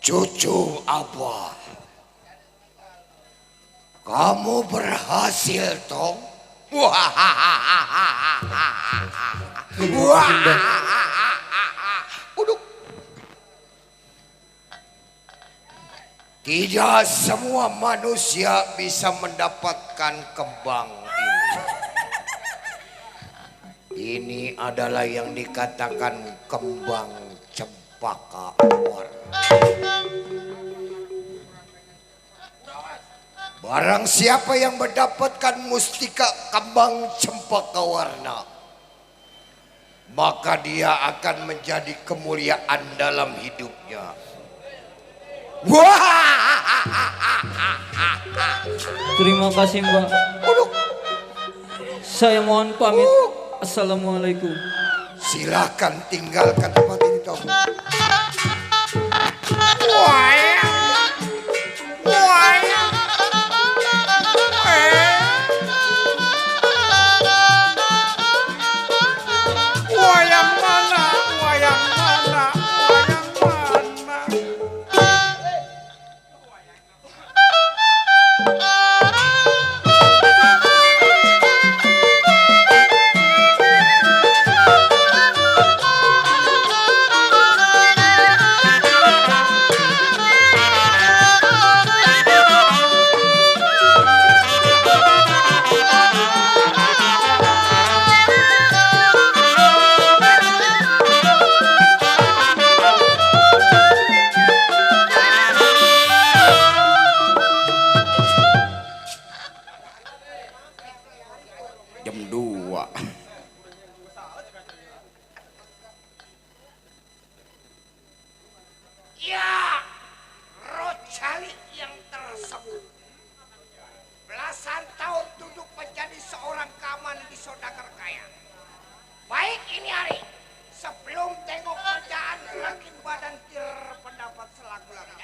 cucu Abah, kamu berhasil, Tong. Uduk. Tidak semua manusia bisa mendapatkan kembang ini. Ini adalah yang dikatakan kembang cempaka mawar. Barang siapa yang mendapatkan mustika kembang cempaka warna, maka dia akan menjadi kemuliaan dalam hidupnya. Terima kasih Mbak. Saya mohon pamit. Assalamualaikum. Silakan tinggalkan tempat ini, Tom. Wayang mana, wayang mana, wayang mana. Jam 2. Ya, Rojali yang tersebut belasan tahun duduk menjadi seorang kaman di saudagar kaya. Baik ini hari, sebelum tengok kerjaan rakin badan pendapat selaku lagi.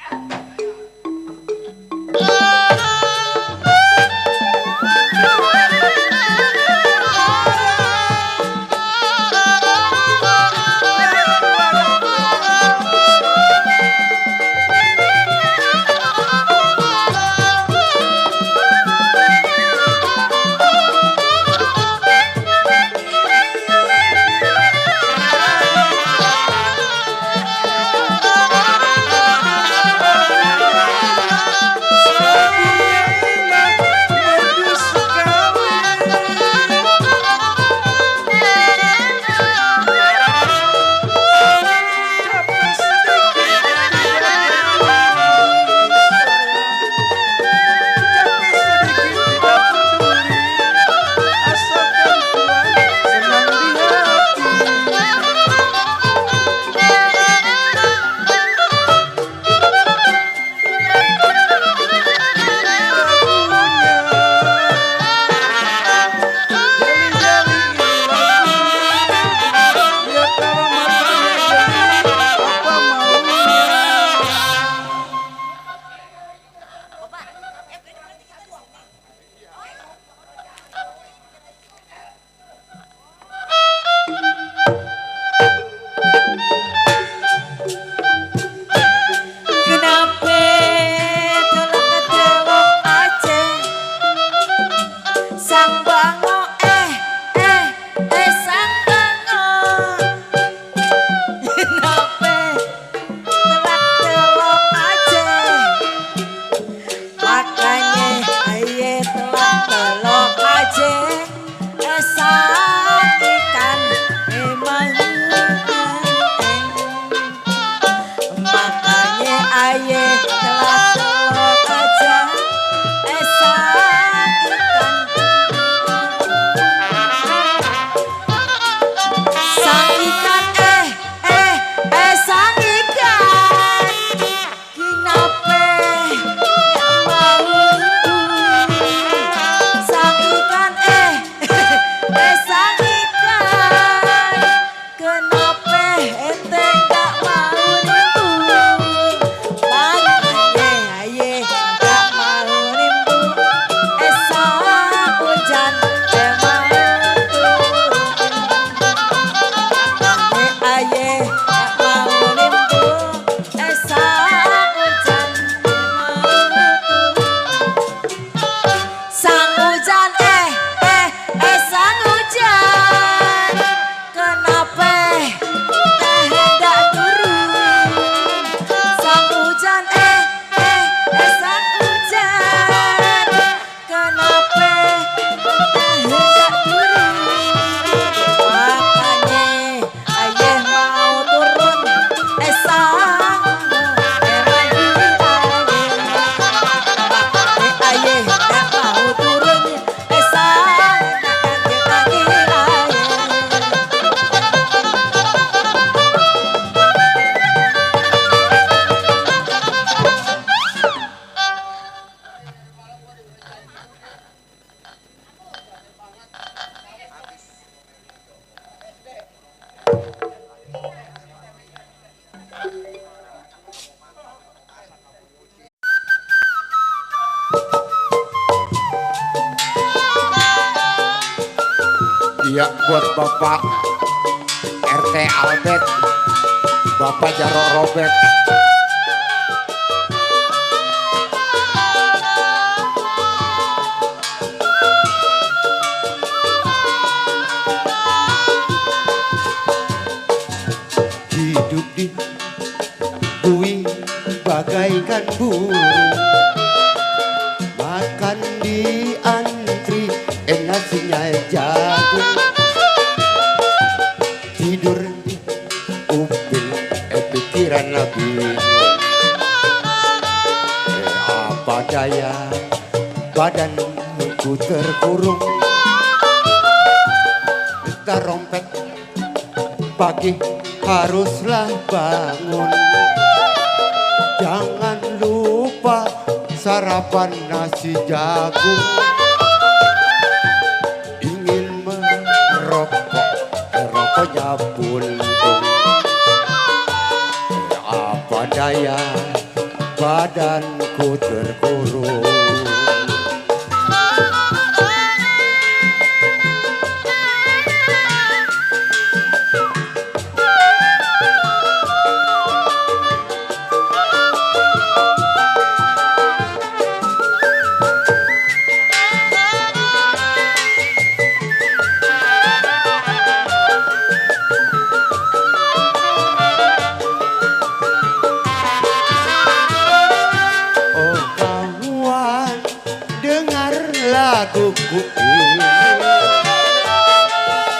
Makanya ayah mau turun Iya buat Bapak RT Albert, Bapak Jarok Robert. Hidup di bui bagaikan burung, makan di antri nasinya jagung, tidur di upil pikiran bingung. Apa daya badanku terkurung, terompet pagi haruslah bangun. Jangan lupa sarapan nasi jagung. Ingin merokok, rokoknya puntung. Apa daya badanku terkurung. Laguku ini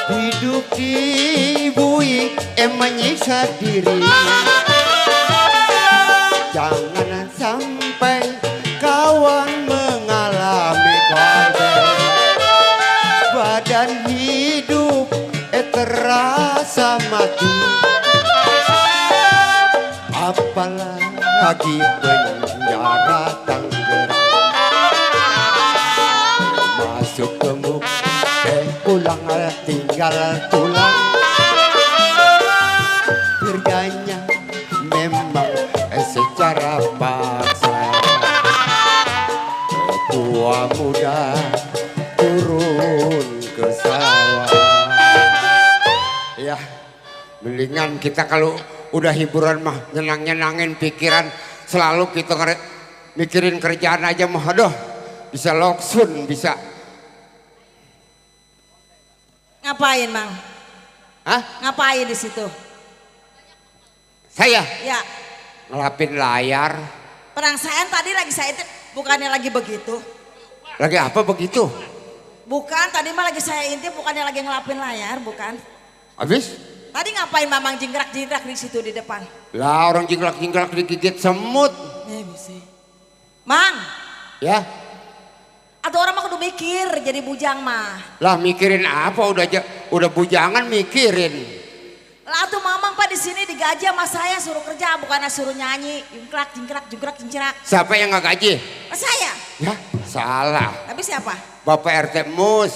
hidup di bui menyiksa diri. Jangan sampai kawan mengalami korban. Badan hidup terasa mati. Apalagi penjara Tangerang. Masuk gemuk, pulang tinggal tulang. Kerjanya memang secara paksa. Tua muda turun ke sawah. Ya, mendingan kita kalau udah hiburan mah nyenang-nyenangin pikiran. Selalu kita mikirin kerjaan aja mah. Aduh, bisa loksun, bisa. Ngapain, Mang? Hah? Ngapain di situ? Saya? Ya. Ngelapin layar. Perasaan tadi lagi saya itu bukannya lagi begitu. Lagi apa begitu? Bukan, tadi mah lagi saya intip bukannya lagi ngelapin layar, bukan. Habis? Tadi ngapain Mamang jingkrak-jingkrak di situ di depan? Lah orang jingkrak-jingkrak digigit semut. Bisa. Mang. Ya. Atau orang mah kudu mikir jadi bujang mah. Lah mikirin apa, udah bujangan mikirin. Lah tuh Mamang Pak di sini digaji sama saya suruh kerja bukannya suruh nyanyi. Jingkrak jingkrak jingkrak jingkrak. Siapa yang nggak gaji? Saya. Ya salah. Tapi siapa? Bapak RT Mus.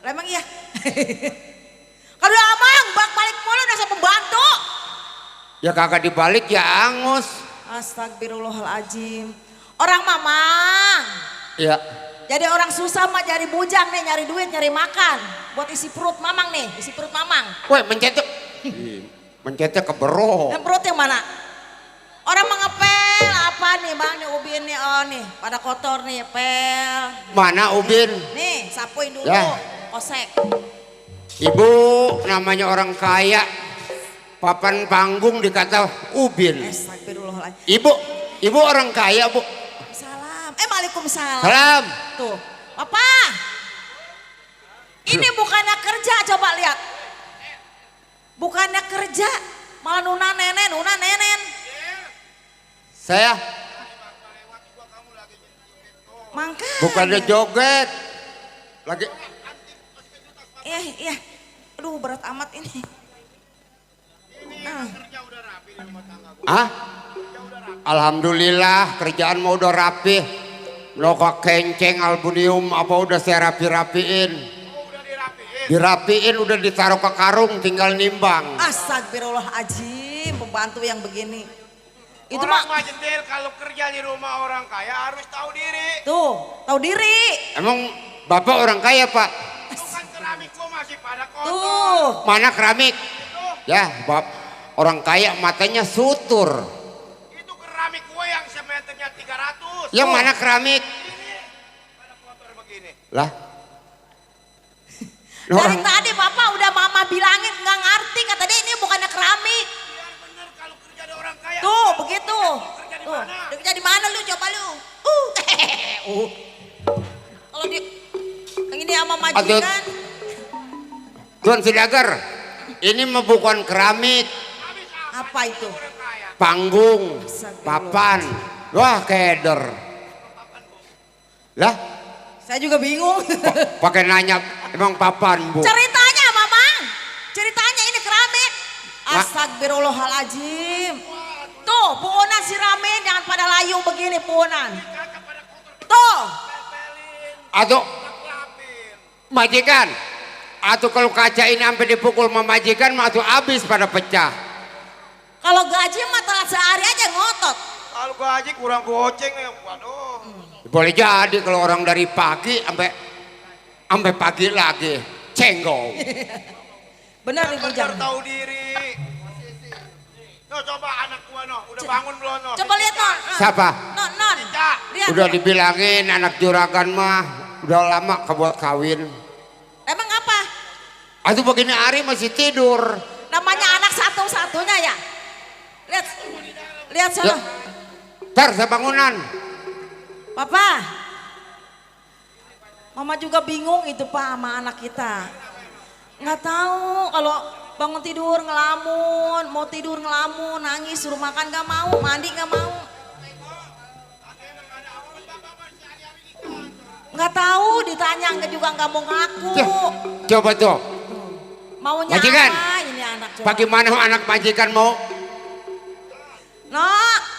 Lah emang iya. Kalau Amang balik mulu dasar pembantu. Ya kagak dibalik ya angus. Astagfirullahaladzim. Orang Mamang. Ya. Jadi orang susah mah cari bujang nih, nyari duit, nyari makan. Buat isi perut Mamang nih, isi perut Mamang. Woi mencetek. Mencetek keberok. Yang perut yang mana? Orang mau ngepel apa nih Bang, nih ubin nih, oh nih pada kotor nih, pel. Mana ubin? Nih sapuin dulu, Ya. kosek. Ibu namanya orang kaya. Papan panggung dikata ubin. Astagfirullahaladzim. Ibu orang kaya bu. Waalaikumsalam. Salam. Tuh, Papa. Ini bukannya kerja, coba lihat. Bukannya kerja, malah nuna nenen. Saya Mangka. bukannya joget. Lagi. Iya. Aduh berat amat ini. Ah? Alhamdulillah kerjaan mau udah rapi. Nokak kenceng albunium apa udah saya rapiin. Dirapiin udah ditaruh ke karung tinggal nimbang. Astagfirullahaladzim, pembantu yang begini. Itu Orang mah jendel kalau kerja di rumah orang kaya harus tahu diri. tuh, tahu diri. Emang bapak orang kaya pak? keramik gua masih pada kotor. Tuh. Mana keramik? Ya, Bob. Orang kaya matanya sutur. Itu keramik gua yang semeternya 300. Yang mana keramik? Pada kotor begini. Lah. Dari tadi Bapak udah Mama bilangin nggak ngerti kata dia ini bukannya keramik. Biar bener kalau kerja ada orang kaya. Tuh begitu. Kerja di Tuh, mana? dia kerja di mana lu coba lu? Kalau dia yang ini sama majikan. Tuan Sidager, ini mah bukan keramik, Apa itu? panggung, papan. Wah, keder. Lah, Saya juga bingung. pakai nanya emang papan, Bu. Ceritanya Mamang. Ceritanya ini keramik. Astagfirullahaladzim. Tuh, puunan si Ramin jangan pada layu begini puunan. Tuh. Atau majikan. Atau kalau kaca ini sampai dipukul sama majikan, mah tuh habis pada pecah. Kalau gaji mah telat sehari aja ngotot. Kalau gaji kurang goceng nih, waduh. Boleh jadi kalau orang dari pagi sampai pagi lagi cenggol. Benar Ibu Jam. Tahu diri. No, coba anak gua no, udah bangun belum no? Coba lihat non. Siapa? Non. Lihat. Udah dibilangin anak juragan mah udah lama kebuat kawin. Emang apa? Aduh begini hari masih tidur. Namanya anak satu-satunya ya. Lihat sana. Ntar sebangunan. Papa. Mama juga bingung itu Pak sama anak kita. Nggak tahu kalau bangun tidur ngelamun, mau tidur ngelamun, nangis, suruh makan nggak mau, mandi nggak mau. Nggak tahu, ditanya nggak juga nggak mau ngaku. Coba tuh. Maunya Majikan. apa ini anak coba? Bagaimana anak majikan mau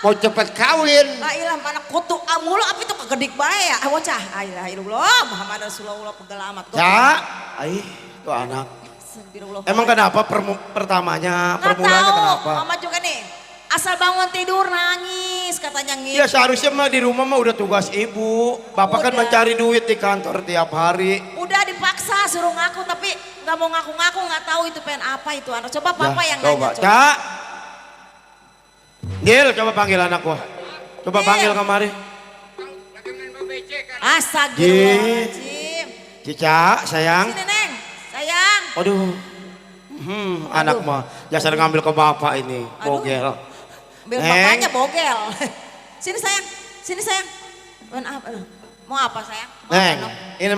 cepet kawin? Lah ilah anak kutu mulu apa itu kegedik bae ya. Bocah. Alhamdulillah Muhammad Rasulullah pegalamat. Ya, tuh anak. Emang kenapa pertamanya, permulanya kenapa? Mama juga nih, asal bangun tidur nangis katanya Ya seharusnya mah di rumah mah udah tugas ibu. Bapak kan mencari duit di kantor tiap hari. Udah dipaksa suruh ngaku tapi nggak mau ngaku-ngaku, nggak tahu itu pengen apa itu anak. Coba Papa yang coba. nanya. Cak. Gil, coba panggil anak gua. Coba panggil kemari. Astagfirullahaladzim. Cica, sayang. Sini Neng, sayang. Aduh. Anak mah jasar ngambil ke bapak ini, bogel. Ambil bapaknya bogel. Sini sayang, mau apa sayang? Neng, ini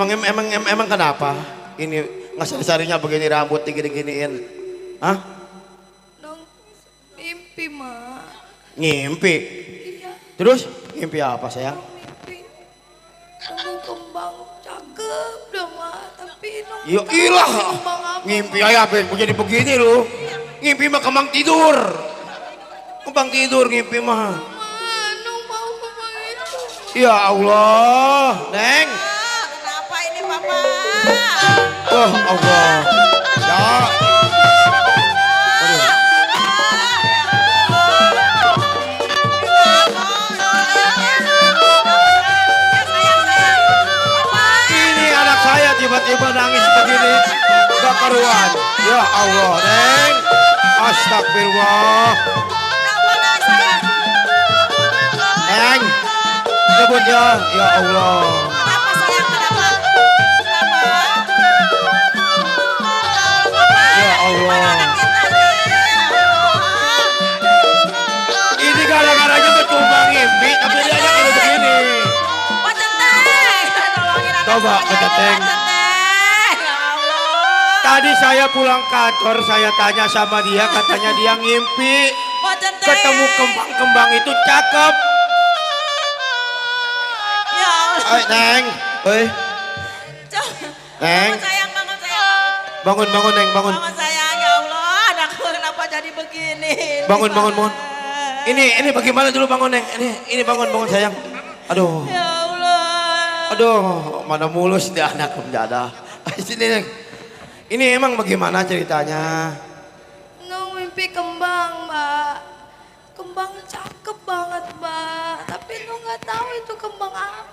emang kenapa? Ini ngasar-sarinya begini rambut digini-giniin. Hah? Dong, mimpi mak. Ngimpi? Iya. Terus ngimpi apa sayang? Mimpi. Nemu kembang cakep dah mak. Tapi nemu Ya ilah, ngimpi ayah mau jadi begini lu. Ngimpi mah kembang tidur. Kembang tidur ngimpi mah. Ya Allah, Neng. Kenapa ini Papa? Oh Allah. Ya. Ini anak saya tiba-tiba nangis begini. Gak karuan. Ya Allah, Neng. Astagfirullah. Neng. Sebut ya. Ya Allah. Ya Allah. Ini gara-garanya kecuma ngimpi, tapi dia aja kayak begini. Coba Keceteng. Tadi saya pulang kantor, saya tanya sama dia, katanya dia ngimpi. Ketemu kembang-kembang itu cakep. Ya Allah. Ay, Neng. Hei. Neng. Bangun, Neng, bangun. Mama sayang, ya Allah, anakku kenapa jadi begini? Bangun. Ini bagaimana dulu bangun, Neng? Ini bangun sayang. Aduh. Ya Allah. Aduh, mana mulus dia anak menjada. Sini, Neng. Ini emang bagaimana ceritanya? Nung mimpi kembang mbak. Kembang cakep banget mbak. Tapi Nung nggak tahu itu kembang apa.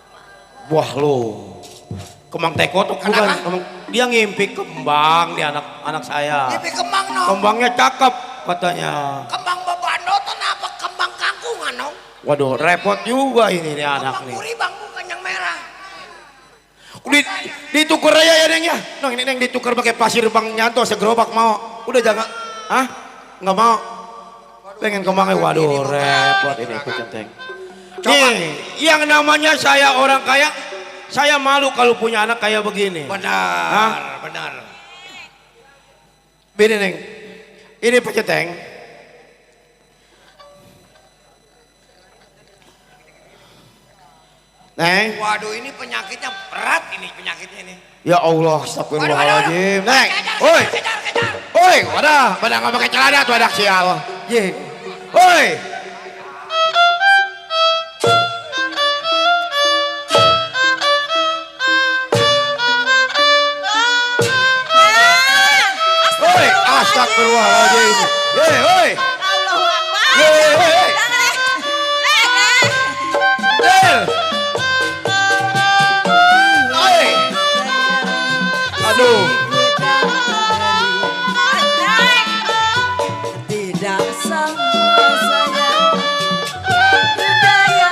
Wah lo, Kembang teko tuh bukan. Dia ngimpi kembang di anak saya. Ngimpi kembang no. Kembangnya cakep katanya. Kembang babano apa kembang kangkungan no. Waduh, repot juga ini nih anak Kembang nih. puri bang bukan yang merah. Ditukar aja ya Neng ya. Neng ini Neng ditukar pakai pasir Bang Nyanto segerobak mau. Udah jangan. Hah? Nggak mau. Pengen kembangnya. Waduh, repot ini Pacenteng. Nih, yang namanya saya orang kaya, saya malu kalau punya anak kayak begini. Benar, hah? benar. Bini Neng. Ini Pacenteng. Neng. Waduh ini penyakitnya berat ini penyakitnya ini. Ya Allah, astagfirullahaladzim. Neng, oi. Oi, wadah nggak pakai celana tuh anak sial. Ye. Oi. Oi, astagfirullahaladzim. Ye, oi. Ye, oi. Aduh. Tidak sama saya budaya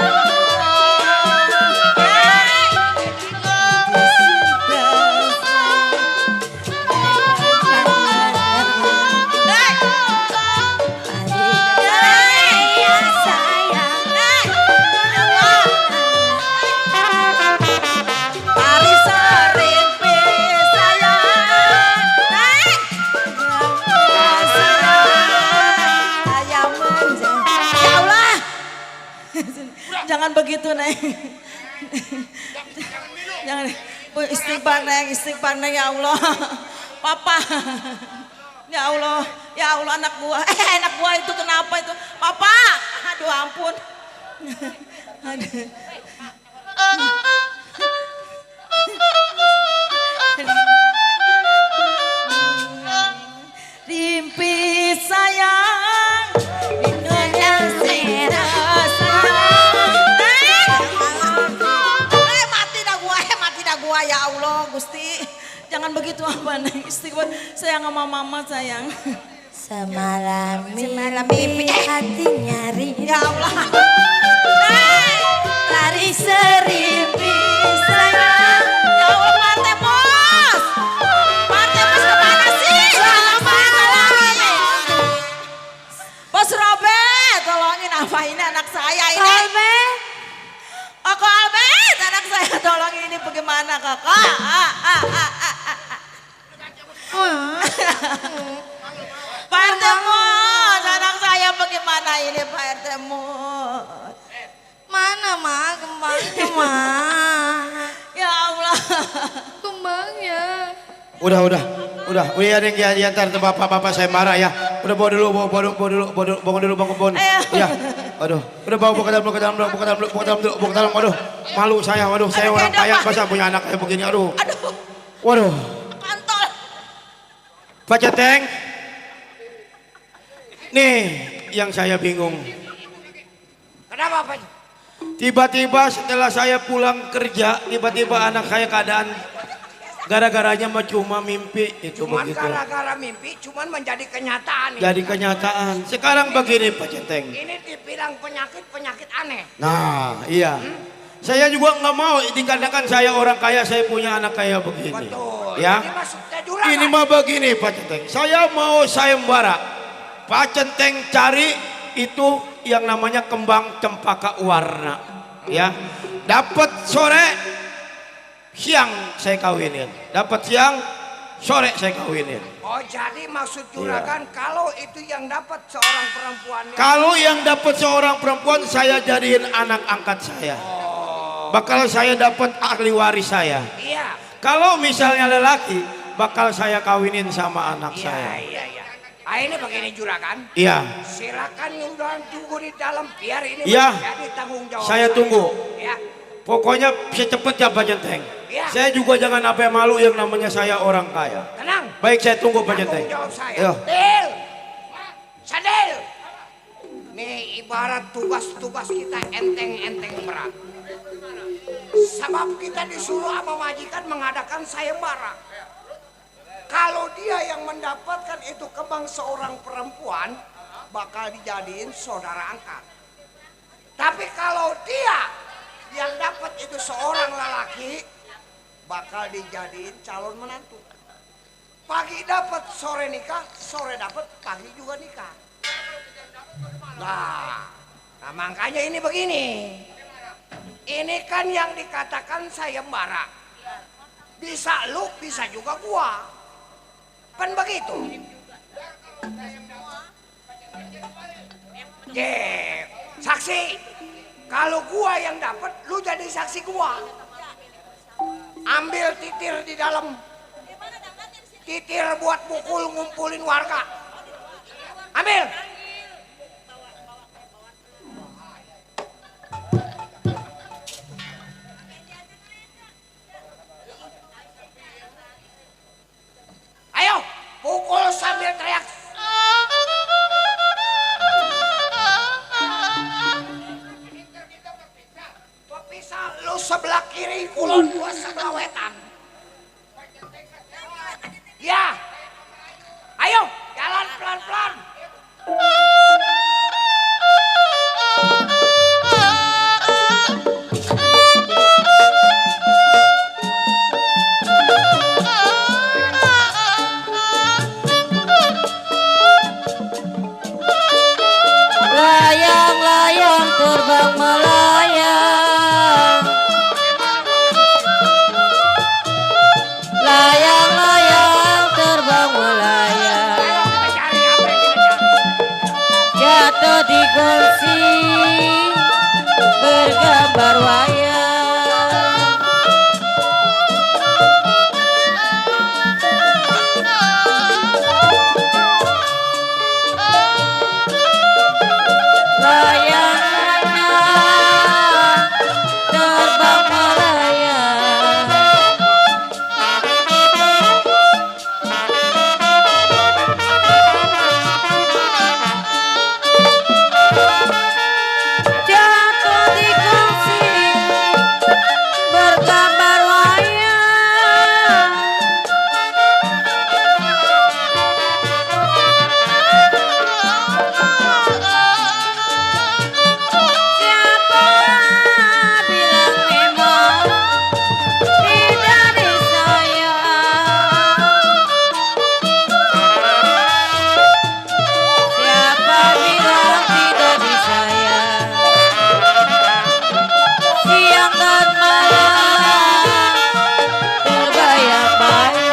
jangan begitu Neng. Jangan. Istighfar Neng ya Allah. Papa. Ya Allah anak gua itu kenapa itu? Papa. Aduh ampun. Aduh. Rimpi sayang, gua ya Allah Gusti, jangan begitu apa Neng. Istighfar, sayang sama mama sayang. Semalam mimpi hati nyari. Ya Allah. Lari serimpi sayang. Ya Allah Partemos. Partemos kemana sih? Bos Robert, tolongin apa ini anak saya ini. Albert. Kak Albert, anak saya tolong ini bagaimana kakak? Pak Artemus, anak saya bagaimana ini Pak Artemus? Mana mah kembangnya mah? Ya Allah. Kembangnya. Udah ada yang diantar ke bapak saya marah ya. Udah bawa dulu bang kebun. Ya, aduh, udah bawa ke dalam, aduh, malu saya, saya orang kaya, masa punya anak kayak begini, aduh. Waduh. Mantol. Pacenteng. Nih, yang saya bingung. Kenapa Pak? Tiba-tiba setelah saya pulang kerja, tiba-tiba anak saya keadaan gara-garanya mah cuma mimpi itu Cuman begitu. gara-gara mimpi, cuman menjadi kenyataan. Jadi kenyataan. Sekarang begini Pak Centeng. Ini dibilang penyakit aneh. Nah, iya. Saya juga nggak mau dikatakan saya orang kaya, saya punya anak kaya begini. Betul. Ya. Ini maksudnya juragan. Ini mah begini Pak Centeng. Saya mau sayembara. Pak Centeng cari itu yang namanya kembang cempaka warna. Ya. Dapat sore, siang saya kawinin. Dapat siang, sore saya kawinin. Oh jadi maksud juragan kalau itu yang dapat seorang perempuan. Kalau yang dapat seorang perempuan saya jadiin anak angkat saya. Bakal saya dapat ahli waris saya. Iya. Kalau misalnya lelaki, bakal saya kawinin sama anak saya. Iya. Ah ini begini juragan. Iya. Silakan udah tunggu di dalam biar ini Iya. jadi tanggung jawab. Saya tunggu. Ya. Pokoknya secepatnya Pak Centeng. Iya. Saya juga jangan sampai malu yang namanya saya orang kaya. Tenang. Baik saya tunggu Pak Centeng. Tanggung jawab saya. Ayo. Del. Sadel. Nih ibarat tugas-tugas kita enteng-enteng berat. Sebab kita disuruh sama majikan mengadakan sayembara. Kalau dia yang mendapatkan itu kembang seorang perempuan, bakal dijadiin saudara angkat. Tapi kalau dia yang dapat itu seorang lelaki, bakal dijadiin calon menantu. Pagi dapat, sore nikah, sore dapat, pagi juga nikah. Nah makanya ini begini. Ini kan yang dikatakan sayembara. Bisa lu, bisa juga gua. Kan begitu. Saksi. Kalau gua yang dapat, lu jadi saksi gua. Ambil titir di dalam. Titir buat pukul ngumpulin warga. Ambil. Ayo, pukul sambil teriak. Berpisah lu sebelah kiri, kulon gua sebelah wetan. Ya. Ayo, jalan pelan-pelan. Layang-layang terbang melayang, layang-layang terbang melayang, jatuh di kursi bergambar wayang. Layang-layang terbang melayang, jatuh di kursi bergambar wayang. Siapa bilang memang tidak disayang? Siapa bilang tidak disayang? Siang dan malam terbayang-bayang.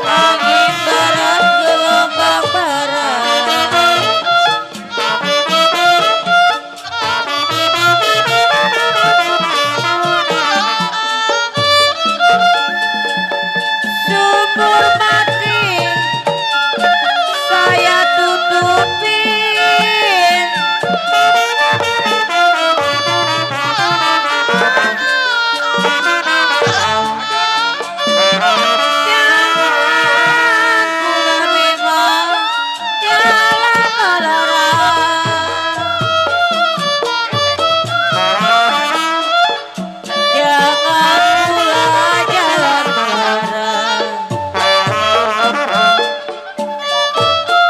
Angin barat, gelombang barat, sumur mati saya tutupin. Jangan pulang memang jalan melarang. Jangan pula jalan melarang.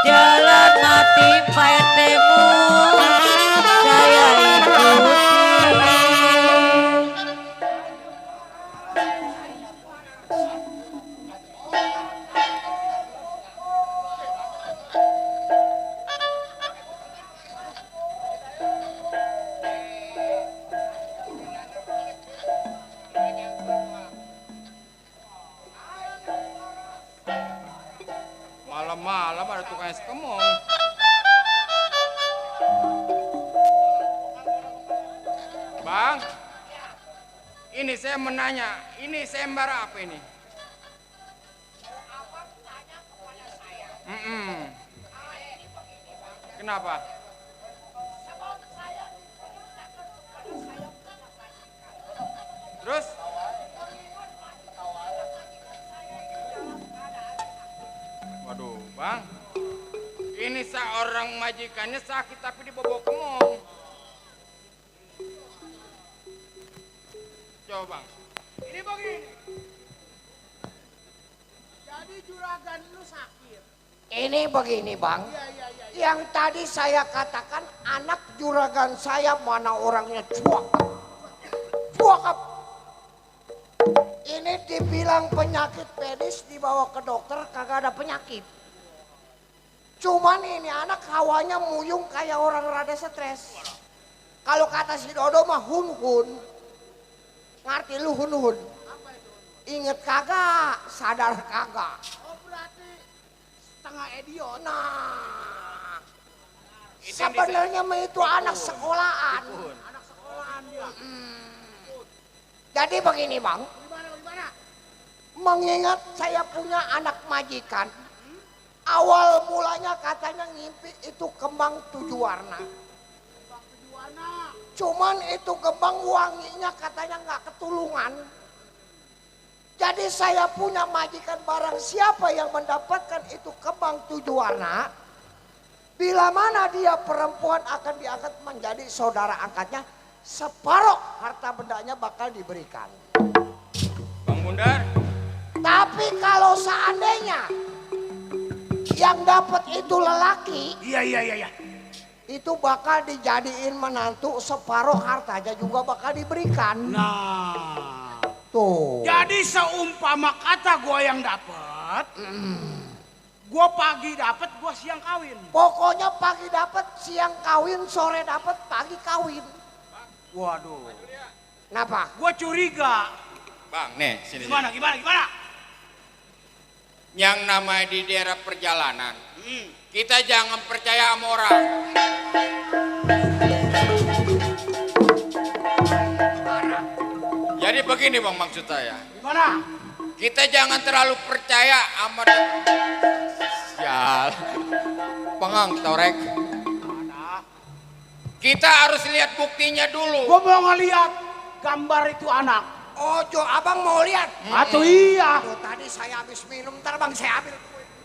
Jalan mati PRT-mu saya ikuti. Malam-malam ada tukang es kemong. Bang, ini saya menanya, ini sayembara apa ini? Kenapa? orang majikannya sakit tapi dibawa ke mall. Coba bang. Ini begini. Jadi juragan lu sakit. Ini begini bang, yang tadi saya katakan anak juragan saya mana orangnya cuak. Ini dibilang penyakit pedis, dibawa ke dokter kagak ada penyakit. Cuman ini anak hawanya muyung kayak orang rada stres. Kalau kata si Dodo mah hun-hun. Ngerti lu hun-hun? Ingat kagak, sadar kagak. Oh berarti setengah idiot. Nah, sebenarnya mah itu anak sekolahan. Anak sekolahan dia. Jadi begini bang, Gimana? mengingat saya punya anak majikan, awal mulanya katanya ngimpi itu kembang 7 warna. Cuman itu kembang wanginya katanya nggak ketulungan. Jadi saya punya majikan, barang siapa yang mendapatkan itu kembang 7 warna, bila mana dia perempuan akan diangkat menjadi saudara angkatnya, separuh harta bendanya bakal diberikan. Bang Bundar. Tapi kalau seandainya yang dapat itu lelaki, Iya. itu bakal dijadiin menantu, separuh hartanya juga bakal diberikan. Nah, tuh. jadi seumpama kata gua yang dapat, gua pagi dapat, gua siang kawin. Pokoknya pagi dapat, siang kawin, sore dapat, pagi kawin. Waduh. Kenapa? Gua curiga. Bang, nih sini. Gimana? Yang namanya di daerah perjalanan, kita jangan percaya sama orang. Jadi begini bang maksud saya. Gimana? Kita jangan terlalu percaya sama sial. Pengang torek. Kita harus lihat buktinya dulu. Gua mau ngeliat gambar itu anak. Ojo, abang mau lihat? Atau iya. Tuh, tadi saya habis minum, ntar bang saya ambil.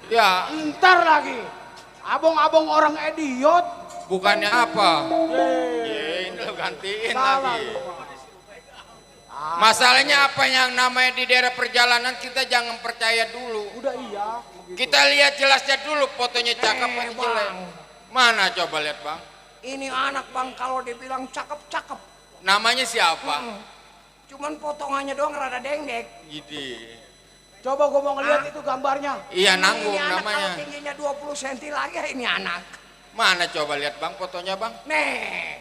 Ya. Ntar lagi. Abang-abang orang idiot. Bukannya apa? Ini lo gantiin lagi. Masalahnya apa yang namanya di daerah perjalanan kita jangan percaya dulu. Udah iya. Kita lihat jelasnya dulu, fotonya cakep apa jelek. Mana coba lihat bang? Ini anak bang, kalau dibilang cakep-cakep. Namanya siapa? Cuman potongannya doang rada dengdek. Gini. Coba gua mau ngeliat itu gambarnya. Iya nanggung Ini anak namanya. kalau tingginya 20 cm lagi ini anak. Mana coba lihat bang fotonya bang? Nih,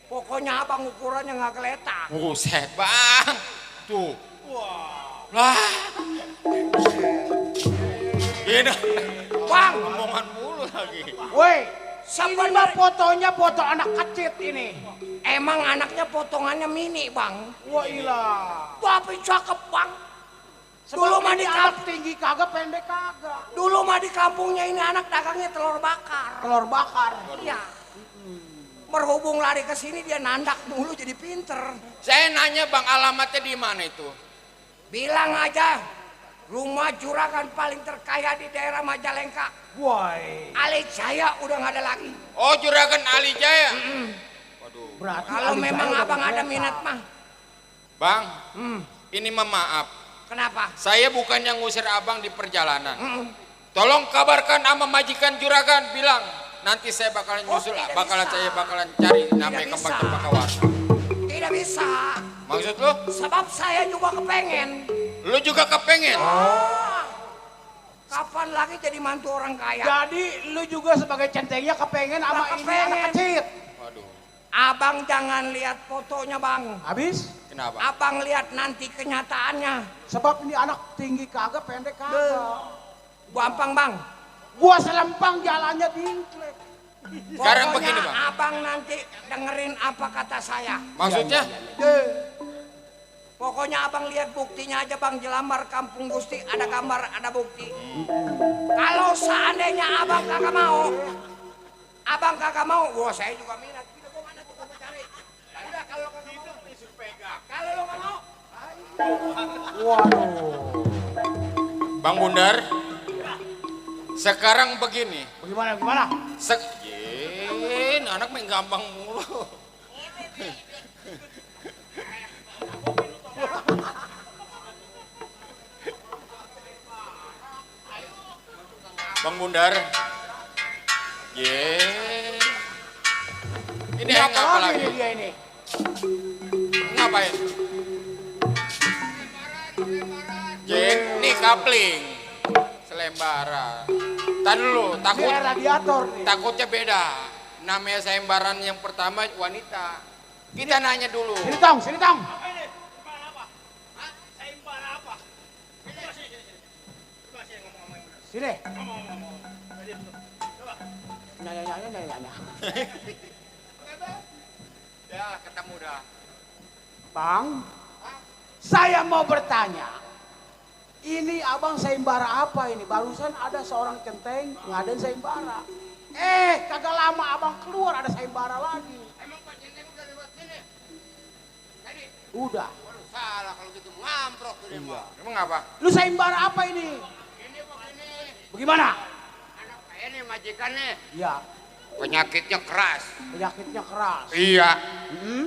pokoknya abang ukurannya nggak geletak. Buset bang. Tuh. Wah. Ini. Bang. Omongan mulu lagi. Woi, ini mah fotonya foto anak kecil ini. Emang anaknya potongannya mini bang. Wah ilah. Tapi cakep bang. Dulu mah di anak tinggi kagak, pendek kagak. Dulu mah di kampungnya ini anak dagangnya telur bakar. Telur bakar. Iya. Berhubung lari ke sini dia nandak dulu jadi pinter. Saya nanya bang alamatnya di mana itu? Bilang aja rumah juragan paling terkaya di daerah Majalengka. Woi. Ali Jaya udah nggak ada lagi. Oh juragan Ali Jaya. Waduh. Berarti Kalau Ali memang Jaya abang udah ada geletak. minat mah. Bang, ini mah maaf. Kenapa? Saya bukan yang ngusir abang di perjalanan. Tolong kabarkan sama majikan juragan, bilang nanti saya bakalan nyusul, saya bakalan cari namanya kembang cempaka. Tidak bisa. Maksud lu? Sebab saya juga kepengen. Lu juga kepengen? Kapan lagi jadi mantu orang kaya? Jadi lu juga sebagai centengnya kepengen sama ini anak kecil. Waduh. Abang jangan lihat fotonya bang. Habis? Kenapa? Abang lihat nanti kenyataannya. Sebab ini anak tinggi kagak, pendek kagak. Gampang bang. Gua selempang jalannya dingklek. Sekarang Pokoknya begini bang. abang nanti dengerin apa kata saya. Maksudnya? Pokoknya abang lihat buktinya aja bang, Jelambar Kampung Gusti ada gambar, ada bukti. Kalau seandainya abang kagak mau, wah saya juga minat. Kita gua mana tuh gua cari. Udah kalau kagak mau, pegang. Kalau lo nggak mau, waduh. Bang Bundar, sekarang begini. Gimana? Ini anak main gampang mulu. Bang Bundar. Ini apa lagi? Dia ini. Ngapain? Ini kapling. Selembaran. Tadi dulu, Ini radiator nih. takutnya beda. Namanya sayembaran yang pertama wanita. Kita nanya dulu. Sini Tong, sini Tong. Sini. Nanya. Ya, ketemu dah. Bang, saya mau bertanya. Ini abang sayembara apa ini? Barusan ada seorang centeng ngadain sayembara. Kagak lama abang keluar ada sayembara lagi. Emang Pak Centeng udah lewat sini? Tadi? Udah. Waduh, salah kalau gitu ngamprok ini mah. Emang apa? Lu sayembara apa ini? Ini begini. Bagaimana? Anak ini majikannya. Iya, Penyakitnya keras. penyakitnya keras. Iya. Hmm?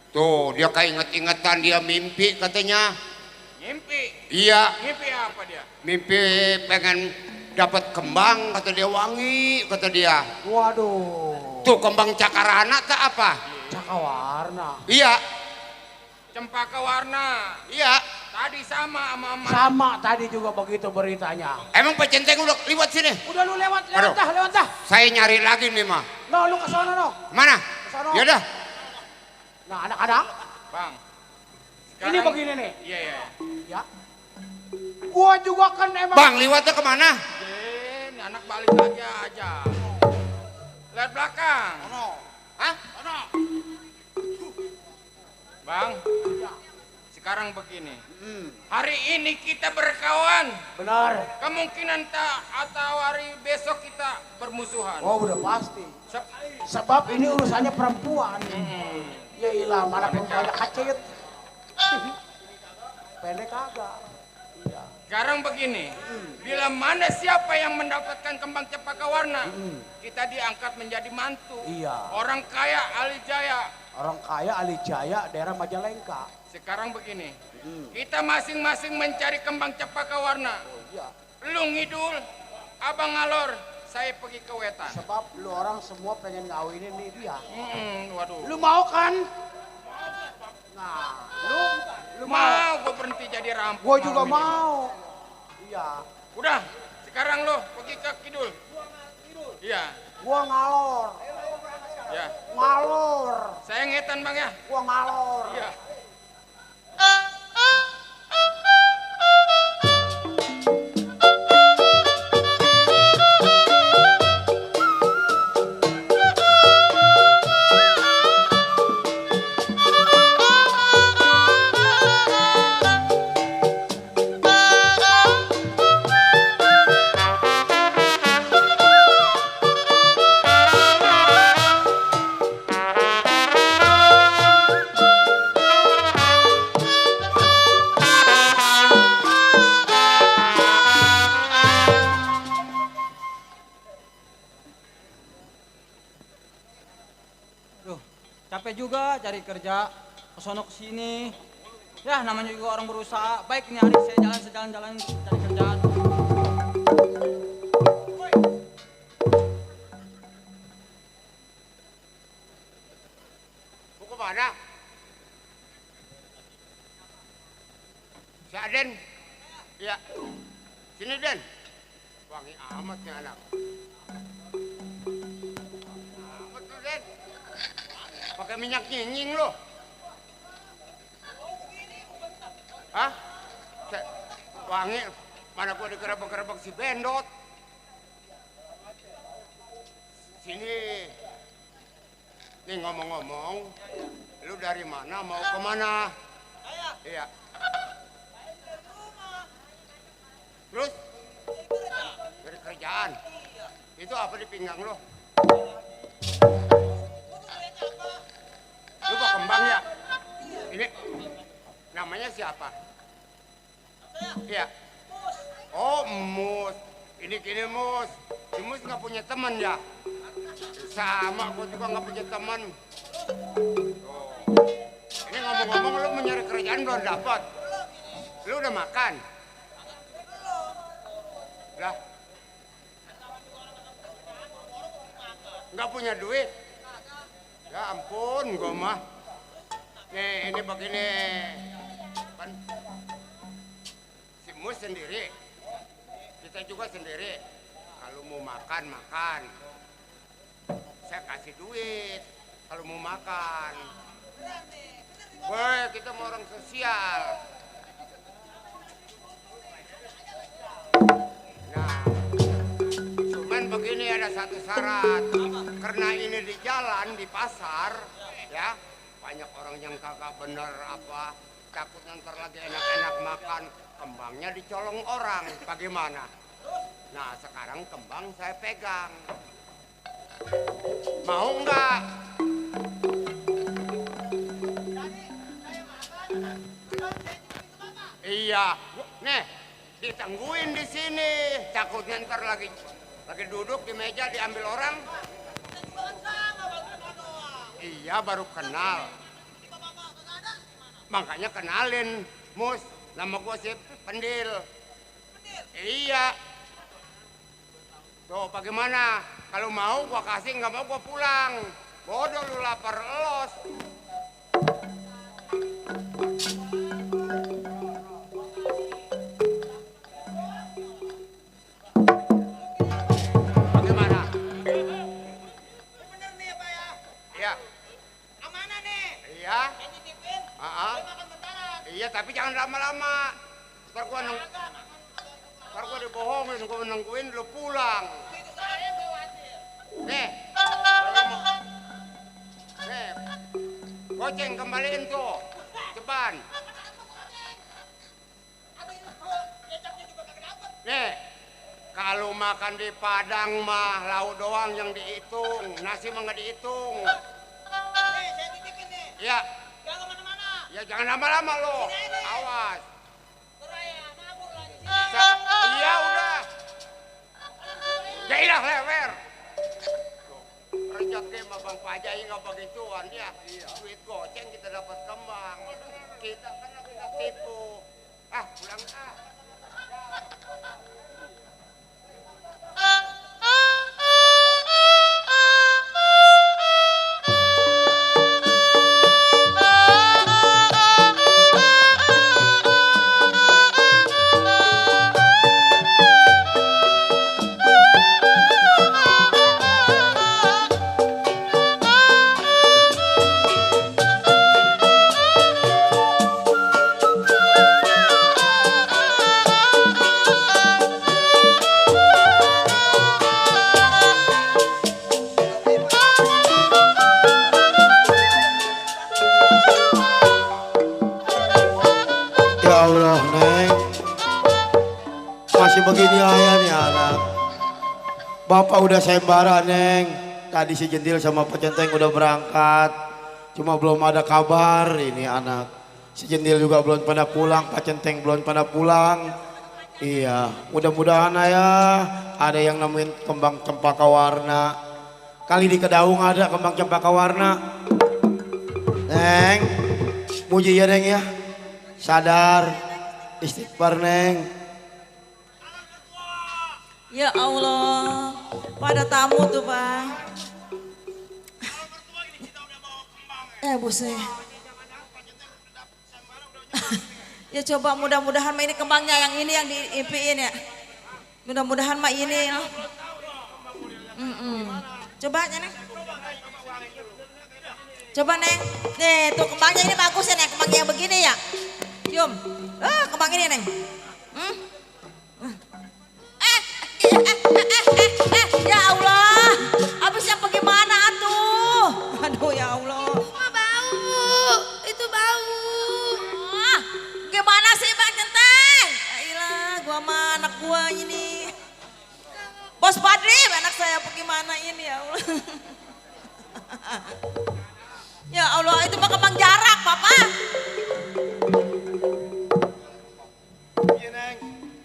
Tuh, dia keinget-ingetan dia mimpi katanya. Mimpi? Iya. Mimpi apa dia? Mimpi pengen dapat kembang, kata dia wangi, kata dia. Waduh. Tuh kembang cakarana tak apa? Cakawarna. Iya. Cempaka warna. Iya. Tadi sama ama. Sama tadi juga begitu beritanya. Emang Pak Centeng udah lewat sini? Udah lu lewat Aduh. dah. Saya nyari lagi nih mah. No, lu ke sono no. Mana? Kesana. Yaudah. Nah, anak-anak. Bang. Ini begini nih. Iya. Ya. Gua juga kan emang. Bang, lewatnya kemana? Ini anak balik lagi aja. Lihat belakang. Hah? Bang. Sekarang begini. Hari ini kita berkawan. Benar. Kemungkinan tak atau hari besok kita bermusuhan. Oh, udah pasti. Sebab ini urusannya perempuan. Ya ilah, mana perempuannya kacit. Pendek kagak. Iya. Sekarang begini, bila mana siapa yang mendapatkan kembang cempaka warna, kita diangkat menjadi mantu. Iya. Orang kaya Ali Jaya. Orang kaya Ali Jaya, daerah Majalengka. Sekarang begini, kita masing-masing mencari kembang cempaka warna. Iya. Lu ngidul, abang ngalor, saya pergi ke wetan. Sebab lu orang semua pengen ngawinin nih dia. Waduh. Lu mau kan? Nah, lu mau? Gue berhenti jadi rampok. Gue juga mau. Iya. Udah, sekarang lo pergi ke kidul. Iya. Gua ngalor. Ya. Ngalor. Saya ngetan bang ya. Gua ngalor. Iya. Capek juga cari kerja, kesono kesini. Ya namanya juga orang berusaha. Baik ini hari saya jalan-jalan cari kerjaan. Mau kemana? Si Aden? Iya. Sini Den. Wangi amat nih anak. Amat tuh Den. Pakai minyak nyinying lo. Hah? Wangi, mana gua dikerebek-kerebek si Bendot. Sini. Nih ngomong-ngomong, lu dari mana mau kemana? Iya. Terus? Dari kerjaan? Itu apa di pinggang lo? Lu bawa kembang ya? Ini namanya siapa? Iya. Oh, Mus. Ini Mus. Si Mus nggak punya teman ya? Sama, gue juga nggak punya teman. Ini ngomong-ngomong lu mencari kerjaan belum dapat. Lu udah makan? Lah, nggak punya duit? Ya ampun, gue mah. Nih, ini begini. Kan, si Mus sendiri, kita juga sendiri. Kalau mau makan, makan. Saya kasih duit kalau mau makan. Woi, kita mau orang sosial. Nah, cuman begini ada satu syarat. Karena ini di jalan, di pasar, ya, banyak orang yang kagak bener apa, takut ntar lagi enak-enak makan, kembangnya dicolong orang. Bagaimana? Nah, sekarang kembang saya pegang. Mau nggak? Iya, nih ditungguin di sini. Takutnya ntar lagi duduk di meja diambil orang. Iya, baru kenal. Makanya kenalin, Mus. Nama gua si Pendil. Iya. Tuh, bagaimana? Kalau mau gua kasih, nggak mau gua pulang. Bodoh lu lapar elos. Bagaimana? Bener nih ya Pak ya? Iya. Amanah nih. Iya. Saya titipin. Ah. Saya makan bentaran. Iya, tapi jangan lama-lama. Ntar gua dibohongin, gua nungguin lu pulang. Itu saya khawatir. Nih, nih, goceng kembaliin tuh, ceban. Nih, kalau makan di Padang mah lauk doang yang dihitung, nasi mah nggak dihitung. Nih, saya titipin nih. Iya. Jangan kemana-mana. Ya jangan lama-lama lo, Sini. awas. Suraya, mabur lagi. Iya udah. Jailah lewer. Rezeki mah Bang Pajai nggak begituan ya. Duit goceng kita dapat kembang. Kita kan lagi nggak tipu. Ah, pulang ah. Ya Allah, Neng. Masih begini aja nih anak. Bapak udah sayembara, Neng. Tadi si Jentil sama Pak Centeng udah berangkat. Cuma belum ada kabar ini anak. Si Jentil juga belum pada pulang, Pak Centeng belum pada pulang. Iya, mudah-mudahan ya ada yang nemuin kembang cempaka warna. Kali di Kedaung ada kembang cempaka warna. Neng, muji ya Neng ya. Sadar, istighfar Neng. Ya Allah, pada tamu tuh Pak. Buset. Ya coba mudah-mudahan mah ini kembangnya yang ini yang diimpiin ya. Mudah-mudahan mah ini. Coba aja Neng. Coba Neng. Nih tuh kembangnya ini bagus ya Neng. Kembangnya yang begini ya. Cium. Kembang ini Neng. Ya Allah. Habisnya bagaimana atuh? Aduh ya Allah. Itu bau. Gimana sih Bang Centeng? Ayolah, gua sama anak gua ini. Bos Padri, anak saya bagaimana ini ya Allah. Ya Allah, itu mah kembang jarak, Bapak.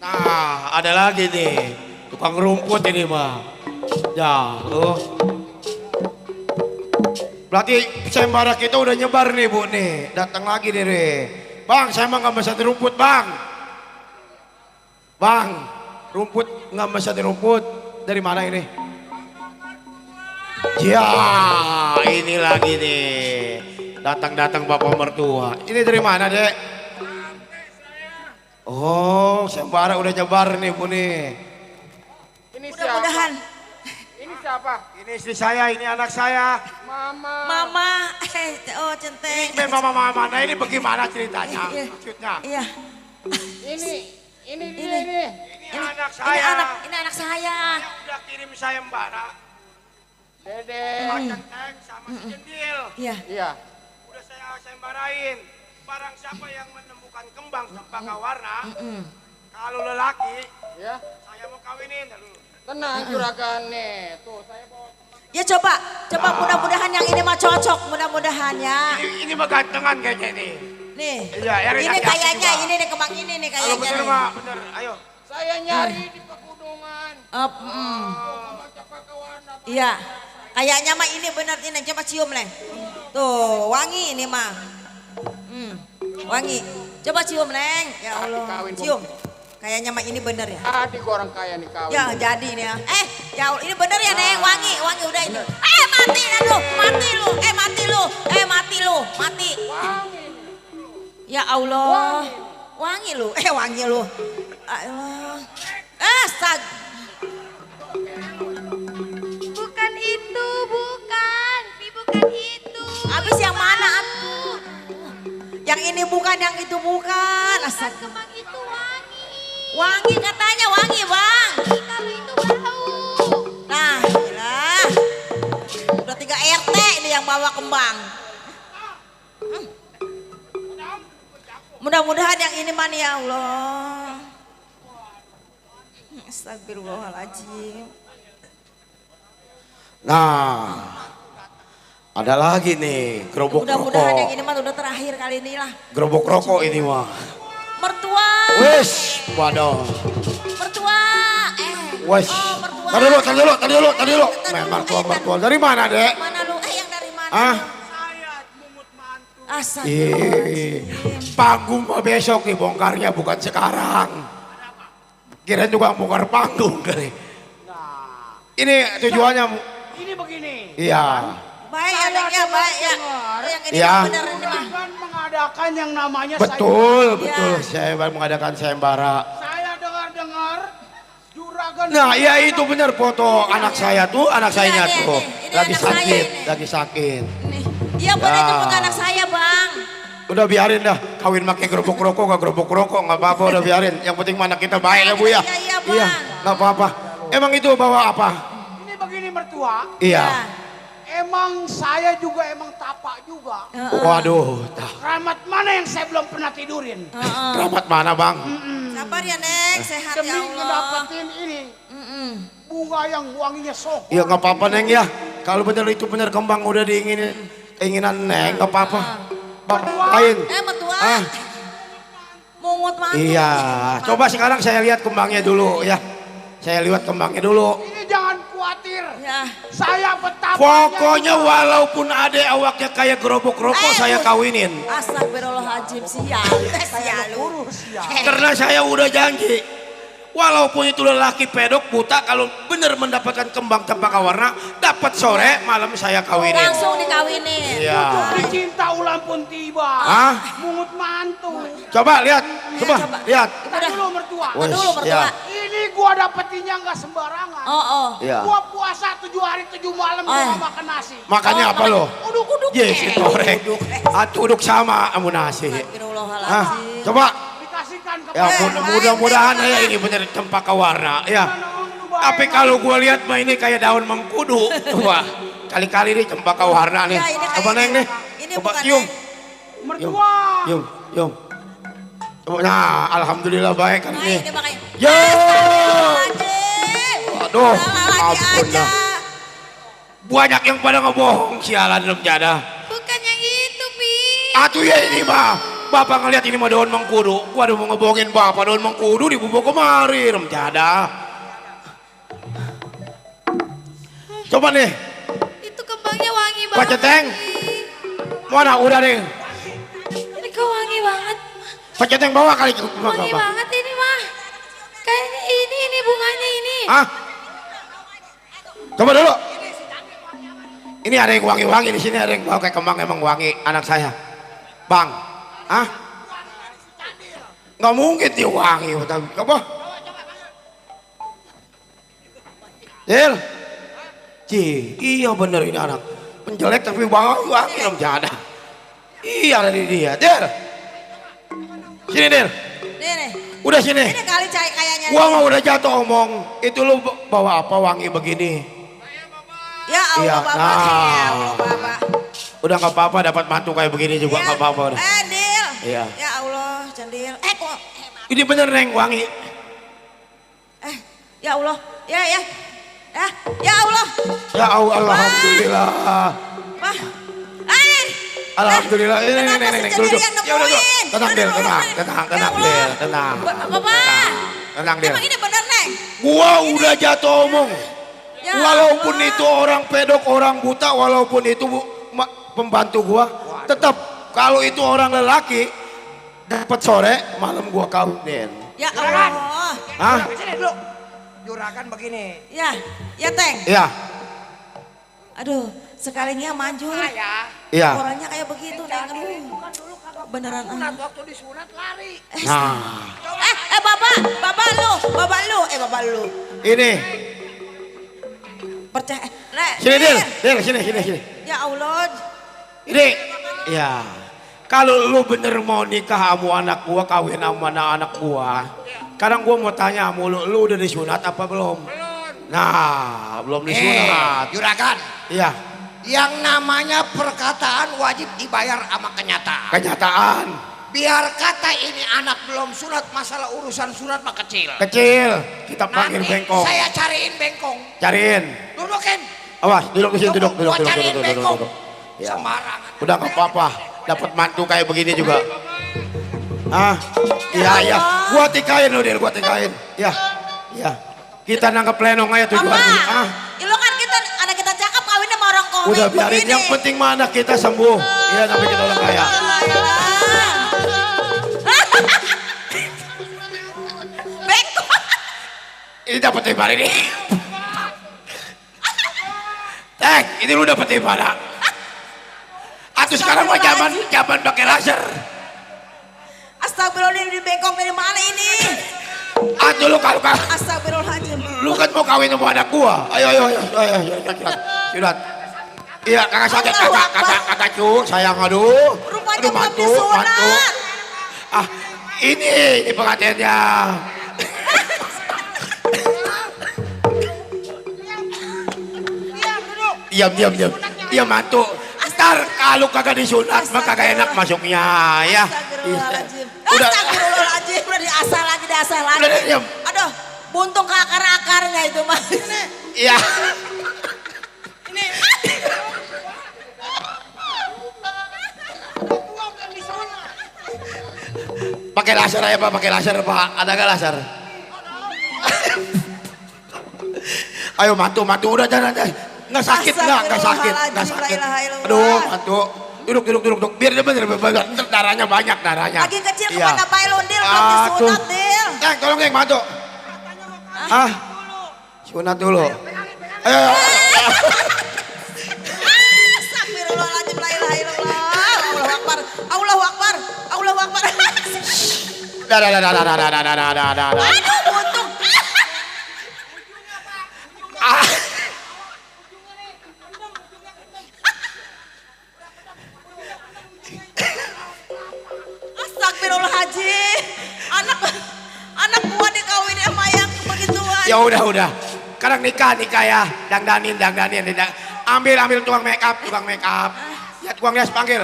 Nah, ada lagi nih. Tukang rumput ini mah. Ya, tuh. Berarti sayembara kita udah nyebar nih Bu nih. Datang lagi nih Re. Bang, saya mah nggak bisa di rumput Bang. Bang, rumput nggak bisa di rumput. Dari mana ini? Ya, ini lagi nih. Datang-datang bapak mertua. Ini dari mana Dek? Oh, sayembara udah nyebar nih Bu nih. Ini Mudah-mudahan. Ini siapa? Ini istri saya, ini anak saya. Mama, oh centeng. Ini mama. Nah ini bagaimana ceritanya? Iya. Maksudnya? Iya. Ini dia ini. Ini anak saya. Ini anak saya. Yang udah kirim sayembara. Dede. Pak Centeng sama si Jendil. Iya. Iya. Udah saya sayembarain. Barang siapa yang menemukan kembang cempaka warna, kalau lelaki, Ya. saya mau kawinin. Tenang juragan nih. Tuh saya bawa. Ya coba mudah-mudahan yang ini mah cocok, mudah-mudahan ya. Ini mah gantengan kayaknya nih. Nih. Iya, ya, ini laki-laki kayaknya juga. ini nih kembang ini nih Kalau kayaknya. bener nih. mah, bener. Ayo. Saya nyari di pegunungan. Iya. Kayaknya mah ini bener ini coba cium Leng. Tuh, wangi ini mah. Wangi. Coba cium Leng. Ya Allah. Kawin, Cium. Kayaknya mah ini bener ya. Adik orang kaya nih kawin. Ya jadi nih ya. Ya Allah, ini bener ya Neng, wangi udah ini. Mati lu, mati lu. Mati lu. Ya Allah. Wangi lu. Wangi lu. Allah. Astag. Bukan itu, bukan. Bukan itu. Habis yang mana atuh? Yang ini bukan, yang itu bukan. Astag. Kembang itu wangi. Wangi katanya wangi, Bang. Kalau itu bau. Nah, lah. Udah 3 RT ini yang bawa kembang. Mudah-mudahan yang ini man ya Allah. Astagfirullahaladzim. Nah, ada lagi nih gerobok Mudah-mudahan yang rokok. ini mah udah terakhir kali ini lah. Gerobok rokok ini mah. Mertua. Wes, waduh. Mertua. Wes. Mertua. Tadi dulu. Mertua. Dari mana, Dek? Mana lu? Yang dari mana? Ah? Astagfirullahaladzim. Panggung mah besok nih bongkarnya bukan sekarang. Kirain juga bongkar panggung kali. Ini tujuannya. Ini begini. Iya. Baik ya, Dek, ya, baik ya. Yang ini Iya. benar ini mah. Akan mengadakan yang namanya Betul. Ya. Saya mengadakan sayembara. Saya dengar juragan. Nah, iya itu benar foto anak saya tuh, anak sayanya Iya, tuh. ini Lagi anak saya sakit, ini. lagi sakit. Iya benar Ya. itu bukan anak saya Bang. Udah biarin dah, kawin pakai gerobok rokok, gak gerobok rokok, nggak apa-apa, udah biarin. Yang penting mana kita baik ya Bu ya. Iya, Bang. Iya, nggak apa-apa. Emang itu bawa apa? Ini begini mertua. Iya. Emang saya juga emang tapak juga. Waduh, Keramat mana yang saya belum pernah tidurin? keramat mana Bang? Sabar ya Neng, sehat ya Demi Allah. ngedapetin ini. Bunga yang wanginya sok. Ya nggak apa-apa Neng ya. Kalau bener itu bener kembang udah diinginin keinginan Neng, nggak apa-apa. Lain. Mertua. Ah, Mungut mantu. iya. Coba sekarang saya lihat kembangnya dulu ya. Saya lihat kembangnya dulu. Ini jangan khawatir. Ya. Saya betapa. Pokoknya walaupun ada awaknya kayak gerobok rokok saya kawinin. Astagfirullahaladzim, sial. Sial lu. Karena saya udah janji. Walaupun itu lelaki pedok buta, kalau benar mendapatkan kembang cempaka warna, dapat sore malam saya kawinin. Langsung dikawinin. Iya. Dicinta ulang pun tiba. Hah? Mungut mantu. Coba lihat, coba lihat. Kita dulu mertua. Wes, Dulu mertua. ya. Ini gua dapetinnya nggak sembarangan. Oh. Iya. Gua puasa 7 hari 7 malam gua makan nasi. Makanya apa lo? Uduk-uduk. Yes, itu goreng. Uduk sama amu nasi. Hah? Astagfirullahaladzim. Coba. Dikasihkan ke Ya mudah-mudahan ya ini bener cempaka warna ya. Tapi kalau gua lihat mah ini kayak daun mengkudu. Wah, kali-kali nih cempaka warna nih. Ya, ini Coba kayak Neng nih. ini Coba bukan, cium. Neng. mertua. Yum. Coba, nah, alhamdulillah baik kan Nah, ini. ini makanya. Yo. Astagfirullahaladzim. Aduh, Salah lagi ampun aja. dah. Banyak yang pada ngebohong sialan belum jada. Bukan yang itu, Pi. Atuh ya ini mah. Bapak ngeliat ini mah daun mengkudu. Gua udah mau ngebohongin bapak daun mengkudu dibubuk kemari, belum jada. Coba nih. Itu kembang bangnya wangi Pak banget. Centeng. Mana udah deh. Ini kok wangi banget. Pak Centeng bawa kali ke Wangi banget ini mah. Kayaknya ini bunganya ini. Hah? Coba dulu. Ini ada yang wangi-wangi di sini, ada yang bawa kayak kembang emang wangi anak saya. Bang, ah? Nggak mungkin dia wangi, apa? Del, iya bener ini anak. Menjelek tapi wangi om jada. Iya ada di dia, Del. Sini Del. Nih. Udah sini. Ini kali kayaknya. Gua mah udah jatuh omong. Itu lu bawa apa wangi begini? Ya Allah Iya, Bapak. nah. Ya Allah Bapak. Udah nggak apa-apa dapat mantu kayak begini juga nggak apa-apa udah. Dil. Iya. Ya Allah, Cendil. Kok. Ini bener Neng wangi. Ya Allah. Ya. Ya Allah. Ya Allah, alhamdulillah. Pak. Alhamdulillah. Ini duduk. Ya udah, tenang Del, tenang. Bapak. Tenang Del. Emang ini bener Neng? Gua udah jatuh omong. Ya Walaupun Allah. itu orang pedok, orang buta, walaupun itu pembantu gua, tetap kalau itu orang lelaki dapat sore, malam gua kawinin. Ya Allah. Hah? Sini dulu. Juragan begini. Ya Teng. Iya. Aduh, sekalinya manjur. Iya. Orangnya kayak begitu Neng. Aduh. Beneran. Waktu disunat lari. Nah. Bapak lu. Ini. Percaya. Nek. Sini Del, sini. Ya Allah. Ini. Ya. Kalau lu bener mau nikah sama anak gua, kawin sama anak gua. Sekarang gua mau tanya sama lu udah disunat apa belum? Nah, belum disunat. Juragan. Iya. Yang namanya perkataan wajib dibayar sama kenyataan. Kenyataan. Biar kata ini anak belum sunat, masalah urusan sunat mah kecil. Kecil. Kita panggil Nanti bengkong. saya cariin bengkong. Cariin. Dudukin. Awas, duduk di sini, duduk. Gua cariin bengkong. Ya. Sembarangan. Udah nggak apa-apa. Dapat mantu kayak begini juga. Ah, iya. Gua tikain lo Del, gua tikain. Ya. Kita nangkep lenong aja tujuannya. Ah, Lo kan anak kita cakep kawin sama orang kawin. udah biarin. Yang penting mah anak kita sembuh. Iya, sampai kita orang kaya. Bengkok. Ini dapat di mana ini? Ini lu dapat di mana? Atau sekarang mah zaman pakai laser. Astagfirullah, di bengkok dari mana ini? Atau lu kalau Astagfirullahaladzim. lu kan mau kawin sama anak gua. Ayo, silat. Iya, kakak sakit, kakak cu, sayang aduh. Rupanya belum mantu. disunat. Ah, ini pengantinnya. Diam. Iya mantu. Ntar kalau kagak disunat mah kagak enak masuknya ya. Astagfirullahaladzim. Udah. Astagfirullahaladzim. Udah diasah lagi. Udah, diam. Aduh, buntung ke akar-akarnya itu mah. Iya. Pakai laser aja Pak, pakai laser Pak. Ada gak laser? Ayo mantu, udah jangan. Nggak sakit. Aduh, mantu. Duduk. Biar dia bener, ntar darahnya banyak darahnya. Lagi kecil kemana bayi lo, Dil? Belum disunat, Dil. Tolong Neng, mantu. Sunat dulu. Ayo. Astagfirullahaladzim, la ilaha illallah. Allahu Akbar. Dah. Aduh, buntung. Astagfirullahaladzim. Anak gua dikawinin sama yang begituan. Ya udah. Sekarang nikah ya. Dangdanin. Ambil tukang make up. Ya tukang hias panggil.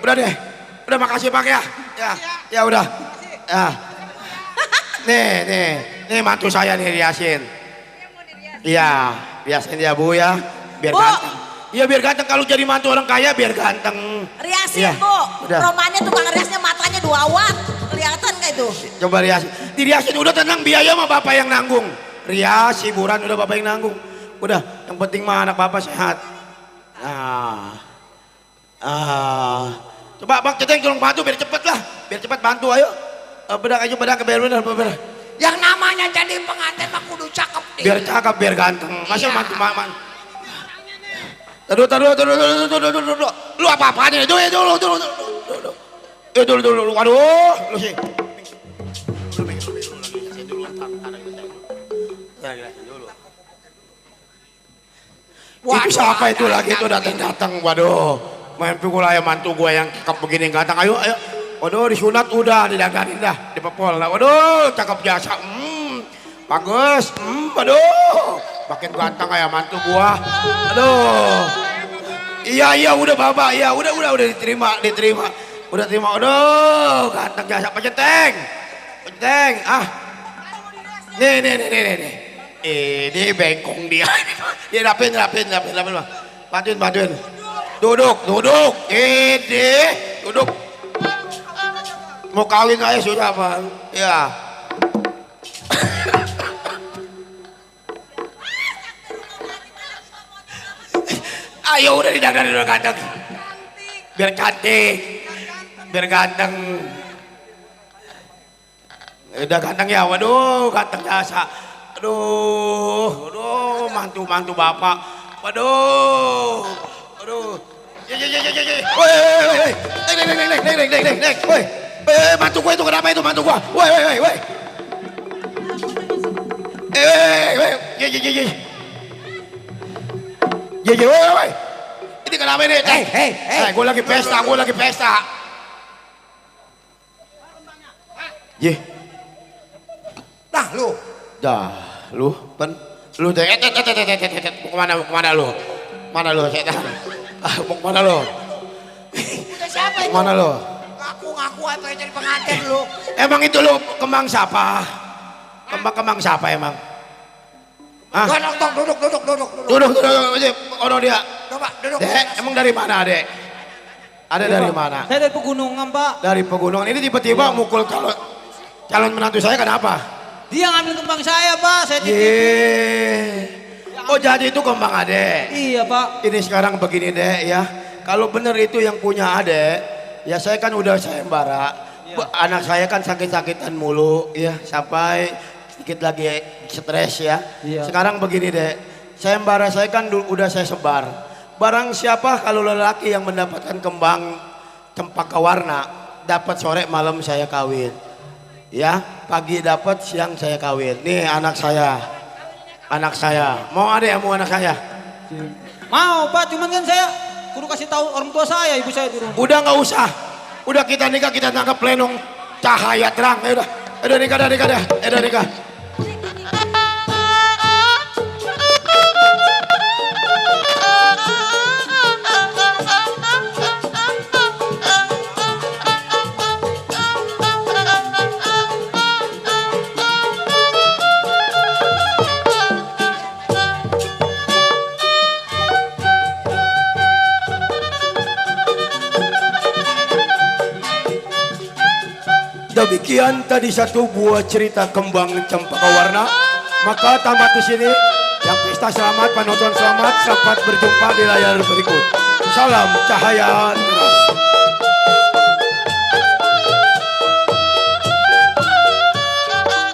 Udah deh. Udah makasih Bang ya. Ya udah. Nih mantu saya nih riasin. Iya, riasin ya Bu ya. Biar ganteng. Iya biar ganteng, kalau jadi mantu orang kaya biar ganteng. Riasin Ya, Bu. udah. Romannya tukang riasnya matanya 2 watt. Kelihatan gak itu? Coba riasin. Diriasin udah, tenang, biaya mah bapak yang nanggung. Rias, hiburan udah bapak yang nanggung. Udah, yang penting mah anak bapak sehat. Coba Bang Ceteng tolong bantu biar cepet lah. Biar cepet bantu ayo. Bedak aja bedak biar bener. Yang namanya jadi pengantin mah kudu cakep nih. Biar cakep biar ganteng. Masa mantu maman. Taduh. Lu apa-apaan ini? Dulu. Waduh, lu sih. Itu siapa itu lagi itu datang. Waduh, main pikul ayam mantu gua yang cakep begini ganteng. Ayo. Waduh, disunat udah, didagarin dah, dipepol lah. Waduh, cakep jasa. Bagus. Waduh, makin ganteng ayam mantu gua. Aduh. Iya, udah Bapak. Iya, udah diterima. Udah terima. Aduh, ganteng jasa Peceteng. Nih. Ini bengkong dia. Ya rapin. Bantuin. Duduk. Duduk. Mau kawin aja sudah, Bang. Ya. Ayo udah didagarin udah ganteng. Biar cantik. Biar ganteng. Udah ganteng ya, waduh ganteng jasa. Aduh, mantu Bapak. Waduh. Ye. Woi. Neng. Woi. Mantu gua itu kenapa itu mantu gua? Woi. Woi. Ye. Woi. Ini kenapa ini? Hey. Gua lagi pesta. Ye. Dah lu, lu teh, mau kemana lu? Mana lu, setan? Mau kemana lu? Siapa itu? Mana lu? Ngaku atau jadi pengantin lu? Emang itu lu kembang siapa? Kembang siapa emang? Hah? Duduk. Ono dia. Coba duduk. Dek, emang dari mana, Dek? Ada dari mana? Saya dari pegunungan, Pak. Dari pegunungan. Ini tiba-tiba mukul calon menantu saya kenapa? Dia ngambil kembang saya, Pak. Saya Oh, jadi itu kembang Ade. Iya, Pak. Ini sekarang begini, Dek, ya. Kalau bener itu yang punya Ade, ya saya kan udah sayembara. Anak saya kan sakit-sakitan mulu, ya, sampai sedikit lagi stres ya. Iya. Sekarang begini, Dek. Sayembara saya kan udah saya sebar. Barang siapa kalau lelaki yang mendapatkan kembang cempaka warna, dapat sore malam saya kawin. Ya, pagi dapat, siang saya kawin. Nih anak saya. Mau ada yang mau anak saya? Mau, Pak, cuman kan saya kudu kasih tahu orang tua saya, ibu saya di rumah. Udah nggak usah. Udah kita nikah, kita tangkap plenong cahaya terang. Ya udah. Udah nikah. Demikian tadi satu buah cerita kembang cempaka warna. Maka tamat di sini. Yang pesta selamat, penonton selamat. Sampai berjumpa di layar berikut. Salam cahaya terang.